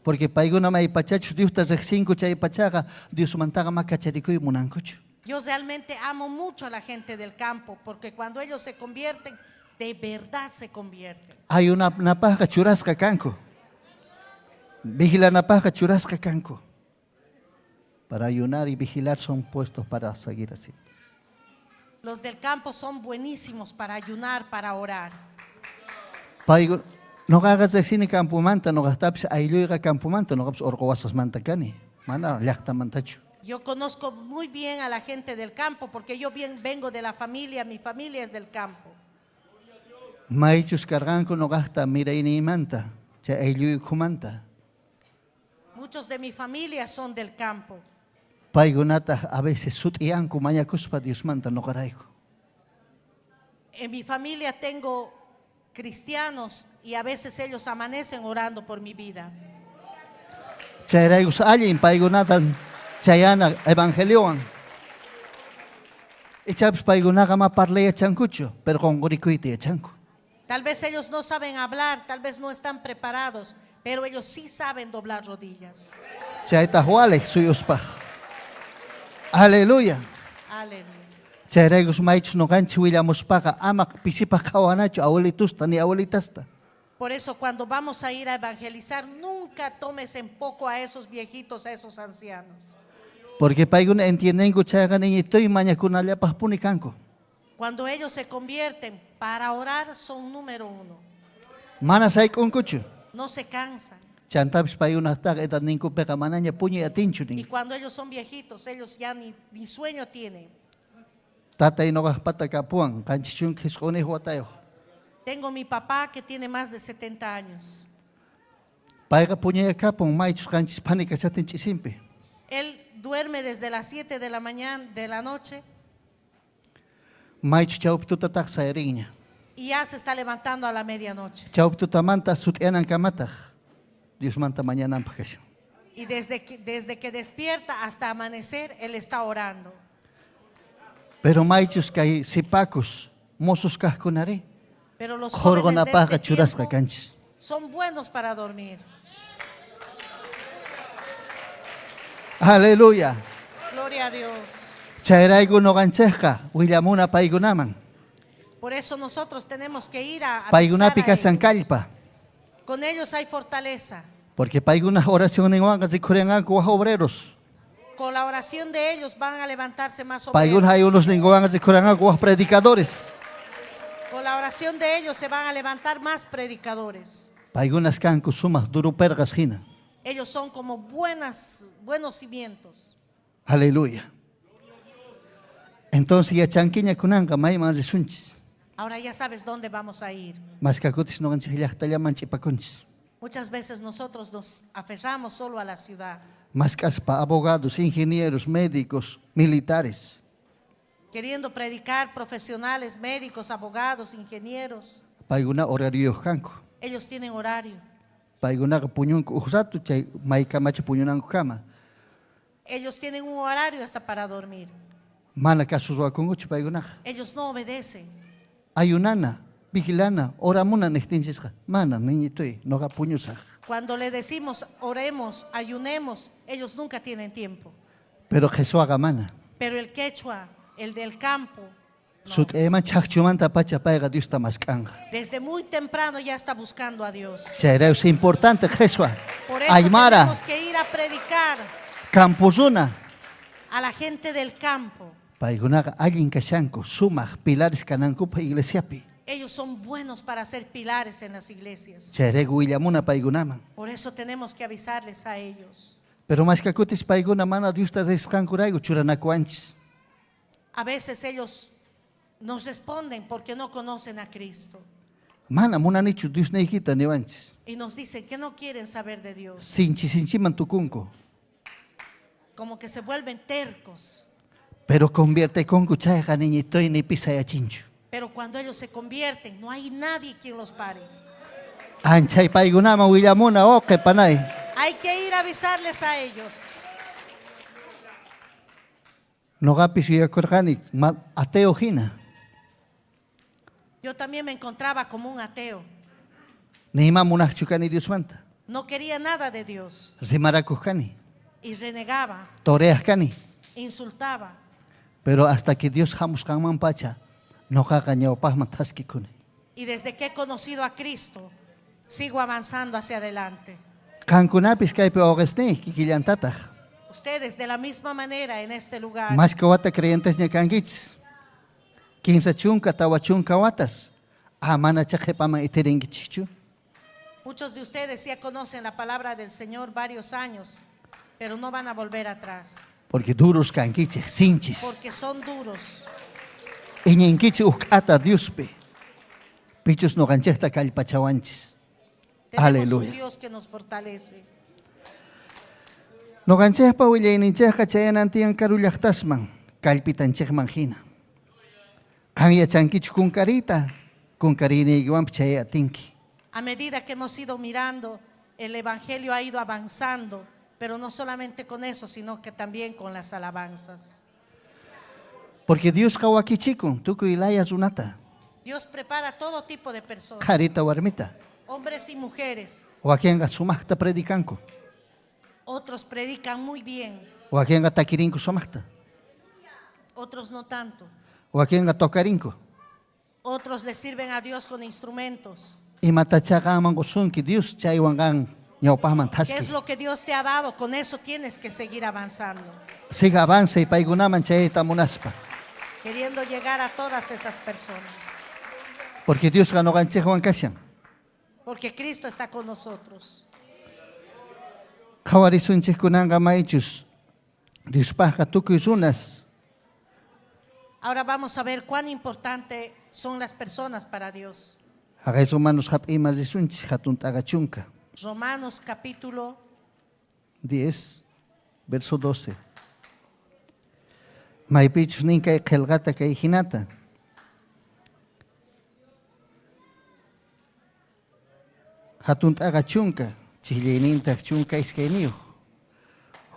Porque paykuna may pachachus Diosta riqsinku chay pachaqa Diosmantaqa ma kacharikuy munankuchu. Yo realmente amo mucho a la gente del campo, porque cuando ellos se convierten, de verdad se convierten. Ayunapaqqa churasqa kanku. Vigilanapaqqa churasqa kanku. Para ayunar y vigilar son puestos para seguir así. Los del campo son buenísimos para ayunar, para orar. Payku ñuqaqa riqsini campomanta, ñuqaqtapis aylluyqa campomanta, ñuqapis urqu wasasmanta kani, mana llaqtamantachu. Yo conozco muy bien a la gente del campo, porque yo bien vengo de la familia, mi familia es del campo. Maychus karqanku ñuqaqta mirayniymanta, chay aylluykumanta. Muchos de mi familia son del campo. Paykunataq a veces sut'iyanku mañakuspa Diosmanta ñuqarayku. En mi familia tengo cristianos y a veces ellos amanecen orando por mi vida. Chayraykus allin paykunata chayana evangeliowan. Ichapis paykunaqa ma parlay yachankuchu, pero qunqurikuyta yachanku. Tal vez ellos no saben hablar, tal vez no están preparados, pero ellos sí saben doblar rodillas. Chaytaq waliq suyuspaq. Aleluya. Aleluya. Chayraykus maychus ñuqanchik willamuspaqa ama pisipaq qhawanachu abuelitusta ni abuelitasta. Por eso cuando vamos a ir a evangelizar, nunca tomes en poco a esos viejitos, a esos ancianos. Porque paykuna entiendenku chayqa niñitoy mañakunallapaqpuni kanku. Cuando ellos se convierten para orar son número uno. Mana sayk'unkuchu. No se cansan. Chantapis paykunataqa edadninkupiqa manaña puñuy atinchu Y nin. cuando ellos son viejitos, ellos ya ni sueño tienen. Tatay ñuqaqpata kapuwan 79 watayuq. Tengo mi papá que tiene más de 70 años. Payqa puñuyakapun maychus 7 phani kachaptin ch'isinpi. Él duerme desde las 7 de la mañana, de la noche, Maychus chawpi tutataq sayarinña. Y ya se está levantando a la medianoche. Chawpi tutamanta sut'iyanankamataq Diosmanta mañananpaq kashan. Y desde que despierta hasta amanecer, él está orando. Pero maychus kay sipakus mozos kaqkunari Pero los jóvenes de qurqunapaqqa este churasqa tiempo kanchis. son buenos para dormir. Aleluya. Gloria a Dios. Chayrayku ñuqanchikqa willamuna paykunaman. Por eso nosotros tenemos que ir a avisar Paykunapi a kashan ellos. kallpa. Con ellos hay fortaleza. Porque paykunaq oracionninwanqa rikhurinqanku waj obreros. Con la oración de ellos van a levantarse más obreros. Paykuna hay unos ninguanqa rikhurinqanku waj predicadores. Con la oración de ellos se van a levantar más predicadores. Paykunas kanku sumaq duro perqas hina. Ellos son como buenos cimientos. Aleluya. Entonces yachankiña kunanqa mayman risunchis. Ahora ya sabes dónde vamos a ir. Maskakutis ñuqanchik llaqtallaman ch'ipakunchis. Muchas veces nosotros nos aferramos solo a la ciudad. Maskaspa abogados, ingenieros, médicos, militares. Queriendo predicar profesionales, médicos, abogados, ingenieros. Paykuna horarioyuq kanku. Ellos tienen horario. Paykunaqa puñunku uj rato chay maykamacha puñunankukama. Ellos tienen un horario hasta para dormir. Mana kasu ruwakunkuchu paykunaqa. Ellos no obedecen. Ayunana, vigilana, oramuna niqtinchisqa. Mana, niñitoy, noqa puñusaq. Cuando le decimos oremos, ayunemos, ellos nunca tienen tiempo. Pero qheswaqa mana. Pero el quechua, el del campo, Sut'ayman chaqchumanta pacha payqa Diosta mask'anqa. desde muy temprano ya está buscando a Dios. Chayrayku es importante qheswa. Por eso Aymara, tenemos que ir a predicar campusuna. a la gente del campo. Paykunaqa allin kashanku, sumaq pilares kanankupaq iglesiapi. Ellos son buenos para ser pilares en las iglesias. Chayrayku willamuna paykunaman. Por eso tenemos que avisarles a ellos. Pero maskakutis paykuna mana Diosta risqankurayku churanakuwanchis. A veces ellos nos responden porque no conocen a Cristo. Mana munanichu Dios niykita niwanchis. Y nos dicen que no quieren saber de Dios. Sinchi sinchiman tukunku. Como que se vuelven tercos. Pero conviertekunku chayqa niñitoy ni pisayachinchu. Pero cuando ellos se convierten, no hay nadie quien los pare. Anchay paykunaman willamuna uqi panay. Hay que ir a avisarles a ellos. Noqapis yuyakurqani ateo hina. Yo también me encontraba como un ateo. Nima munaqchu kani Diosmanta. No quería nada de Dios. Rimarakuq kani. Y renegaba. Toreaq kani. Insultaba. Pero hasta que Dios hamusqanman pacha, noqaqa ñawpaqman thaskikuni. Y desde que he conocido a Cristo, sigo avanzando hacia adelante. Qankunapis kaypi wawqisniyki kikillantataq. Ustedes de la misma manera en este lugar. Mashka wata creyentesña kankichis. Kinsa chunka, tawa chunka watas. Ah, mana chaqhipaman itirinkichikchu. Muchos de ustedes ya conocen la palabra del Señor varios años, pero no van a volver atrás. Porque duros kankichik, sinchis. Porque son duros. Iñinkichik uq'ata Diospi. Pichus noqanchikta kallpachawanchis. Tenemos un Aleluya. Dios que nos fortalece. Noqanchikpa willayninchikqa chayanantiyan karu llaqtasman, kallpitanchikman hina. Qan yachankichu kunkarita, kunkariniykiwanpi chay atinki. A medida que hemos ido mirando, el Evangelio ha ido avanzando, pero no solamente con eso, sino que también con las alabanzas. Porque Diosqa wakichikun tukuy laya runata, Dios prepara todo tipo de personas, qharita warmita. hombres y mujeres. Wakinqa sumaqta predicanku, Otros predican muy bien, wakinqa takirinku sumaqta, otros no tanto. wakinqa tocarinku. Otros le sirven a Dios con instrumentos. Imatacha qanman qusunki Dios chaywan qan ñawpaqman ¿Qué es thaski. lo que Dios te ha dado? Con eso tienes que seguir avanzando. Siga avance y paykunaman chayta munaspa. Queriendo llegar a todas esas personas. Porque Diosqa ñuqanchikwan kashan. Porque Cristo está con nosotros. Qhawarisunchikkunanqa maychus Diospaqqa tukuy runas. Ahora vamos a ver cuán importante son las personas para Dios. Haqay Romanos hap'ima risunchis hatun t'aqachunka. Romanos capítulo 10, verso 12. Maypichus nin kay qillqata kay hinata. Hatun t'aqa chunka, chillaynintaj chunka iskayniyuq.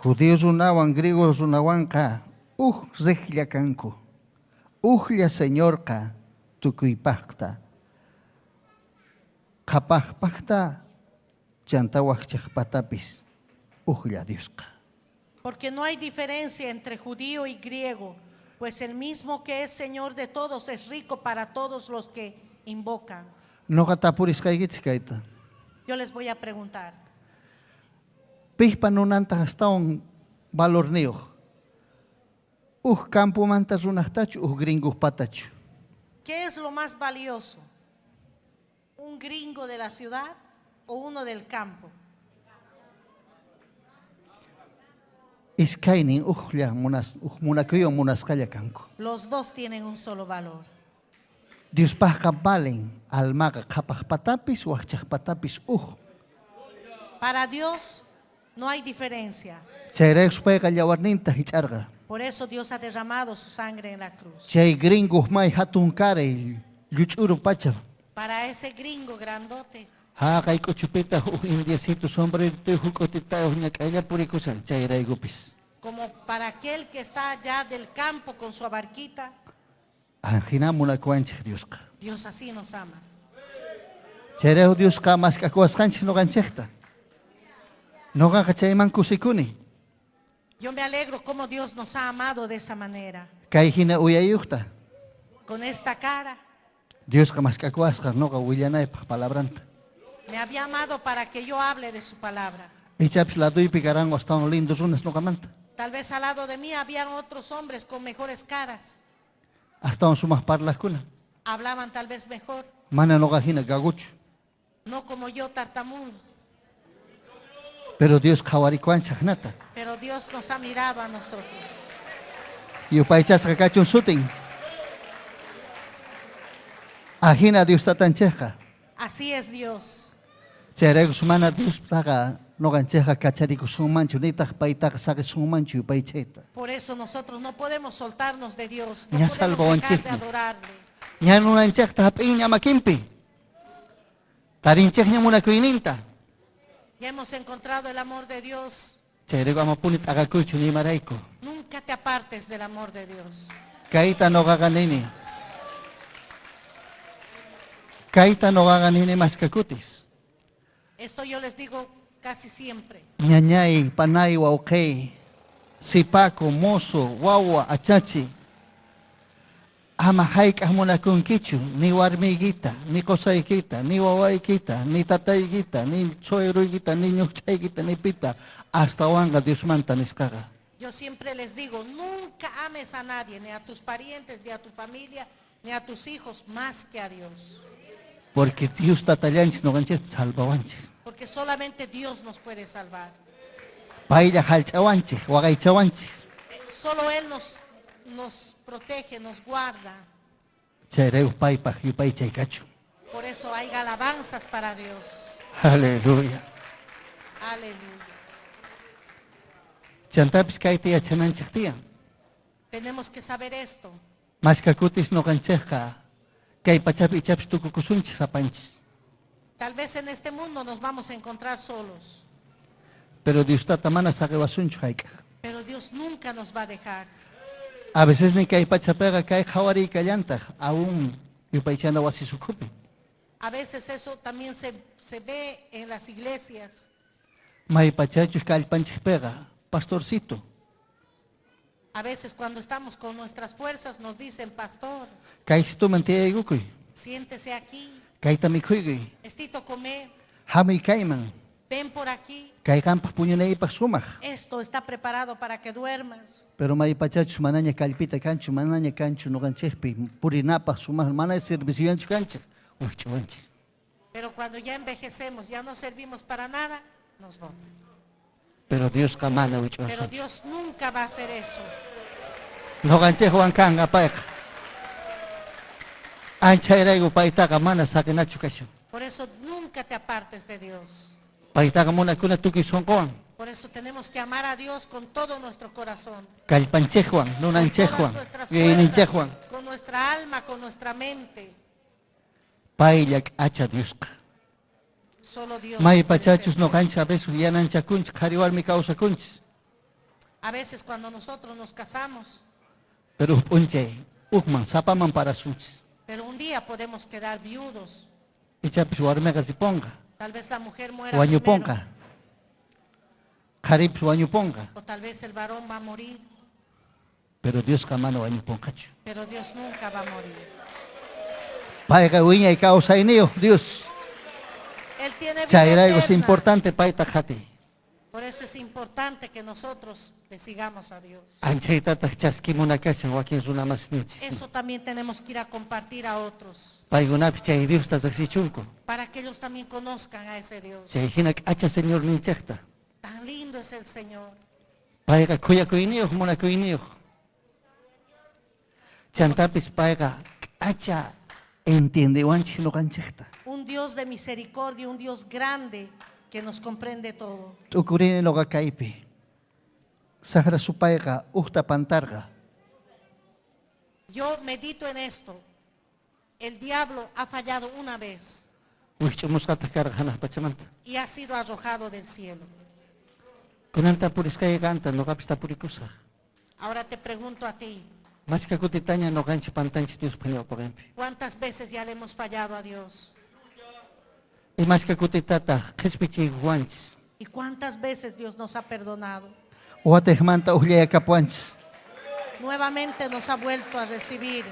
Judío runawan griego runawanqa uj riqlla kanku. Ujlla Señorqa tukuypaqta, qhapaqpaqta chantá wajchaqpatapis ujlla Diosqa. Porque no hay diferencia entre judío y griego, pues el mismo que es Señor de todos es rico para todos los que invocan. Noqa tapurisqaykichik kayta. Yo les voy a preguntar, Piqpa nunantaq astawan valorniyuq? Uj campomanta runaqtachu, uj gringuqpatachu? ¿qué es lo más valioso? ¿Un gringo de la ciudad o uno del campo? Iskaynin ujlla munas, uj munakuywan munasqalla kanku. Los dos tienen un solo valor. Diospaqqa valen almaqa qhapaqpatapis wajchaqpatapis uj. Para Dios no hay diferencia. Chayraykus payqa yawarninta hich'arqa. Por eso Dios ha derramado su sangre en la cruz. Chay gringuq may hatun karay lluch'uru pacha. Para ese gringo grandote, Haqay k'uchupitaq uj indiecito sombrerito huk'utitayuq ñak'aylla purikushan chayraykupis. como para aquel que está allá del campo con su abarquita, Ajina munakuwanchik Diosqa. Dios así nos ama. Chayrayku Diosqa mask'akuwasqanchik ñuqanchikta. Ñuqaqa chayman kusikuni. Yo me alegro como Dios nos ha amado de esa manera, Kay hina uyayuqta. con esta cara. Diosqa mask'akuwasqa ñuqa willanaypaq palabranta. Me había amado para que yo hable de su palabra. Ichapis laduypi karanku astawan lindo runas ñuqamanta. Tal vez al lado de mí habían otros hombres con mejores caras. Astawan sumaq parlaqkuna. Hablaban tal vez mejor, Mana ñuqa hina gaguchu. no como yo tartamudo. Pero Dios qhawarikuwanchik hinata. Pero Dios nos ha mirado a nosotros. Yupaychasqa kachun sutin. Ajina Dios tatanchikqa. Así es Dios. Chayraykus mana Diostaqa ñuqanchikqa kacharikusunmanchu nitaq paytaqa saqisunmanchu yupaychayta. Por eso nosotros no podemos soltarnos de Dios. No Ña podemos dejar de salvawanchikña. adorarle. Ña nunanchikta hap'inña makinpi. Tarinchikña munakuyninta. Ya hemos encontrado el amor de Dios. Chayrayku amapuni t'aqakuychu nimarayku. Nunca te apartes del amor de Dios. Kayta ñuqaqa nini. Kayta ñuqaqa nini mashkakutis. Esto yo les digo casi siempre. Ñañay, panay, wawqi, sipaku, mozo, wawa, achachi. Ama hayk'aq munakunkichu, ni warmiykita, ni qosaykita, ni wawaykita, ni tataykita, ni suegruykita, ni ñuqch'aykita, ni pita, astawanqa Diosmanta nisqaqa. Yo siempre les digo, nunca ames a nadie, ni a tus parientes, ni a tu familia, ni a tus hijos, más que a Dios. Porque Dios tatallanchik ñuqanchikta salvawanchik. Porque solamente Dios nos puede salvar. Paylla hallch'awanchik, waqaychawanchik. Solo Él nos protege, nos guarda. Chayrayku paypaq yupaychay kachun. Por eso hay alabanzas para Dios. Aleluya. Aleluya. Chantapis kayta yachananchik tiyan. Tenemos que saber esto. Mashkakutis ñuqanchikqa kay pachapi ichapis tukukusunchik sapanchis. Tal vez en este mundo nos vamos a encontrar solos, Pero Dios tata mana saqiwasunchu hayk'aq. pero Dios nunca nos va a dejar. A veces ni kay pachapiqa kay qhawarikallantaq aún yupaychana wasi sukhupi. A veces eso también se ve en las iglesias. May pachachus kallpanchikpiqa, pastorcito. A veces cuando estamos con nuestras fuerzas nos dicen, pastor, Kaysituman tiyaykukuy. siéntese aquí, Kayta mikhuykuy. estito comer, Hamuy kayman. ven por aquí. Kay qampaq puñunaypaq sumaq. Esto está preparado para que duermas. Pero may pachachus manaña kallpita kanchu, manaña kanchu ñuqanchikpi purinapaq sumaq, mana servicioyanchu kanchik, wikch'uwanchik. Pero cuando ya envejecemos, ya no servimos para nada, nos botan. Pero Diosqa mana Pero wikch'uwasunchu. Dios nunca va a hacer eso. Ñuqanchikwan kanqa payqa. Anchayrayku paytaqa mana saqinachu kashan. Por eso nunca te apartes de Dios. Paytaqa munakuna tukuy sunquwan. Por eso tenemos que amar a Dios con todo nuestro corazón. Kallpanchikwan, Con nunanchikwan, todas nuestras yuyayninchikwan. fuerzas, con nuestra alma, con nuestra mente. Paylla k'acha Diosqa. Solo Dios May puede pachachus ser. ñuqanchik a veces yananchakunchik, qhari warmi kawsakunchik. A veces cuando nosotros nos casamos, Pero huk p'unchay hukman sapaman parasunchis. pero un día podemos quedar viudos. Ichapis warmiqa ripunqa, Tal vez la mujer muera wañupunqa. primero, Qharipis wañupunqa, o tal vez el varón va a morir, pero Diosqa mana wañupunqachu. pero Dios nunca va a morir. Payqa wiñay kawsayniyuq Dios. Él tiene vida Chayrayku es eterna. importante payta qhatiy. Por eso es importante que nosotros le sigamos a Dios. Anchaytataq chaskimuna kashan wakin runa masninchis. Eso también tenemos que ir a compartir a otros, Paykunapis chay Diosta riqsichunku. para que ellos también conozcan a ese Dios. Chay hina k'acha Señor ninchaqta. Tan lindo es el Señor. Payqa khuyakuyniyuq munakuyniyuq. Chantapis payqa k'acha entiendewanchik ñuqanchikta. Un Dios de misericordia, un Dios grande que nos comprende todo. T'ukurini ñuqa kaypi. Saqra supayqa uqta pantarqa. Yo medito en esto. El diablo ha fallado una vez Wikch'umusqataq karqa hanaq pachamanta. y ha sido arrojado del cielo. Kunan tapurisqayqa anta ñuqapis tapurikusaq. Ahora te pregunto a ti, Machka kutitaña ñuqanchik pantanchik Diospaq ñawpaqinpi. ¿cuántas veces ya le hemos fallado a Dios? Y machka kutitataq qhispichiykuwanchis. ¿Y cuántas veces Dios nos ha perdonado? Watiqmanta uqllayakapuwanchis. Nuevamente nos ha vuelto a recibir,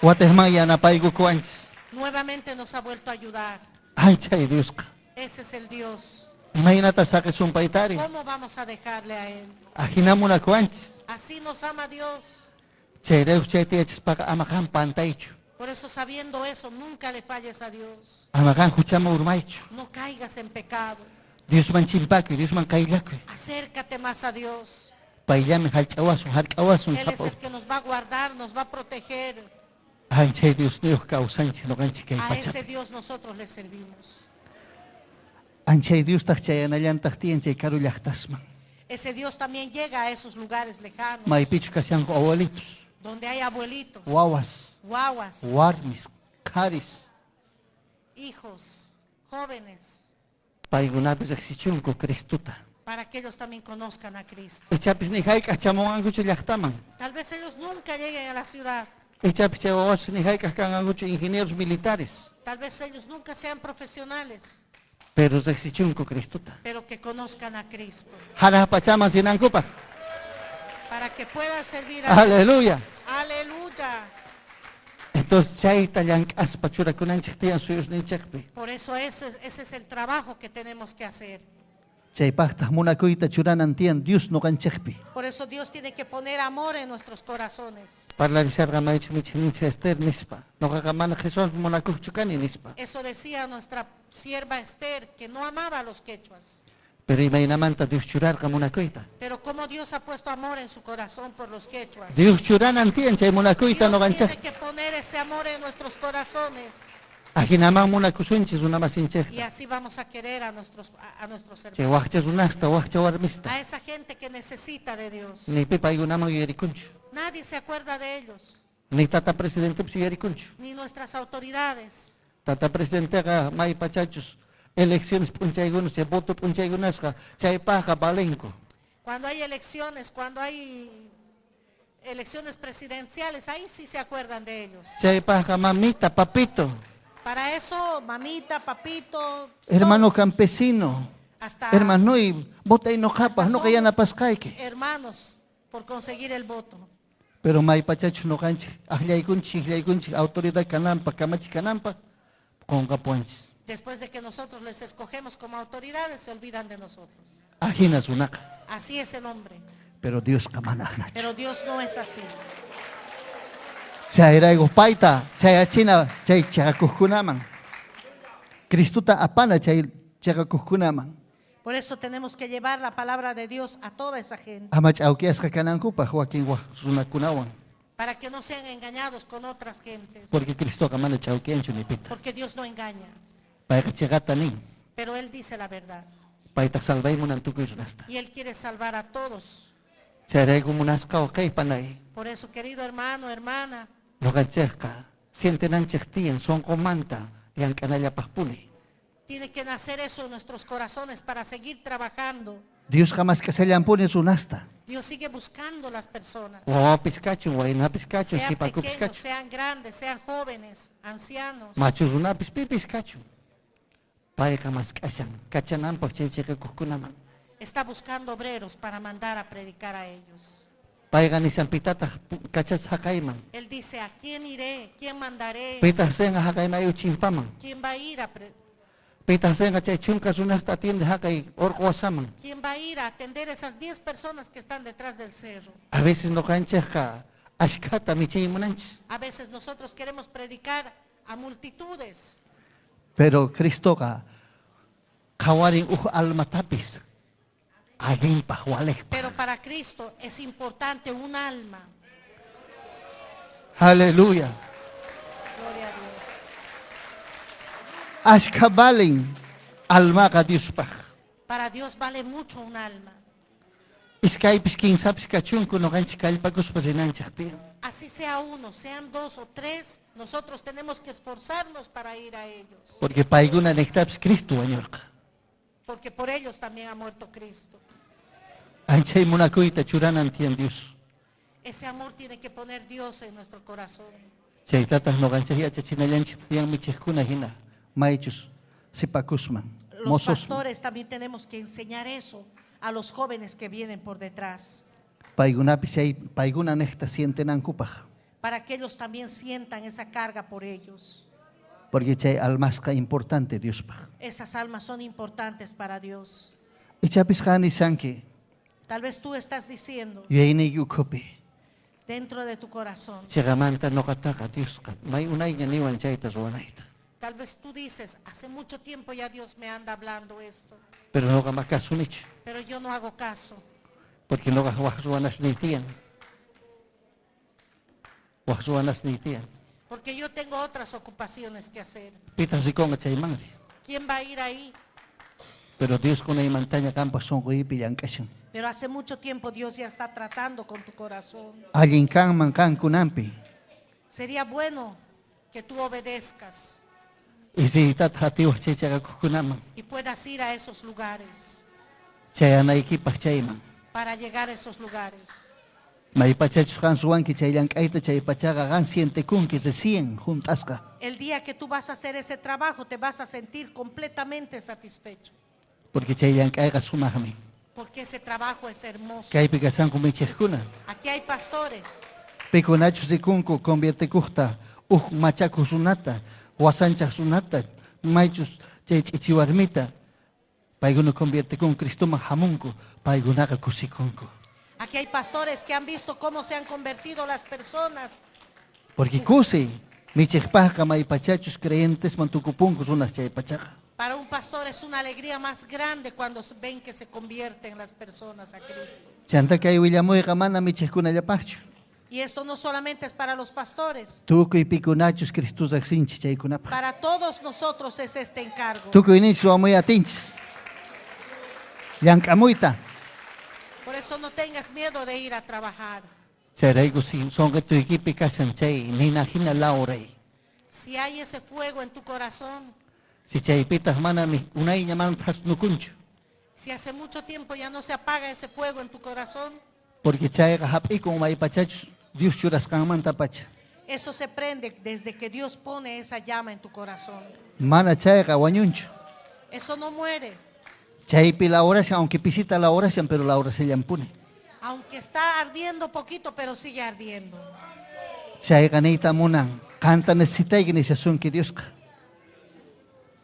Watiqman yanapaykukuwanchis. nuevamente nos ha vuelto a ayudar. Anchay Diosqa. Ese es el Dios. Imaynata saqisun paytari. ¿Cómo vamos a dejarle a Él? Ajina munakuwanchis. Así nos ama Dios. Chayrayku chayta yachaspaqa ama qam pantaychu. Por eso sabiendo eso, nunca le falles a Dios. Ama qam huchaman urmaychu. No caigas en pecado. Diosman chimpakuy, Diosman qayllakuy. Acércate más a Dios. Payllami hallch'awasun, hark'awasun Él es sapa el que nos va a guardar, nos va a proteger. Anchay Diosniyuq kawsanchik ñuqanchik kay A pachapi. ese Dios nosotros le servimos. Anchay Diostaq chayanallantaq tiyan chay karu llaqtasman. Ese Dios también llega a esos lugares lejanos, Maypichu kashanku abuelitos, donde hay abuelitos, wawas, guaguas, warmis, qharis. hijos, jóvenes, Paykunapis riqsichunku Cristuta. para que ellos también conozcan a Cristo. Ichapis ni hayk'aq chamunqankuchu llaqtaman. Tal vez ellos nunca lleguen a la ciudad, Ichapis chay wawas ni hayk'aq kanqankuchu ingenieros militares. tal vez ellos nunca sean profesionales, Pero riqsichunku Cristuta. pero que conozcan a Cristo, Hanaq pachaman rinankupaq. para que puedan servir a Dios. Aleluya. Aleluya. Entonces chayta llank'aspa churakunanchik tiyan suyusninchikpi. Por eso ese, ese es el trabajo que tenemos que hacer. Chaypaqtaq munakuyta churanan tiyan Dios ñuqanchikpi. Por eso Dios tiene que poner amor en nuestros corazones. Parlarisharqa maychu michiqninchik Esther nispa. Ñuqaqa mana Jesús munakuqchu kani nispa. Eso decía nuestra sierva Esther, que no amaba a los quechuas. Pero imaynamanta Dios churarqa munakuyta. Pero como Dios ha puesto amor en su corazón por los quechuas. Dios churanan tiyan chay munakuyta Dios ñuqanchik. tiene que poner ese amor en nuestros corazones. Ajinaman munakusunchis runa masinchikta. Y así vamos a querer a nuestros, a nuestros Chay hermanos. wakcha runasta, wakcha warmista. A esa gente que necesita de Dios. Ni pi paykunaman yuyarikunchu. Nadie se acuerda de ellos, Ni tata presidentepis yuyarikunchu. ni nuestras autoridades. Tata presidenteqa may pachachus elecciones p'unchaykunas chay voto p'unchaykunasqa chaypaqqa valenku. Cuando hay elecciones, cuando hay elecciones presidenciales, ahí sí se acuerdan de ellos. Chaypaqqa mamita, papito, Para eso, mamita, papito, hermano campesino, hasta hermano y bota y no japas, no son que yanapasqayki. hermanos por conseguir el voto. Pero may pachachus ñuqanchik akllaykunchik, akllaykunchik autoridad kananpaq, kamachi kananpaq qunqapuwanchis. Después de que nosotros les escogemos como autoridades, se olvidan de nosotros. Ajina runaqa, Así es el hombre. pero Diosqa mana ajnachu. Pero Dios no es así. Chayrayku payta chayachina chay chaqakuqkunaman. Cristuta apana chay chaqakuqkunaman. Por eso tenemos que llevar la palabra de Dios a toda esa gente, Ama ch'awkiyasqa kanankupaq wakin wak runakunawan. para que no sean engañados con otras gentes. Porque Cristoqa mana ch'awkiyanchu ni pita. Porque Dios no engaña, Payqa chiqata nin. pero Él dice la verdad. Paytaq salvaymunan tukuy runasta. Y Él quiere salvar a todos. Chayrayku munasqa waqay panay. Por eso, querido hermano, hermana, Ñuqanchikqa sientenanchik tiyan sunqumanta llank'anallapaqpuni. Tiene que nacer eso en nuestros corazones para seguir trabajando. Diosqa mask'ashallanpuni runasta. Dios sigue buscando las personas. Wawapis kachun, waynapis kachun, Sean sipakupis pequeños, kachun. sean grandes, sean jóvenes, ancianos. Machu runapis pipis kachun. Payqa mask'ashan, kachananpaq chay chiqakuqkunaman. Está buscando obreros para mandar a predicar a ellos. Payqa nishan pitataq kachas haqayman. Él dice, ¿a quién iré? ¿Quién mandaré? Pitaq rinqa haqay mayu chimpaman. ¿Quién va a ir a pre- Pitaq rinqa chay chunka runasta atiende haqay urqu wasaman. ¿Quién va a ir a atender esas 10 personas que están detrás del cerro? A veces ñuqanchikqa ashkhata michay munanchis. A veces nosotros queremos predicar a multitudes, Pero Cristoqa qhawarin uj almatapis allinpaq walejpaq. pero para Cristo es importante un alma. Aleluya. Gloria a Dios. Ashkha valen almaqa Diospaq. Para Dios vale mucho un alma. Iskaypis kinsapis kachunku ñuqanchik kallpakuspa rinanchik tiyan. Así sea uno, sean dos o tres, nosotros tenemos que esforzarnos para ir a ellos, Porque paykuna niqtapis Cristo wañurqa. porque por ellos también ha muerto Cristo. Anchay munakuyta churanan tiyan Dios. Ese amor tiene que poner Dios en nuestro corazón. Chaytataq ñuqanchik yachachinallanchik tiyan michiqkuna hina maychus sipakusman, Los mozosman. pastores también tenemos que enseñar eso a los jóvenes que vienen por detrás, Paykunapis chay paykuna niqta sientenankupaq. para que ellos también sientan esa carga por ellos. Porque chay almasqa importante Diospaq. Esas almas son importantes para Dios. Ichapis qan nishanki Tal vez tú estás diciendo yuyayniyki ukhupi dentro de tu corazón, Chiqamanta ñuqataqa Diosqa may unayña niwan chayta ruwanayta. tal vez tú dices, hace mucho tiempo ya Dios me anda hablando esto, Pero ñuqa ma kasunichu pero yo no hago caso, porque ñuqa waj ruwanasniy tiyan. Waj ruwanasniy tiyan. porque yo tengo otras ocupaciones que hacer. Pitaq rikunqa chaymanri. ¿Quién va a ir ahí? Pero Dios kunaymantaña qanpaq sunquypi llank'ashan. Pero hace mucho tiempo Dios ya está tratando con tu corazón. Allin kanman qankunampi. Sería bueno que tú obedezcas Y riytataq atiwaq chay chaqakuqkunaman y puedas ir a esos lugares chayanaykipaq chayman. para llegar a esos lugares. Maypachachus qan ruwanki chay llank'ayta chay pachaqa qan sientekunki recién hunt'asqa. El día que tú vas a hacer ese trabajo te vas a sentir completamente satisfecho, Porque chay llank'ayqa sumaqmi. porque ese trabajo es hermoso. Kaypi kashanku michiqkuna. Aquí hay pastores Pikunachus rikunku conviertekuqta uj machakuq runata, wasanchaq runata, maychus chay ch'ichi warmita. Paykuna conviertekun Cristoman hamunku, paykunaqa kusikunku. Aquí hay pastores que han visto cómo se han convertido las personas. Porque kusi michiqpaqqa maypachachus creyentesman tukupunku runas chay pachaqa. Para un pastor es una alegría más grande cuando ven que se convierten las personas a Cristo. Chanta kay willamuyqa mana michiqkunallapaqchu. Y esto no solamente es para los pastores, Tukuy pikunachus Cristo riqsinchik chaykunapaq. para todos nosotros es este encargo. Tukuy ninchis wamuy atinchis. Llank'amuyta. Por eso no tengas miedo de ir a trabajar. Chayrayku si sunqituykipi kashan chay nina hina lawray. Si hay ese fuego en tu corazón, Si chaypitaq mana mi unayña mana thasnukunchu. si hace mucho tiempo ya no se apaga ese fuego en tu corazón, Porque chayqa hap'ikun maypachachus Dios churasqanmanta pacha. eso se prende desde que Dios pone esa llama en tu corazón. Mana chayqa wañunchu. Eso no muere. Chaypi lawrashan, aunque pisita lawrashan, pero lawrashallanpuni. Aunque está ardiendo poquito, pero sigue ardiendo. Chayqa niyta munan, qanta necesitayki nishasunki Diosqa.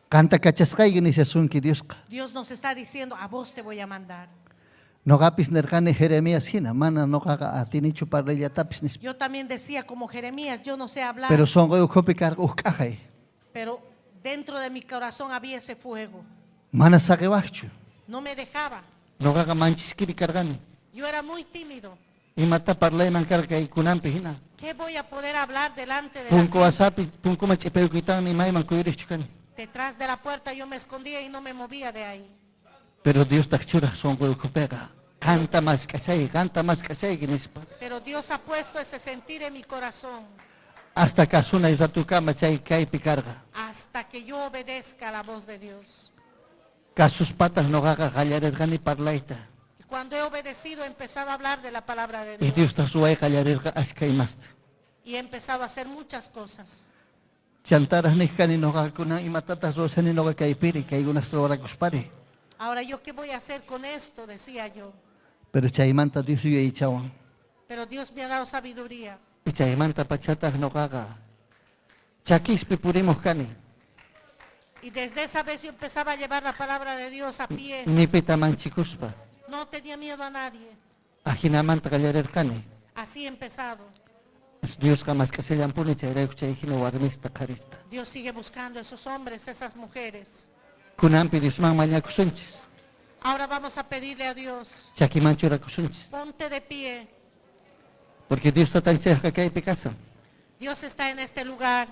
Qanta kachasqayki nishasunki Diosqa. Dios nos está diciendo, a vos te voy a mandar. Noqapis nirqani Jeremías hina, mana noqaqa atinichu parlayllatapas nispa. Yo también decía como Jeremías, yo no sé hablar, Pero sunquy ukhupi karqa uj k'ajay. pero dentro de mi corazón había ese fuego. Mana saqiwaqchu. No me dejaba. Noqaqa manchiskiri karqani. Yo era muy tímido. Imata parlayman karqa kaykunanpi hina. ¿Qué voy a poder hablar delante de la Punku gente? wasapi, punkuman ch'ipayukuytanmi mayman kuyuriqchu kani. Detrás de la puerta yo me escondía y no me movía de ahí. Pero Diostaq churaq sunquy ukhupiqa. Qanta mask'ashay, qanta mask'ashayki nispa. Pero Dios ha puesto ese sentir en mi corazón. Hasta kasunay ratukama chay kaypi karqa. Hasta que yo obedezca la voz de Dios. Kasuspataq noqaqa qallarirqani parlayta. Y cuando he obedecido he empezado a hablar de la palabra de Y Dios. Diosta ruway qallarirqa achka imasta. Y he empezado a hacer muchas cosas. Chantaraq niq kani noqakuna imatataq ruwashani noqa kaypiri, kaykunasta ruwarakuspari. Ahora, ¿yo qué voy a hacer con esto? Decía yo. Pero chaymanta Dios yuyaychawan. Pero Dios me ha dado sabiduría. Y chaymanta pachataq noqaqa chakispi purimuq kani. Y desde esa vez yo empezaba a llevar la palabra de Dios a pie. Ni pita manchikuspa. No tenía miedo a nadie. Ajinamanta qallarirqani. Así he empezado. Diosqa mask'ashallanpuni chayrayku chay hina warmista qharista. Dios sigue buscando esos hombres, esas mujeres. Kunanpi Diosman mañakusunchis. Ahora vamos a pedirle a Dios, Chakiman churakusunchis. ponte de pie. Porque Dios tatanchayqa kaypi kasan. Dios está en este lugar.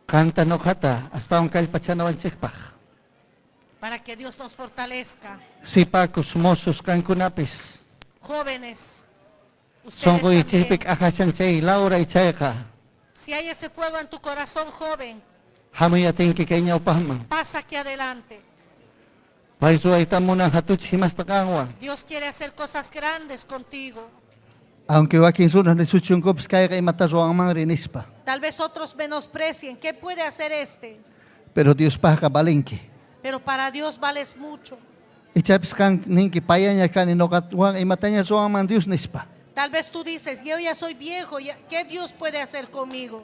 Qanta noqata astawan kallpachanawanchikpaq. Para que Dios nos fortalezca. Sipacos, mozos, qankunapis. Jóvenes, ustedes Sonquychikpi también. k'ajashan chay Laura y chayqa. Si hay ese fuego en tu corazón, joven, Hamuy atinki kay ñawpaqman. pasa aquí adelante. Pay ruwayta munan hatuchik imasta qanwan. Dios quiere hacer cosas grandes contigo. Aunque wakin runas nisuchunkupis kayqa imata ruwanmanri nispa. Tal vez otros menosprecien. ¿Qué puede hacer este? Pero Diospaqqa valinki. Pero para Dios vales mucho. Ichapis qan ninki payaña kani noqawan imataña ruwanman Dios nispa. Tal vez tú dices, yo ya soy viejo, ¿qué Dios puede hacer conmigo?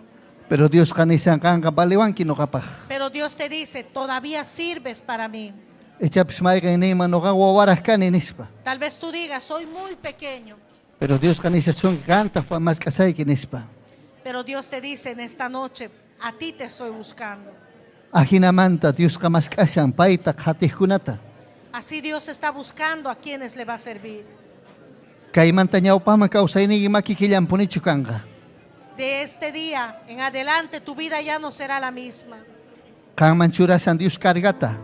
Pero Diosqa nishan qanqa valiwanki noqapaq. Pero Dios te dice, todavía sirves para mí. Ichapis mayqan ninman noqa wawaraq kani nispa. Tal vez tú digas, soy muy pequeño. Pero Diosqa nishasunki qanta mask'asayki nispa. Pero Dios te dice en esta noche, a ti te estoy buscando. Ajinamanta Diosqa mask'ashan payta qhatiqkunata. Así Dios está buscando a quienes le va a servir. Kaymanta ñawpaqman kawsayniyki makikillanpunichu kanqa. De este día en adelante tu vida ya no será la misma. Qanman churashan Dios cargata.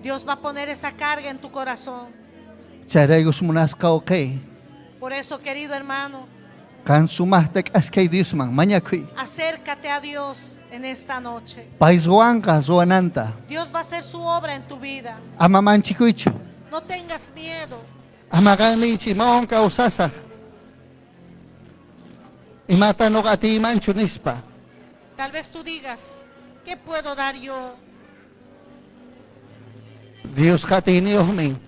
Dios va a poner esa carga en tu corazón. Chayraykus munasqa uqay. Por eso, querido hermano, Qan sumaqta k'askay Diosman mañakuy. acércate a Dios en esta noche. Pay ruwanqa ruwananta. Dios va a hacer su obra en tu vida. Ama manchikuychu. No tengas miedo. Ama qan ninchik imawan kawsasaq. Imata noqa atiymanchu nispa. Tal vez tú digas, ¿qué puedo dar yo? Dios atiyniyuqmin.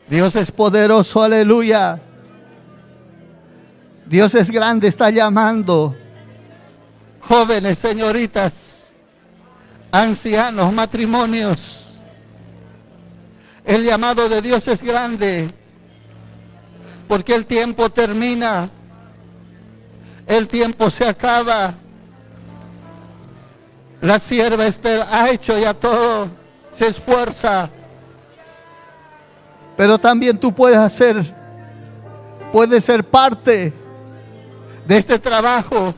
Dios es poderoso, aleluya. Dios es grande, está llamando. Jóvenes, señoritas, ancianos, matrimonios. El llamado de Dios es grande, porque el tiempo termina, el tiempo se acaba. La sierva Esther ha hecho ya todo, se esfuerza. Pero también tú puedes ser parte de este trabajo.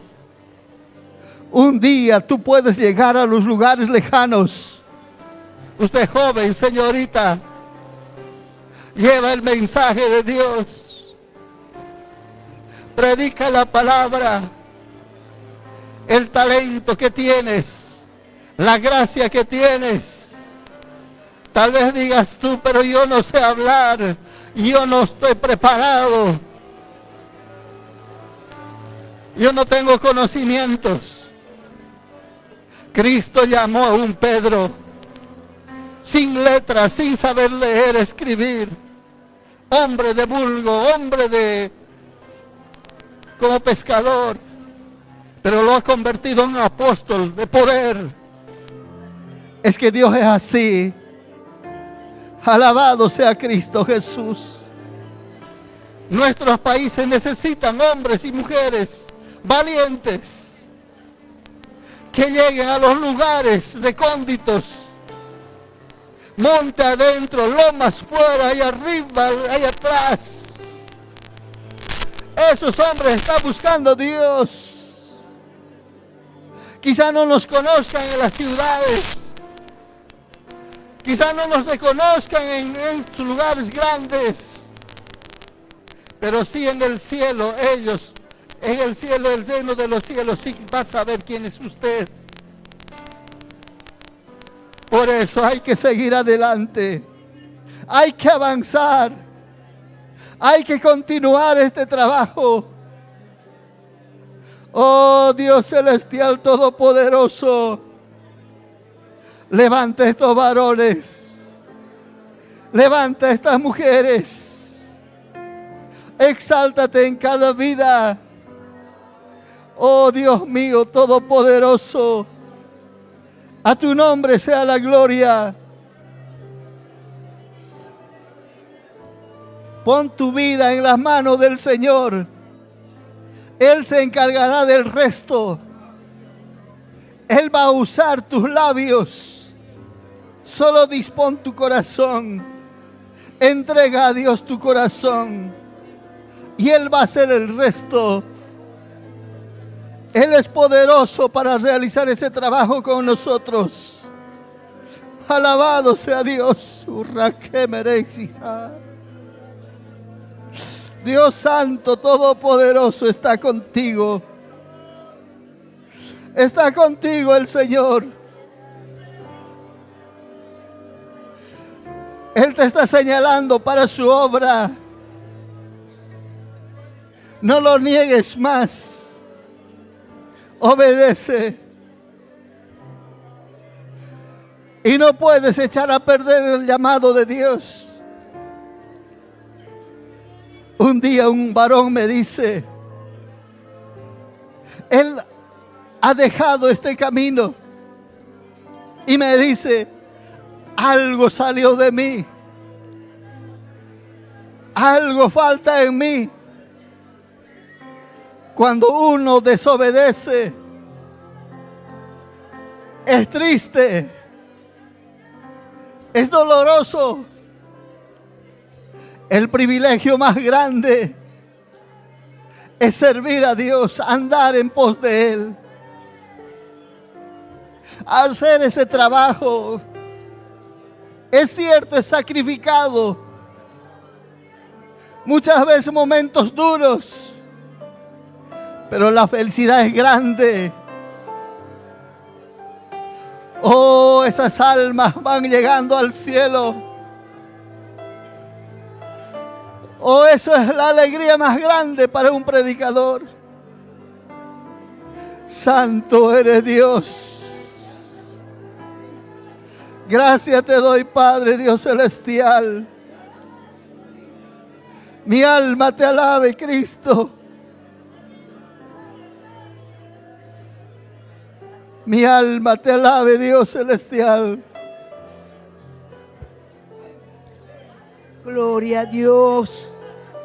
Un día tú puedes llegar a los lugares lejanos. Usted joven, señorita, lleva el mensaje de Dios. Predica la palabra. El talento que tienes, la gracia que tienes. Tal vez digas tú, pero yo no sé hablar, yo no estoy preparado, yo no tengo conocimientos. Cristo llamó a un Pedro sin letras, sin saber leer, escribir, hombre de vulgo, hombre de como pescador, pero lo ha convertido en un apóstol de poder. Es que Dios es así. Alabado sea Cristo Jesús. Nuestros países necesitan hombres y mujeres valientes que lleguen a los lugares recónditos, monte adentro, lomas fuera, ahí arriba, ahí atrás. Esos hombres están buscando a Dios. Quizá no nos conozcan en las ciudades, quizá no nos reconozcan en estos lugares grandes, pero sí en el cielo ellos En el cielo, el reino de los cielos, sí va a saber quién es usted. Por eso hay que seguir adelante. Hay que avanzar. Hay que continuar este trabajo. Oh Dios celestial todopoderoso, levanta estos varones. Levanta estas mujeres. Exáltate en cada vida. Oh Dios mío todopoderoso. A tu nombre sea la gloria. Pon tu vida en las manos del Señor. Él se encargará del resto. Él va a usar tus labios. Solo dispón tu corazón. Entrega a Dios tu corazón. Y Él va a hacer el resto. Él es poderoso para realizar ese trabajo con nosotros. Alabado sea Dios. Dios Santo Todopoderoso está contigo. Está contigo el Señor. Él te está señalando para su obra. No lo niegues más. Obedece. Y no puedes echar a perder el llamado de Dios. Un día un varón me dice, él ha dejado este camino y me dice, algo salió de mí, algo falta en mí. Cuando uno desobedece, es triste, es doloroso. El privilegio más grande es servir a Dios, andar en pos de Él, hacer ese trabajo. Es cierto, es sacrificado. Muchas veces momentos duros, pero la felicidad es grande. Oh, esas almas van llegando al cielo. Oh, eso es la alegría más grande para un predicador. Santo eres Dios. Gracias te doy, Padre Dios celestial. Mi alma te alabe, Cristo. Mi alma te alabe, Dios celestial. Gloria a Dios.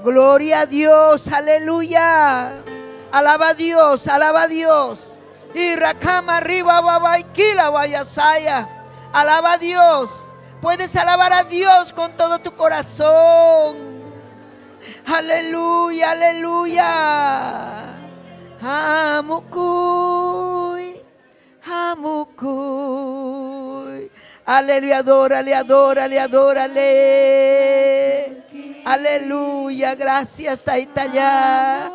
Gloria a Dios. Aleluya. Alaba a Dios, alaba a Dios. Y rakama arriba babaikila vayasaya. Alaba a Dios. Puedes alabar a Dios con todo tu corazón. Aleluya, aleluya. Amukuy, amukuy. Aleluya, adórale, adórale, adórale. Aleluya, gracias, Taitaya.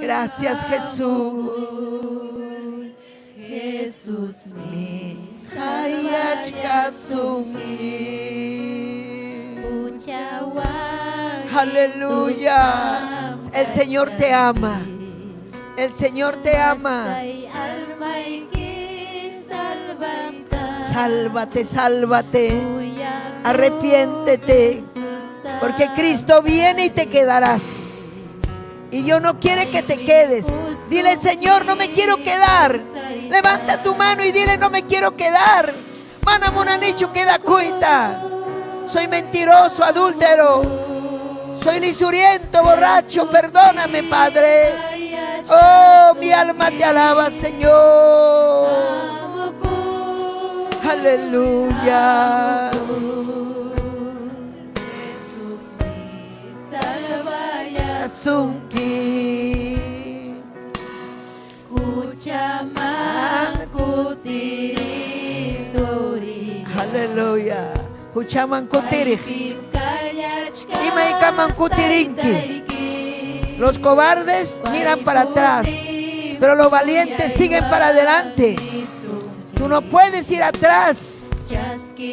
Gracias, Jesús. Jesús mi Aleluya. El Señor te ama. El Señor te ama. Sálvate, sálvate. Arrepiéntete. Porque Cristo viene y te quedarás. Y Dios no quiere que te quedes. Dile, Señor, no me quiero quedar. Levanta tu mano y dile, no me quiero quedar. Mana monanicho queda cuenta. Soy mentiroso, adúltero. Soy lisuriento, borracho. Perdóname, Padre. Oh, mi alma te alaba, Señor. Aleluya. Asunki. Aleluya. Huchaman kutirij. Imaykaman kutirinki. Los cobardes miran para atrás, pero los valientes siguen para adelante. Tú no puedes ir atrás.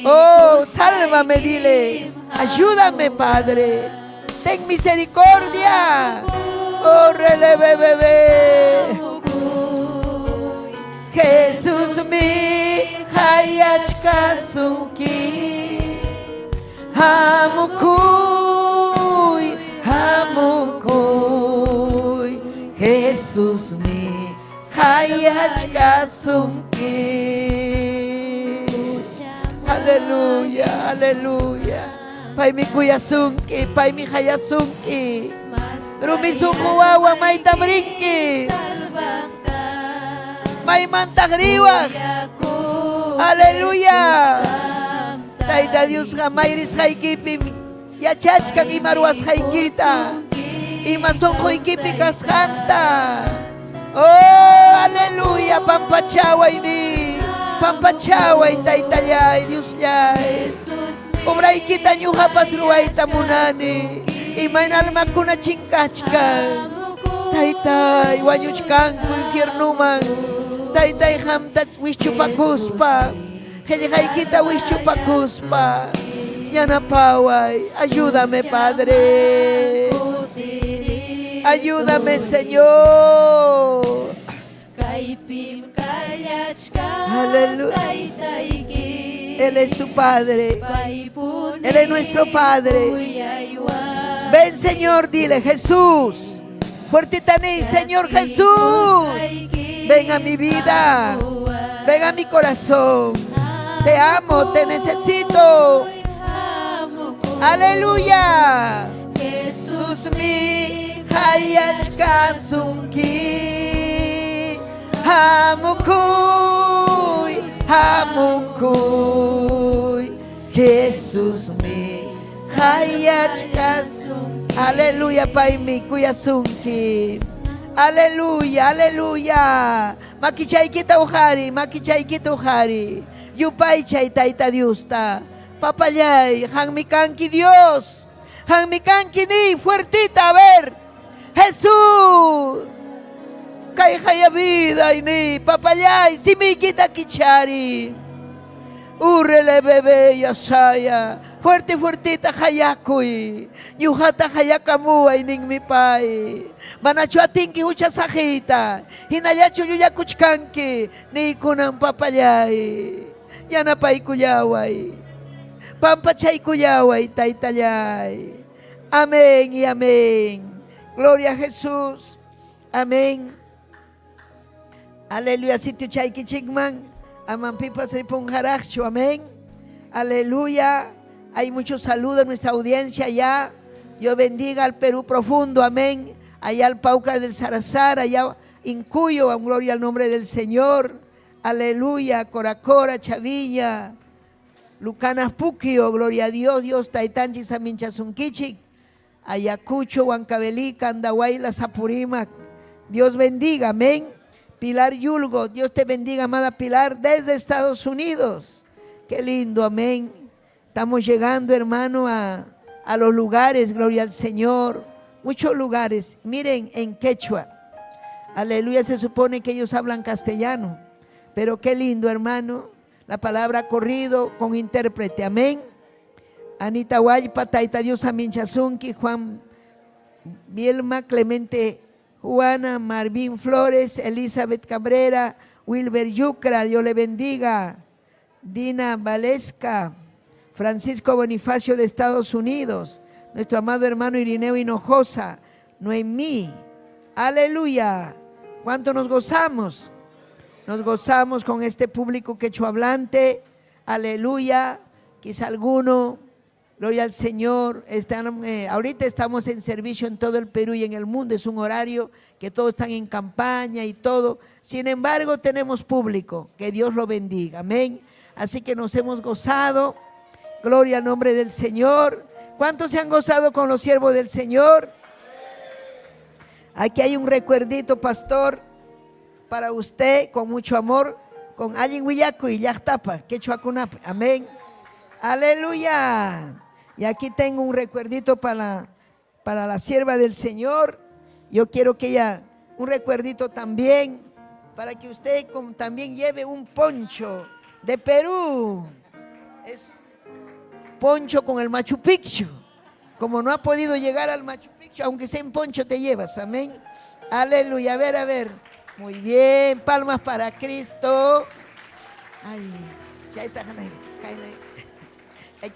Oh, sálvame, dile. Ayúdame, Padre. Ten misericordia. Oh, releve, bebé. Jesús mi hayachkasunki. Hamukuy, hamukuy. Jesús mi hayachkasunki. Aleluya, aleluya. Paymi kuyasunki, paymi hayasunki. Rumi sunqu wawa maytam rinki. Maymantaq riwaq. Aleluya. Tayta Diosqa may risqaykipim yachachkan ima ruwasqaykita, ima sunquykipi kasqanta. Oh, aleluya, pampachaway ni, pampachaway Taytallay, Diosllay. Obraykita ñuqapas ruwayta munani, imayna almakuna chinkachkan. Taytay, wañuchkanku infiernuman. Taytay, qamta wischupakuspa, qillqaykita wischupakuspa. Yanapaway, ayúdame, Padre. Ayúdame, Señor. Aleluya. Él es tu Padre. Él es nuestro Padre. Ven, Señor, dile, Jesús. Fuertita ni, Señor Jesús. Ven a mi vida. Ven a mi corazón. Te amo, te necesito. Aleluya. Jesús mi hayachkasunki. Hamukuy, hamukuy. Jesús mi hayachkasunki. Aleluya, paymi kuyasunki. Aleluya, aleluya. Makichaykita uqariy, makichaykita uqariy. Yupaychay Tayta Diosta. Papallay, qammi kanki Dios. Qammi kanki ni fuertita, a ver. Jesús. Kayqaya vida ni papallay, simiykita kichari. Urrele bebé yasaya. Fuerte fuertita hayakuy. Ñuqata hayakamuway ninmi pay. Manachu atinki hucha saqiyta. Hinallachu llullakuchkanki. Niykunan papallay. Yanapaykullaway. Pampachaykullaway taytallay. Amén y amén. Gloria a Jesús. Amén. Aleluya. Sitio chaykichikman. Aman pipas ripunqaraqchu. Amén. Aleluya. Hay muchos saludos a nuestra audiencia allá. Dios bendiga al Perú profundo. Amén. Allá al Pauca del Sarazar, allá en Cuyo, gloria al nombre del Señor. Aleluya. Coracora, Chaviña, Lucanas Puquio, gloria a Dios. Dios Taytanchik Saminchasunkichik. Ayacucho, Huancavelica, Andahuaylas, Apurímac. Dios bendiga, amén. Pilar Yulgo, Dios te bendiga, amada Pilar, desde Estados Unidos. Qué lindo, amén. Estamos llegando, hermano, a los lugares, gloria al Señor. Muchos lugares. Miren, en quechua. Aleluya, se supone que ellos hablan castellano. Pero qué lindo, hermano. La palabra corrido con intérprete, amén. Anita Huaypa, Taita Dios Aminchasunki, Juan Bielma, Clemente Juana, Marvin Flores, Elizabeth Cabrera, Wilber Yucra, Dios le bendiga. Dina Valesca, Francisco Bonifacio de Estados Unidos, nuestro amado hermano Irineo Hinojosa, Noemí, aleluya. ¿Cuánto nos gozamos? Nos gozamos con este público quechuahablante, aleluya. Quizá alguno, gloria al Señor, ahorita estamos en servicio en todo el Perú y en el mundo, es un horario que todos están en campaña y todo. Sin embargo, tenemos público, que Dios lo bendiga, amén. Así que nos hemos gozado, gloria al nombre del Señor. ¿Cuántos se han gozado con los siervos del Señor? Aquí hay un recuerdito, pastor, para usted, con mucho amor, con allin willakuy llaqtapa, quechuakunapi. Amén. Aleluya. Y aquí tengo un recuerdito para la sierva del Señor. Yo quiero que ella, un recuerdito también, para que usted también lleve un poncho de Perú. Es poncho con el Machu Picchu. Como no ha podido llegar al Machu Picchu, aunque sea en poncho te llevas, amén. Aleluya, a ver, a ver. Muy bien, palmas para Cristo. Ay, ya está,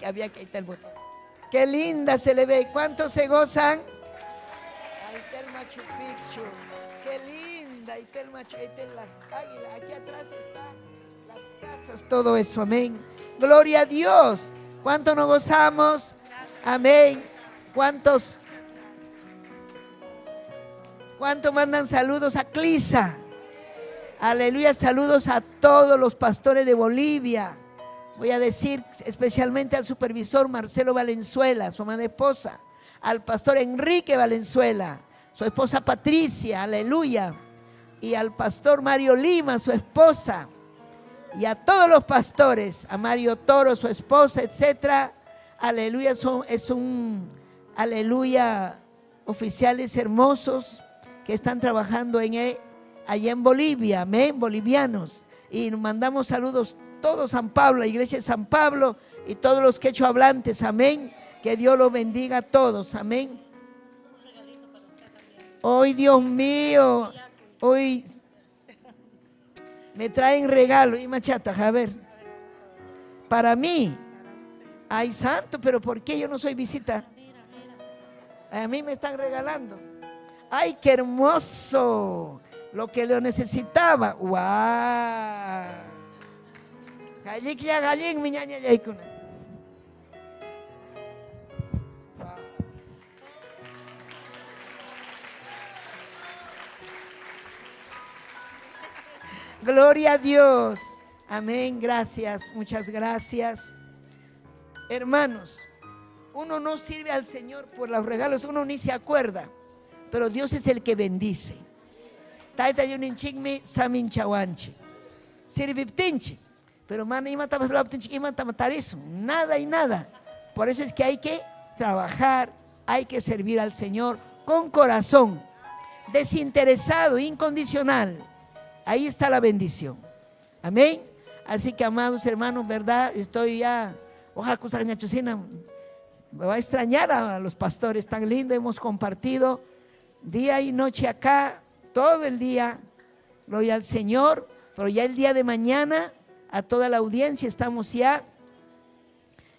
había que ahí está el botón. Qué linda se le ve. ¿Cuántos se gozan? Ahí está el Machu Picchu. Qué linda. Ahí está el Machu, ahí están las águilas. Aquí atrás están las casas, todo eso. Amén. Gloria a Dios. ¿Cuánto nos gozamos? Amén. ¿Cuántos? ¿Cuánto mandan saludos a Clisa? Aleluya, saludos a todos los pastores de Bolivia. Voy a decir especialmente al supervisor Marcelo Valenzuela, su amada esposa, al pastor Enrique Valenzuela, su esposa Patricia, aleluya, y al pastor Mario Lima, su esposa, y a todos los pastores, a Mario Toro, su esposa, etcétera. Aleluya, es un, aleluya, oficiales hermosos que están trabajando allá en Bolivia, amén, bolivianos. Y nos mandamos saludos todo San Pablo, la iglesia de San Pablo y todos los quechua hablantes, amén. Que Dios los bendiga a todos, amén. Hoy, Dios mío, hoy me traen regalo. Y machata, a ver. Para mí, ay santo, pero ¿por qué yo no soy visita? A mí me están regalando. Ay, qué hermoso. Lo que lo necesitaba. ¡Guau! Galliklla gallinmi ñañallaykuna. Gloria a Dios. Amén. Gracias. Muchas gracias. Hermanos, uno no sirve al Señor por los regalos, uno ni se acuerda, pero Dios es el que bendice. Tayta Diosninchikmi saminchawanchik, sirviptinchik, pero mana imatapas ruraptinchik, imatam tarisun, nada y nada. Por eso es que hay que trabajar, hay que servir al Señor con corazón, desinteresado, incondicional. Ahí está la bendición. Amén. Así que, amados hermanos, ¿verdad? Estoy ya, ojalá me va a extrañar a los pastores tan lindos. Hemos compartido día y noche acá, todo el día. Gloria al Señor. Pero ya el día de mañana, a toda la audiencia, estamos ya,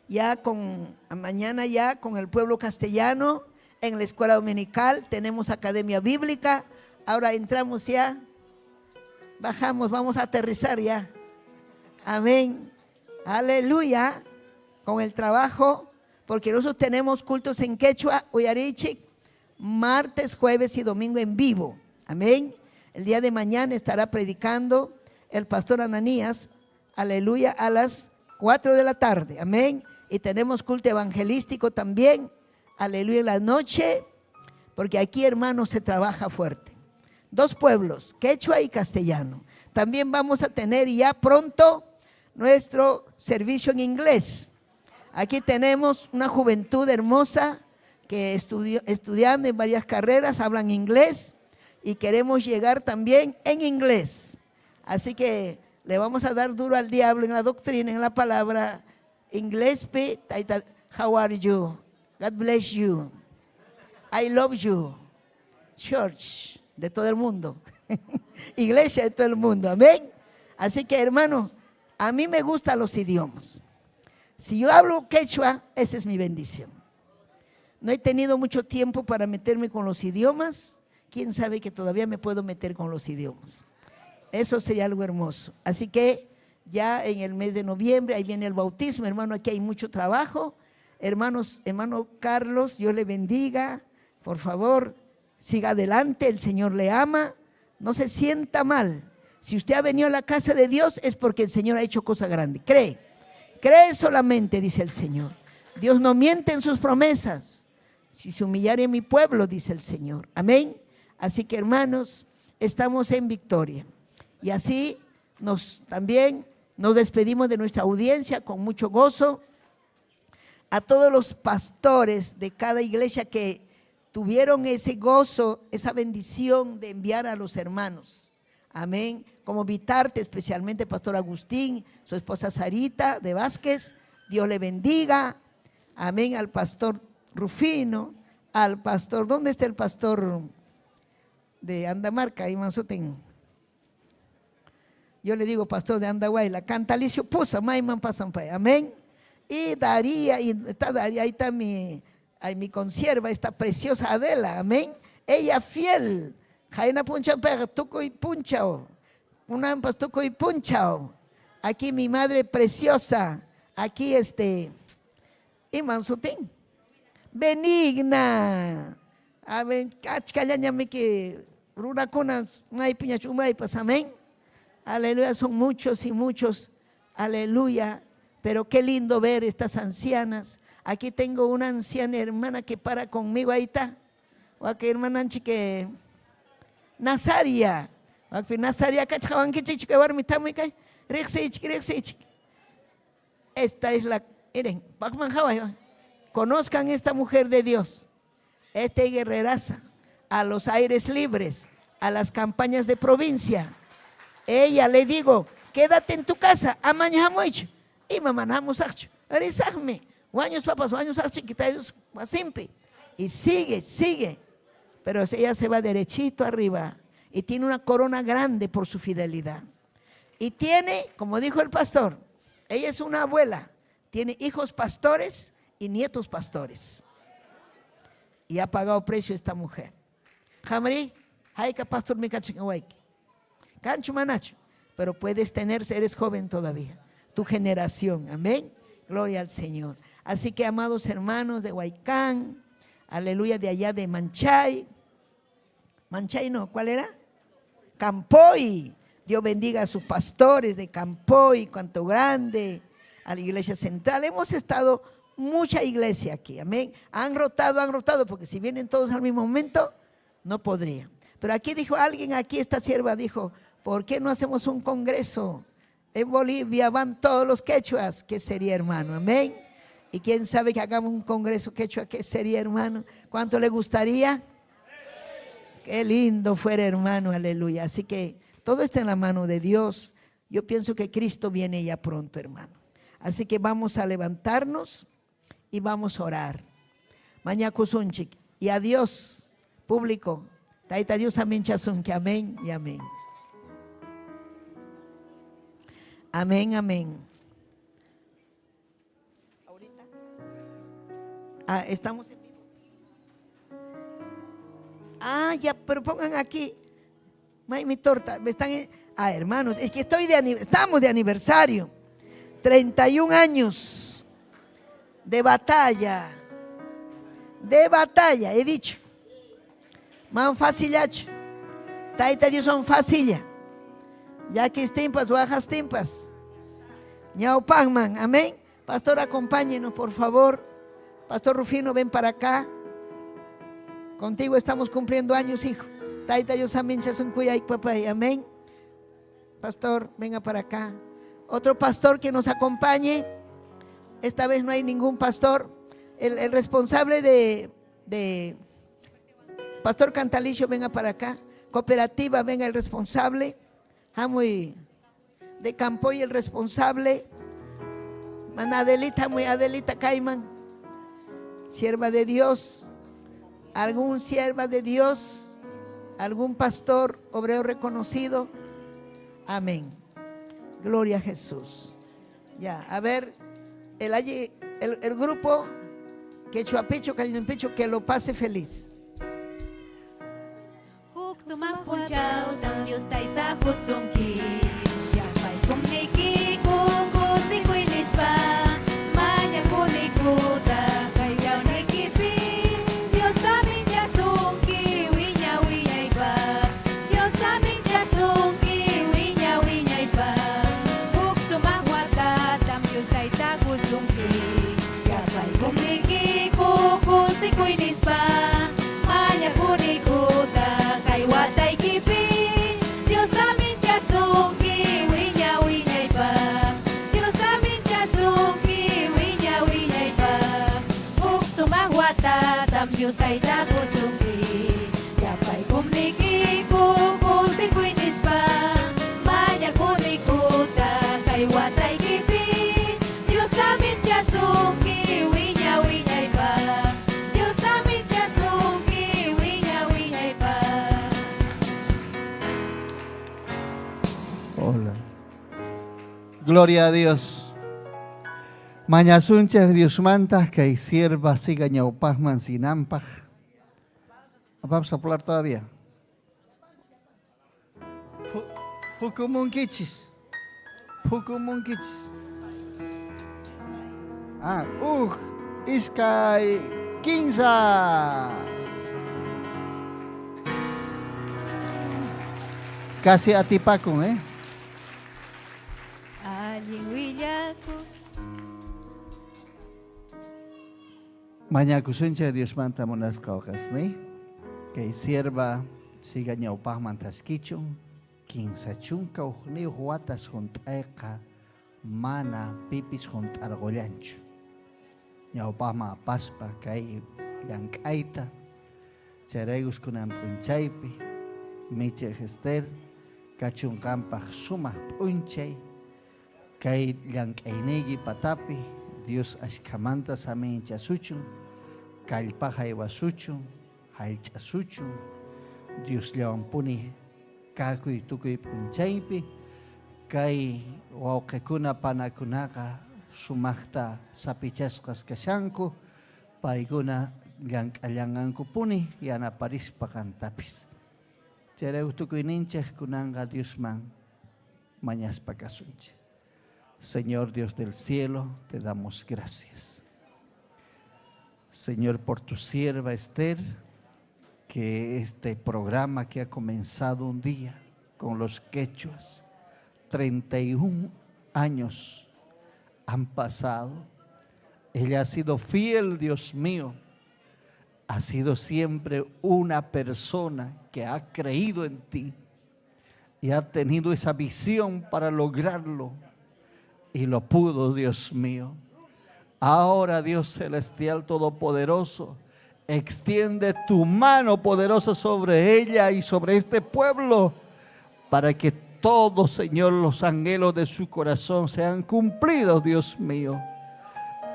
ya con, mañana ya con el pueblo castellano en la escuela dominical. Tenemos academia bíblica. Ahora entramos ya, bajamos, vamos a aterrizar ya. Amén. Aleluya. Con el trabajo, porque nosotros tenemos cultos en quechua, uyarichi, martes, jueves y domingo en vivo. Amén. El día de mañana estará predicando el pastor Ananías, aleluya, a las 4 de la tarde. Amén. Y tenemos culto evangelístico también, aleluya, en la noche, porque aquí, hermanos, se trabaja fuerte. Dos pueblos, quechua y castellano. También vamos a tener ya pronto nuestro servicio en inglés. Aquí tenemos una juventud hermosa que estudiando en varias carreras, hablan inglés y queremos llegar también en inglés. Así que le vamos a dar duro al diablo en la doctrina, en la palabra inglés. Pe, taita, how are you? God bless you. I love you. Church de todo el mundo. Iglesia de todo el mundo. Amén. Así que, hermanos, a mí me gustan los idiomas. Si yo hablo quechua, esa es mi bendición. No he tenido mucho tiempo para meterme con los idiomas. ¿Quién sabe que todavía me puedo meter con los idiomas? Eso sería algo hermoso. Así que ya en el mes de noviembre, ahí viene el bautismo, hermano, aquí hay mucho trabajo. Hermanos, hermano Carlos, Dios le bendiga. Por favor, siga adelante, el Señor le ama. No se sienta mal. Si usted ha venido a la casa de Dios es porque el Señor ha hecho cosa grande. Cree, cree solamente, dice el Señor. Dios no miente en sus promesas. Si se humillare mi pueblo, dice el Señor. Amén. Así que, hermanos, estamos en victoria. Y así también nos despedimos de nuestra audiencia con mucho gozo. A todos los pastores de cada iglesia que tuvieron ese gozo, esa bendición de enviar a los hermanos. Amén. Como Vitarte, especialmente Pastor Agustín, su esposa Sarita de Vázquez. Dios le bendiga. Amén. Al pastor Rufino, al pastor, ¿dónde está el pastor de Andamarca? Ahí Manzoten. Yo le digo pastor de Andahuayla, Cantalicio Pusa, Maiman Pasampay. Amén. Y Daría, y está Daría, ahí está mi, ahí mi consierva, esta preciosa Adela, amén. Ella fiel. Jaina puncha pega, tuco y punchao. Unampas tuco y punchao. Aquí mi madre preciosa, aquí Imansutín. Benigna. Amén. Achkallañamiki runakuna maypiñach umaypas, amén. Aleluya, son muchos y muchos. Aleluya. Pero qué lindo ver estas ancianas. Aquí tengo una anciana hermana que para conmigo, ahí está. O aquí hermana que Nazaria. Nazaria. Esta es la, miren, conozcan esta mujer de Dios, esta guerreraza, a los aires libres, a las campañas de provincia. Ella le digo, quédate en tu casa, amañamoich, y mamanamos arisajme, años papas, años simpe. Y sigue, sigue. Pero ella se va derechito arriba y tiene una corona grande por su fidelidad. Y tiene, como dijo el pastor, ella es una abuela, tiene hijos pastores y nietos pastores. Y ha pagado precio esta mujer. Jamri, haika pastor mi Cancho manacho, pero puedes tener, eres joven todavía, tu generación, amén. Gloria al Señor. Así que, amados hermanos de Huaycán, aleluya, de allá de Manchay. Manchay no, ¿cuál era? Campoy. Dios bendiga a sus pastores de Campoy, cuanto grande, a la iglesia central. Hemos estado mucha iglesia aquí, amén. Han rotado, porque si vienen todos al mismo momento, no podría. Pero aquí dijo alguien, aquí esta sierva dijo, ¿por qué no hacemos un congreso? En Bolivia van todos los quechuas, ¿qué sería, hermano? Amén. Y quién sabe que hagamos un congreso quechua, ¿qué sería, hermano? ¿Cuánto le gustaría? Qué lindo fuera, hermano, aleluya. Así que todo está en la mano de Dios. Yo pienso que Cristo viene ya pronto, hermano. Así que vamos a levantarnos y vamos a orar. Mañakusunchik. Y adiós, público. Taita Dios, amén, chasunki. Amén y amén. Amén, amén. Ahorita. Ah, estamos en vivo. Ah, ya, pero pongan aquí. May, mi torta. Me están. Ah, hermanos, es que estoy de estamos de aniversario. 31 años de batalla. De batalla, he dicho. Man facilacho. Taita Dios son facilla. Ya que estimpas, bajas timpas. Ñaupagman, amén. Pastor, acompáñenos, por favor. Pastor Rufino, ven para acá. Contigo estamos cumpliendo años, hijo. Taita Dios amén, papá, amén. Pastor, venga para acá. Otro pastor que nos acompañe. Esta vez no hay ningún pastor. El responsable de Pastor Cantalicio, venga para acá. Cooperativa, venga el responsable. Jamuy de Campoy, el responsable. Manadelita, muy Adelita Caimán. Sierva de Dios. Algún sierva de Dios. Algún pastor, obrero reconocido. Amén. Gloria a Jesús. Ya, a ver, el grupo Quechuapicho, Calinpicho, que lo pase feliz. Dios taita kusunki. Gloria a Dios. Mañasunchik Diosmanta kay sierva siga ñawpaqman sinanpaq. Vamos a hablar todavía. Pukumunkichis. Pukumunkichis. Ah, uj, iskay, kinsa. Casi atipakun, eh? Allin willakuq. Mañakusunchik Diosmanta munasqa waqasniy. Kay sierva siga ñawpaqman thaskichun, 31 watas hunt'ayqa mana pipis hunt'arqullanchu. Ñawpaqman apaspa kay llank'ayta, chayraykus kunan p'unchaypi michiq Esther kachun qampaq sumaq p'unchay. Kay llank'ayniyki patapi Dios ashkhamanta saminchasuchun, kallpa haywasuchun, hallch'asuchun, Diosllawanpuni kakuy tukuy p'unchaypi, kay wawqikuna panakunaqa sumaqta sapichasqas kashanku, paykuna llank'allanqankupuni yanaparispa qantapis. Chayrayku tukuyninchik kunanqa Diosman mañaspa kasunchik. Señor Dios del cielo, te damos gracias. Señor, por tu sierva Esther, que este programa que ha comenzado un día con los quechuas, 31 años han pasado. Ella ha sido fiel, Dios mío, ha sido siempre una persona que ha creído en ti y ha tenido esa visión para lograrlo. Y lo pudo, Dios mío. Ahora, Dios celestial todopoderoso, extiende tu mano poderosa sobre ella y sobre este pueblo, para que todos, Señor, los anhelos de su corazón sean cumplidos, Dios mío.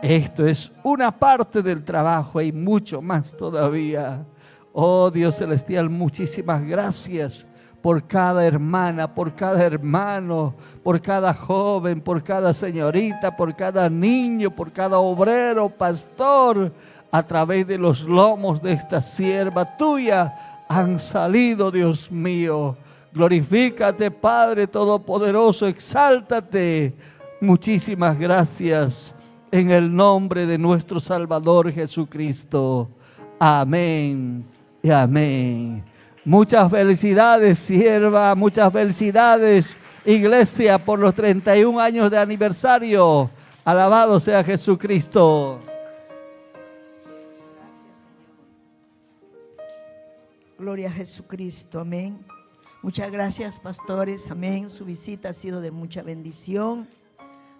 Esto es una parte del trabajo, hay mucho más todavía. Oh Dios celestial, muchísimas gracias por cada hermana, por cada hermano, por cada joven, por cada señorita, por cada niño, por cada obrero, pastor, a través de los lomos de esta sierva tuya han salido, Dios mío. Glorifícate, Padre Todopoderoso, exáltate. Muchísimas gracias en el nombre de nuestro Salvador Jesucristo. Amén y amén. Muchas felicidades, sierva, muchas felicidades, iglesia, por los 31 años de aniversario. Alabado sea Jesucristo. Gloria a Jesucristo, amén. Muchas gracias, pastores, amén. Su visita ha sido de mucha bendición.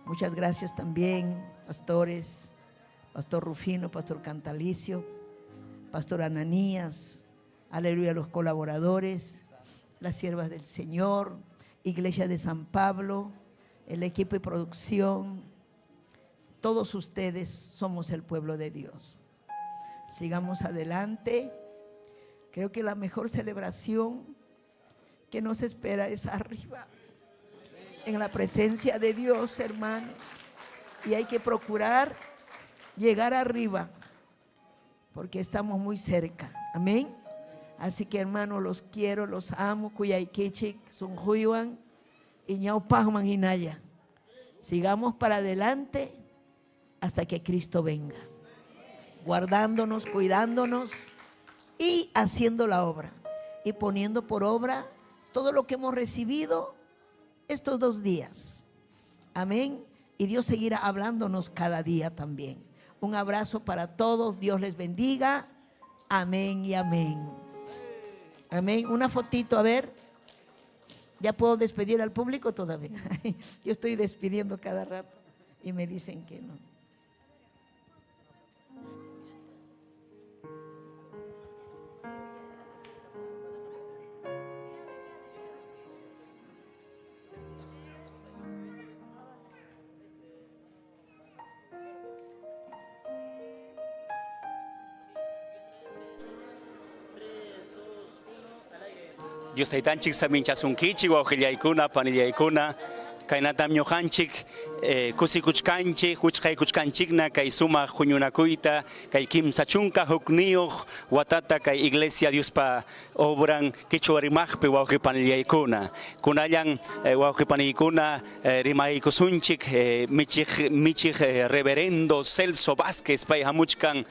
Muchas gracias también, pastores, Pastor Rufino, Pastor Cantalicio, Pastor Ananías, aleluya, los colaboradores, las siervas del Señor, Iglesia de San Pablo, el equipo de producción. Todos ustedes somos el pueblo de Dios. Sigamos adelante. Creo que la mejor celebración que nos espera es arriba, en la presencia de Dios, hermanos. Y hay que procurar llegar arriba, porque estamos muy cerca. Amén. Así que, hermanos, los quiero, los amo. Kuyaykichik, sunquywan, y ñawpaqman hinalla. Sigamos para adelante hasta que Cristo venga. Guardándonos, cuidándonos y haciendo la obra. Y poniendo por obra todo lo que hemos recibido estos 2 días. Amén. Y Dios seguirá hablándonos cada día también. Un abrazo para todos. Dios les bendiga. Amén y amén. Amén. Una fotito, a ver. ¿Ya puedo despedir al público todavía? Yo estoy despidiendo cada rato y me dicen que no. Dios taytanchik saminchasunkichik, wawqillaykuna, panillaykuna, Kaynatam ñuqanchik kusikuchkanchik, wichqaykuchkanchikna kay sumaq huñunakuyta, kay 31 watata kay Iglesia Diospa obran Quechua rimaqpi wawqi panillaykuna. Kunallan wawqi paniykuna rimaykusunchik michiq michiq reverendo Celso Vásquez, pay hamuchkan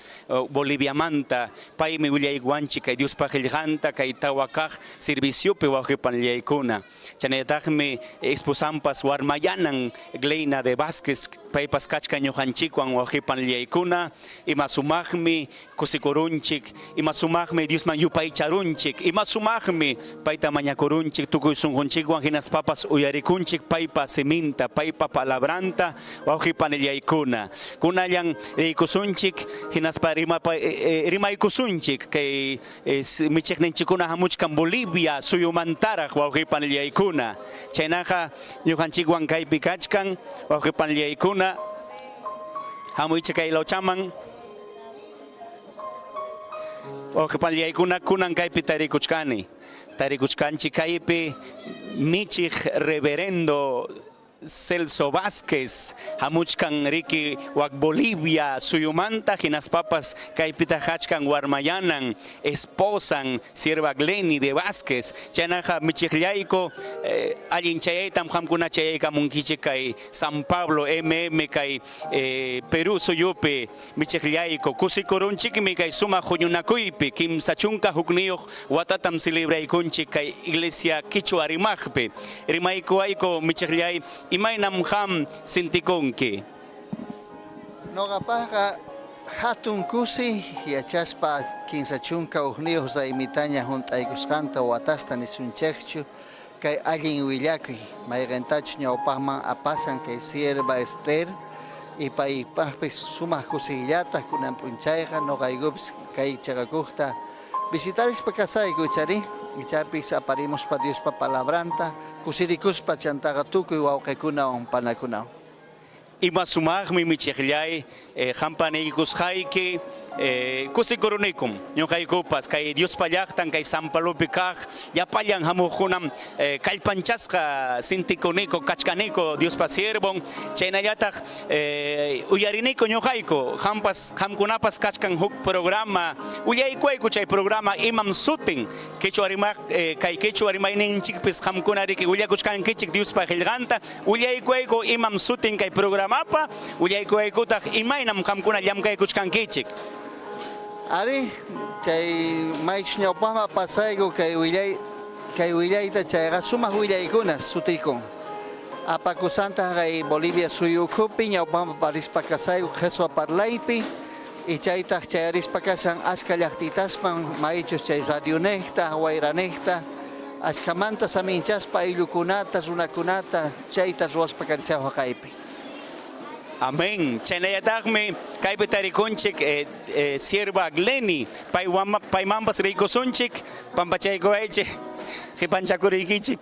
Boliviamanta, paymi willaykuwanchik kay Diospa qillqanta kay tawa kaq serviciopi wawqi panillaykuna. Chaynallataqmi esposanpas warmayanan Gleina de Vásquez, paypas kachkan ñuqanchikwan wawqi panillaykuna. Ima sumaqmi kusikurunchik, ima sumaqmi Diosman yupaycharunchik, ima sumaqmi payta mañakurunchik tukuy sunqunchikwan hinaspapas uyarikunchik paypa siminta, paypa palabranta wawqi panillaykuna. Kunallan riykusunchik hinaspa rimaykusunchik kay Michiqninchikkuna hamuchkan Bolivia suyumantaraq wawqi panillaykuna. Chaynaqa ñuqanchikwan kaypi kachkan wawqi panillaykuna. Hamuychik kay lawchaman. Wawqi panillaykuna kunan kaypi tarikuchkani. Tarikuchkanchik kaypi michiq reverendo Celso Vásquez hamuchkan riki wak Bolivia suyumanta hinaspapas kaypitaq kachkan warmayanan esposan sierva Gleni de Vásquez. Chaynaqa michiqllayku allin chayaytam qamkuna chayaykamunkichik kay San Pablo MM kay Perú suyupi michiqllayku. Kusikurunchikmi kay sumaq huñunakuypi 31 watatam celebraykunchik kay iglesia Quechua rimaqpi. Rimaykuwayku michiqllay, imaynam qam sintikunki? Noqapaqqa hatun kusi yachaspa 31 raymitaña hunt'aykusqanta watasta nisunchikchu kay allin willakuy mayqintachus ñawpaqman apasan kay sierva Esther y paypaqpis sumaq kusiyllataq kunan p'unchayqa noqaykupis kay chiqakuqta Visitarispa kasayku ichari, ichapis aparimuspa Diospa palabranta, kusirikuspa chantaqa tukuy wawqekunawan panakunawan. Ima sumaqmi michiqllay, qampa niykusqayki, kusikurunikum ñuqaykupas kay Diospa llaqtan kay San Pablopi kaq llapallan hamuqkunam kallpanchasqa sintikuniku kachkaniku Diospa siervon, chaynallataq Uyariniku ñuqayku, qampas, qamkunapas kachkan huk programa, willaykuwayku chay programa imam sutin, quechua rimaq, kay quechua rimayninchikpis qamkuna riki willakuchkankichik Diospa qillqanta, willaykuwayku imam sutin kay programapa, willaykuwaykutaq imaynam qamkuna llamkaykuchkankichik. Ari, chay maychus ñawpaqman pasayku kay willay, kay willayta chayqa sumaq willaykunas sutikun. Apakusantaq kay Bolivia suyu ukhupi ñawpaqman parispa kasayku qheswa parlaypi y chaytaq chayarispa kashan askha llaqtitasman maychus chay radionejta, wayranejta, askhamanta saminchaspa ayllukunata, runakunata chayta ruwaspa karishawaq kaypi. Amén. Chaynallataqmi kaypi tarikunchik sierva Gleni, paymanpas riykusunchik, pampachaykuwaychik, qipanchakuriykichik.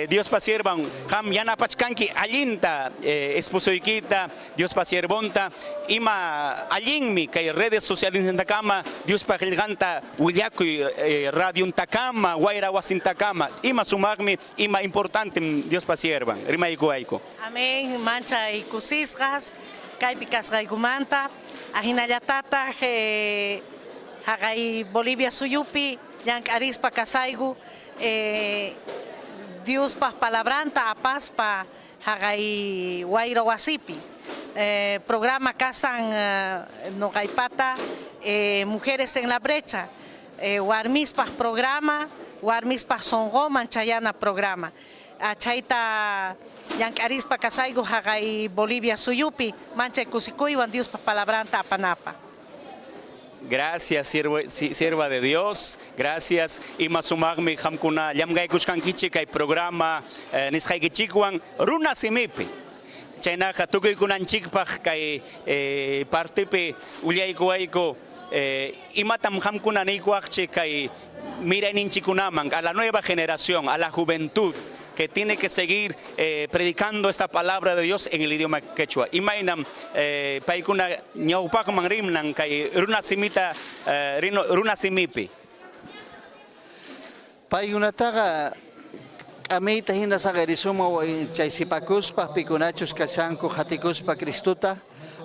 Diospa siervan, qam yanapachkanki allinta esposoykita, Diospa siervonta, ima allinmi kay redes socialesnintakama Diospa qillqanta willakuy radiontakama, wayra wasintakama, ima sumaqmi, ima importantem Diospa siervan, rimaykuwayku. Amén, manchay kusisqas kaypi kasqaykumanta, ajinallatataq jaqay Bolivia suyupi llank'arispa kasayku. Diospaj palabranta apaspa jaqay wayra wasipi. Programa kasan noqaypata Mujeres en la Brecha, warmispaj programa, warmispaj sonqoman chayana programa. Chayta llank'arispa kasayku jaqay Bolivia suyupi, manchay kusikuywan Diospaj palabranta apanapaj. Gracias, sierva de Dios. Gracias. Ima sumaqmi qamkuna llamkaykuchkankichik kay programa nisqaykichikwan runa simipi. Chaynaqa tukuykunanchikpaq kay partipi willaykuwayku imatam qamkuna niykuwaqchik kay mirayninchikkunaman, a la nueva generación, a la juventud que tiene que seguir predicando esta palabra de Dios en el idioma quechua. Imaynam paykuna ñawpaqman rimnan kay runa simita runa simipi. Paykunataqa K'amiyta hina saqerisuman chay sipakuspa pikunachus kashanku qhatikuspa Cristota,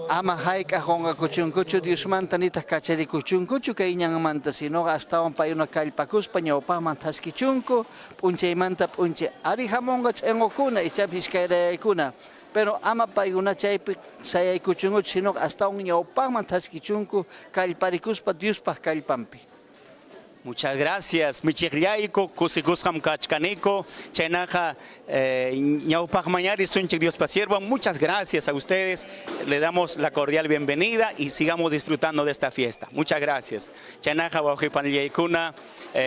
ama hayk'aq qonqakuchunkuchu Diosmanta nitaq kacharikuchunkuchu kay ñanmanta, sinoqa astawan paykuna kallpakuspa ñawpaqman thaskichunku p'unchaymanta p'unchay. Ari hamunqa ch'inqukuna ichapis iskayrayaykuna, pero ama paykuna chaypi sayaykuchunkuchu, sinoqa astawan ñawpaqman thaskichunku kallparikuspa Diospaq kallpanpi. Muchas gracias, michiqllayku, kusikusqam kachkaniku. Chaynaqa ñawpaqmanyá risunchik Diospa siervon. Muchas gracias a ustedes. Le damos la cordial bienvenida y sigamos disfrutando de esta fiesta. Muchas gracias. Chaynaqa wawqipanillaykuna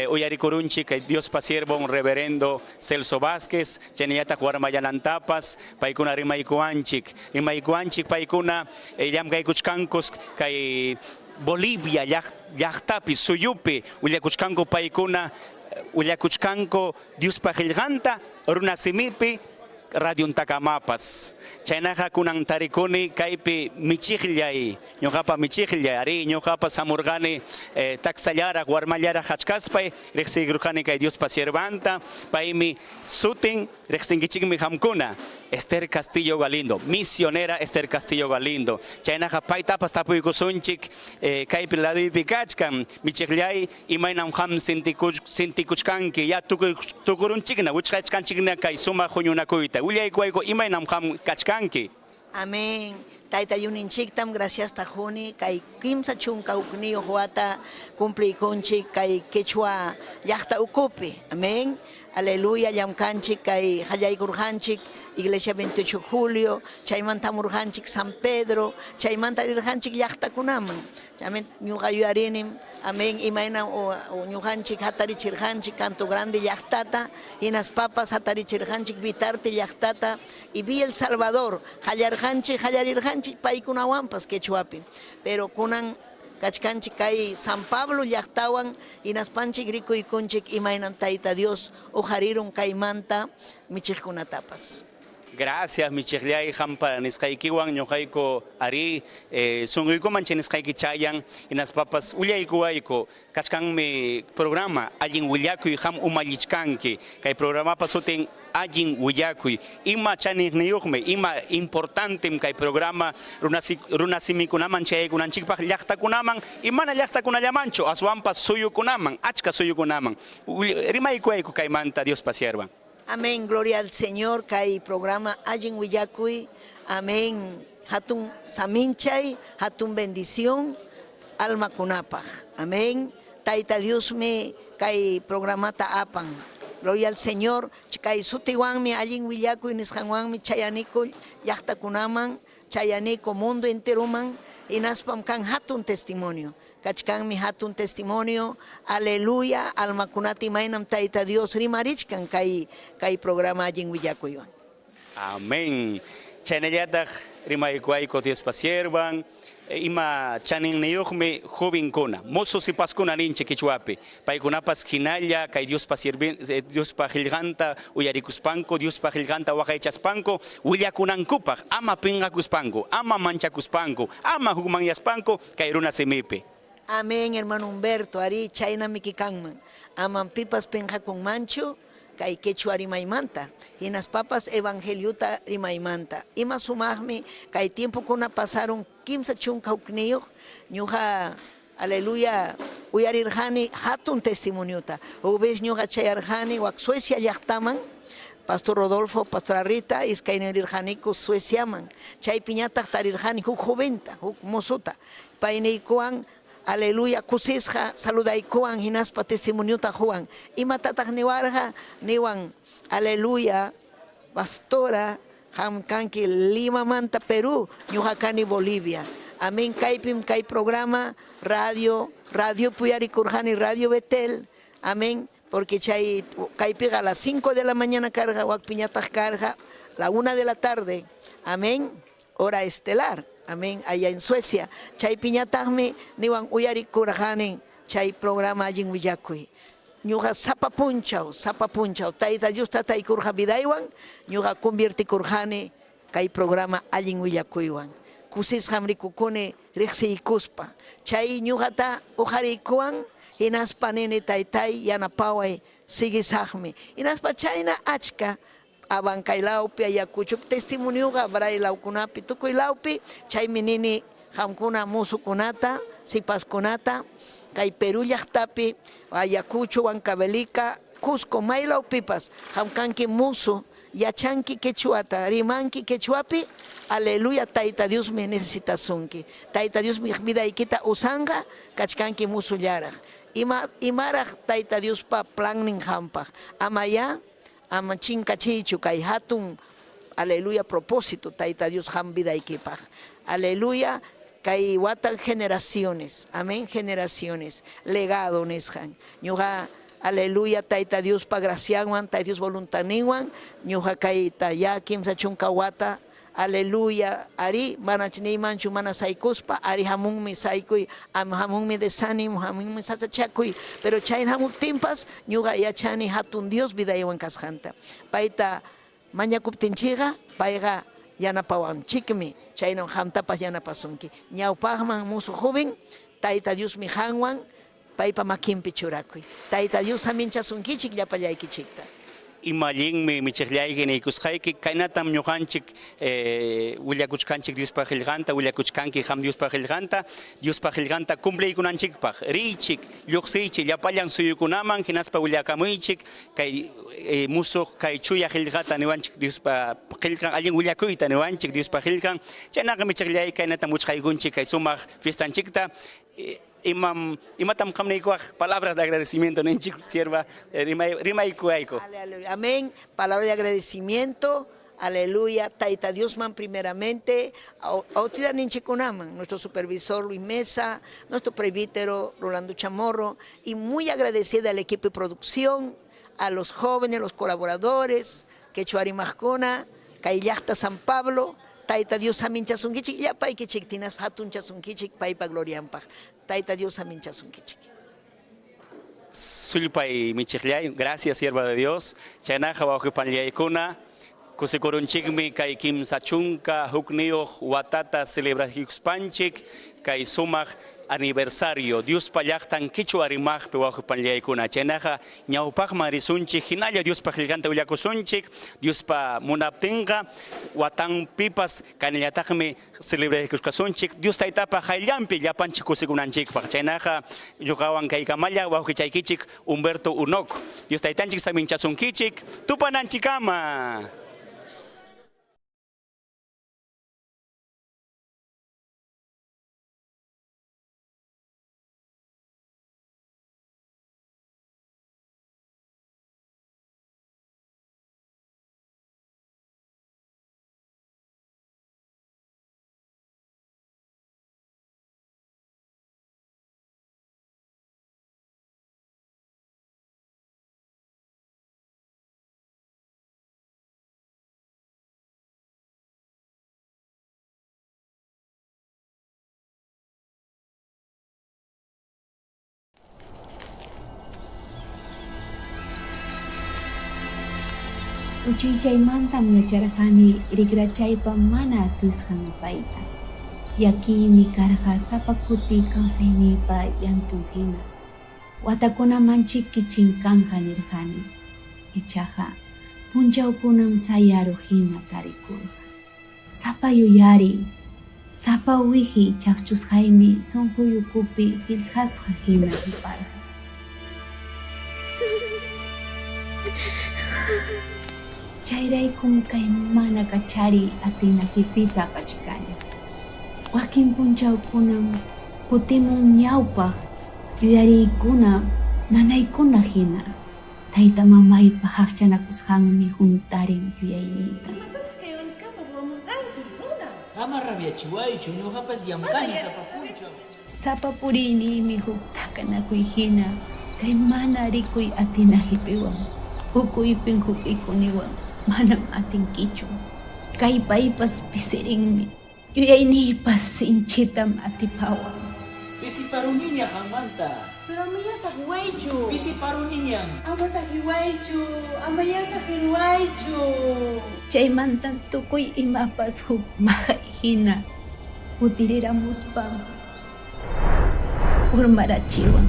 uyarikurunchik kay Diospa siervon reverendo Celso Vásquez, chaynallataq warmallanantapas paykuna rimaykuwanchik. Rimaykuwanchik paykuna llamkaykuchkankus kay Bolivia llaqtapi, suyupi willakuchkanku paykuna willakuchkanku Diospa qillqanta runasimipi radiontakamapas. Chaynaqa kunan tarikuni kaypi michiqllay, ñuqapa michiqllay, arí ñuqapas hamurqani taksallaraq, warmallaraq qachkaspay riqsiykurqani kay Diospa siervanta, paymi sutin Riqsinkichikmi qamkuna, Esther Castillo Galindo, misionera Esther Castillo Galindo. Chaynaqa paytapas tapuykusunchik, kaypi ladoypi kachkan, michiqllay, imaynam qam sintikuchkanki, ya tukurunchikna, wichqachkanchikna kay sumaq huñunakuyta. Willaykuwayku imaynam qam kachkanki. Amén. Tayta Diosninchiktam graciasta quni kay 31 wata cumpliykunchik kay quechua llaqta ukupi. Amén. Aleluya, llamkanchik kay qallaykurqanchik Iglesia 28 Julio, chaymanta hamurqanchik San Pedro, chaymanta rirqanchik llaqtakunaman. Amén. Ñuqa yuyarinim, amén, imayna ñuqanchik hatarichirqanchik Canto Grande llaqtata, hinaspapas hatarichirqanchik Vitarte llaqtata, y Villa El Salvador, qallarqanchik, qallarirqanchik paykunawanpas quechuapi, pero kunan kachkanchik kay San Pablo llaqtawan, hinaspanchik rikuykunchik imaynan Tayta Dios uqarirun kaymanta michiqkunatapas. Gracias michiqllay qampa nisqaykiwan ñuqayku arí sunquykuman chay nisqayki chayan, hinaspapas willaykuwayku Kachkanmi programa Allin Willakuy qam umallichkanki. Kay programapa sutin Allin Willakuy. Ima chaniqniyuqmi, ima importantem kay programa runasimikunaman chayaykunanchikpaq llaqtakunaman y mana llaqtakunallamanchu, aswanpas suyukunaman, achka suyukunaman. Rimaykuwayku kaymanta Diospa siervan. Amén, gloria al Señor, kay programa Allin Willakuy, amén, hatun saminchay, hatun bendición almakunapaq, amén, Tayta Diosmi kay programata apan, gloria al Señor, kay sutiwanmi Allin Willakuy nisqanwanmi chayaniku llaqtakunaman, chayaniku mundo enteroman, hinaspam kan hatun testimonio. Kachkanmi hatun testimonio, aleluya, almakunata imaynam Tayta Dios rimarichkan kay kay programa allin willakuywan. Amén. Chaynallataq rimaykuwayku Diospa siervan, ima chaninniyuqmi jovenkuna, mozo sipaskuna ninchik qichwapi. Paykunapas hinalla kay Diospa Diospa qillqanta uyarikuspanku, Diospa qillqanta waqaychaspanku willakunankupaq, ama pinqakuspanku, ama manchakuspanku, ama hukmanyaspanku kay runa simipi. Amén, hermano Humberto, arí, chaynamiki kanman. Amam pipas pinqakunmanchu kay quechua rimaymanta, hinaspapas evangeliota rimaymanta. Ima sumaqmi kay tiempokuna pasarun 31, ñuqa Aleluya, uyarirqani hatun testimoniota. Huk vez ñuqa chayarqani wak Suecia llaqtaman, Pastor Rodolfo, Pastora Rita, iskaynin rirqaniku Sueciaman. Chaypiñataq tarirqani huk joventa, huk mozota. Payniykuwan, aleluya, kusisqa saludaykuwan hinaspa testimoniota quwan. Imatataq niwarqa? Niwan, aleluya, pastora, qam kanki Limamanta Perú, ñuqa kani Bolivia. Amén, kaypim kay programa radio, radiopi uyarikurqani Radio Betel, amén, porque chay kaypiqa a las 5 de la mañana karqa, wakpiñataq karqa la 1 de la tarde, amén, hora estelar, amén, allá en Suecia. Chaypiñataqmi niwan uyarikurqani chay programa allin willakuy. Ñuqa sapa punchaw, sapa punchaw Tayta Dios tataykurqa vidaywan, ñuqa conviertikurqani kay programa allin willakuywan. Kusisqam rikukuni riqsiykuspa. Chay ñuqata uqariykuwan hinaspa nini taytay yanapaway sigisaqmi. Hinaspa chayna achka Abancay lawpi, Ayacuchopi testimonioqa Bray lawkunapi tukuy lawpi, chaymi nini qamkuna musukunata, sipaskunata kay Perú llaqtapi, Ayacucho, Huancavelica, Cusco may lawpipas qam kanki musu, yachanki quechuata, rimanki quechuapi, aleluya Tayta Diosmi necesitasunki. Tayta Diosmi vidaykita usanqa, kachkanki musullaraq. Ima imaraq Tayta Diospa plannin qampaq? Amayá Ama chinkachiychu kay hatun aleluya propósito Tayta Dios qam vidaykipaq. Aleluya kay watan generaciones, amén generaciones, legado nisqan. Ñuqa aleluya Tayta Diospa gracianwan, Tayta Dios voluntadninwan ñuqa kayta ya 30 wata Aleluya, arí, manach niymanchu mana saykuspa, arí hamunmi saykuy, am hamunmi desánimo, hamunmi sasachakuy, pero chayna hamuptinpas ñuqa yachani hatun Dios vidaywan kasqanta. Payta mañakuptinchikqa, payqa yanapawanchikmi, chaynam qamtapas yanapasunki. Ñawpaqman musuq joven, Tayta Diosmi qanwan, paypa makinpi churakuy. Tayta Dios saminchasunkichik llapallaykichikta. Ima allinmi michiqllayki niykusqayki, kaynatam ñuqanchik willakuchkanchik Diospa qillqanta, willakuchkanki qam Diospa qillqanta, Diospa qillqanta cumpliykunanchikpaq. Riychik, lluqsiychik llapallan suyukunaman hinaspa willakamuychik kay musuq kay chuya qillqata niwanchik Diospa qillqan, allin willakuyta niwanchik Diospa qillqan. Chaynaqa michiqllayki kaynatam wichqaykunchik kay sumaq fiestanchikta. Imam, imatam qam niykuwaq palabras de agradecimiento ninchik sierva rimay, rimaykuwayku. Aleluya. Amén. Palabra de agradecimiento. Aleluya. Tayta Diosman primeramente, autoridadninchikkunaman, nuestro supervisor Luis Mesa, nuestro presbítero Rolando Chamorro, y muy agradecida al equipo de producción, a los jóvenes, los colaboradores, Quechua rimaqkuna, kay llaqta San Pablo, Tayta Dios saminchasunkichik, llapaykichik tinaspa hatunchasunkichik paypa glorianpaq. Tayta Dios saminchasunkichik. Sullpay michiqllay, gracias sierva de Dios. Chaynaqa wawqi panllaykuna, kusikurunchikmi kay 31 watata celebrakuspanchik kay sumaq aniversario Diospa llaqtan Quechua rimaqpi wawqi panllaykuna. Chaynaqa ñawpaqman risunchik, hinalla Diospa qillqanta willakusunchik, Diospa munaptinqa watanpipas kaynallataqmi celebraykuskasunchik Dios Taytapa qayllanpi llapanchik kusikunanchikpaq. Chaynaqa ñuqawan kaykamalla wawqichaykichik Humberto Unoc. Dios Taytanchik saminchasunkichik tupananchikama. Uchuychaymantam yacharqani rikrachaypa mana atisqan apayta. Llakiymi karqa sapa kuti kawsayniypa llantun hina. Watakunamanchiki chinkanqa nirqani. Ichaqa punchawkunam sayaruq hina tarikurqa. Sapa yuyariy, sapa wihi chaqchusqaymi sunquy ukupi qillqasqa hina qiparqa. Chayraykum kay mana kachariy atina qipita apachkani. Wakin punchawkunam kutimun ñawpaq yuyariykuna nanaykuna hina. Tayta mamaypa qaqchanakusqanmi huntarin yuyayniyta. Imatataq kay oraskama ruwamurqanki, runa? Ama rabiachiwaychu, ñuqapas llamkani sapa punchaw. Sapa puriyniymi huk takanakuy hina kay mana rikuy atina hipiwan, ukuypin huk'ikuniwan, manam atinkichu. Kallpaypas pisirinmi. Yuyayniypas sinchitam atipawan. Pisiparuniña qanmanta. Pero amayá saqiwaychu. Pisiparuniñam. Ama saqiwaychu, amayá saqiruwaychu. Chaymantam tukuy imapas huk maqay hina Kutiriramuspam urmarachiwan.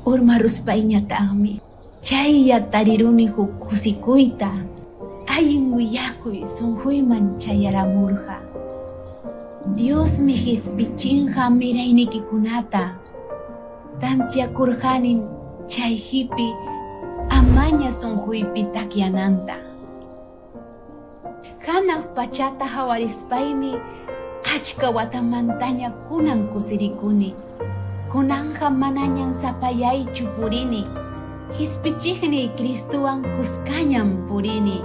Urmaruspayñataqmi chaylla tariruni huk kusikuyta. Allin willakuy sunquyman chayaramurqa. Diosmi qispichinqa miraynikikunata. Tantiakurqanim chay hipi amaña sunquypi takyananta. Hanaq pachata hawarispaymi achka watamantaña kunan kusirikuni. Kunanqa manañam sapayaychu purini. Qispichiqniy Cristowan kuskañam purini.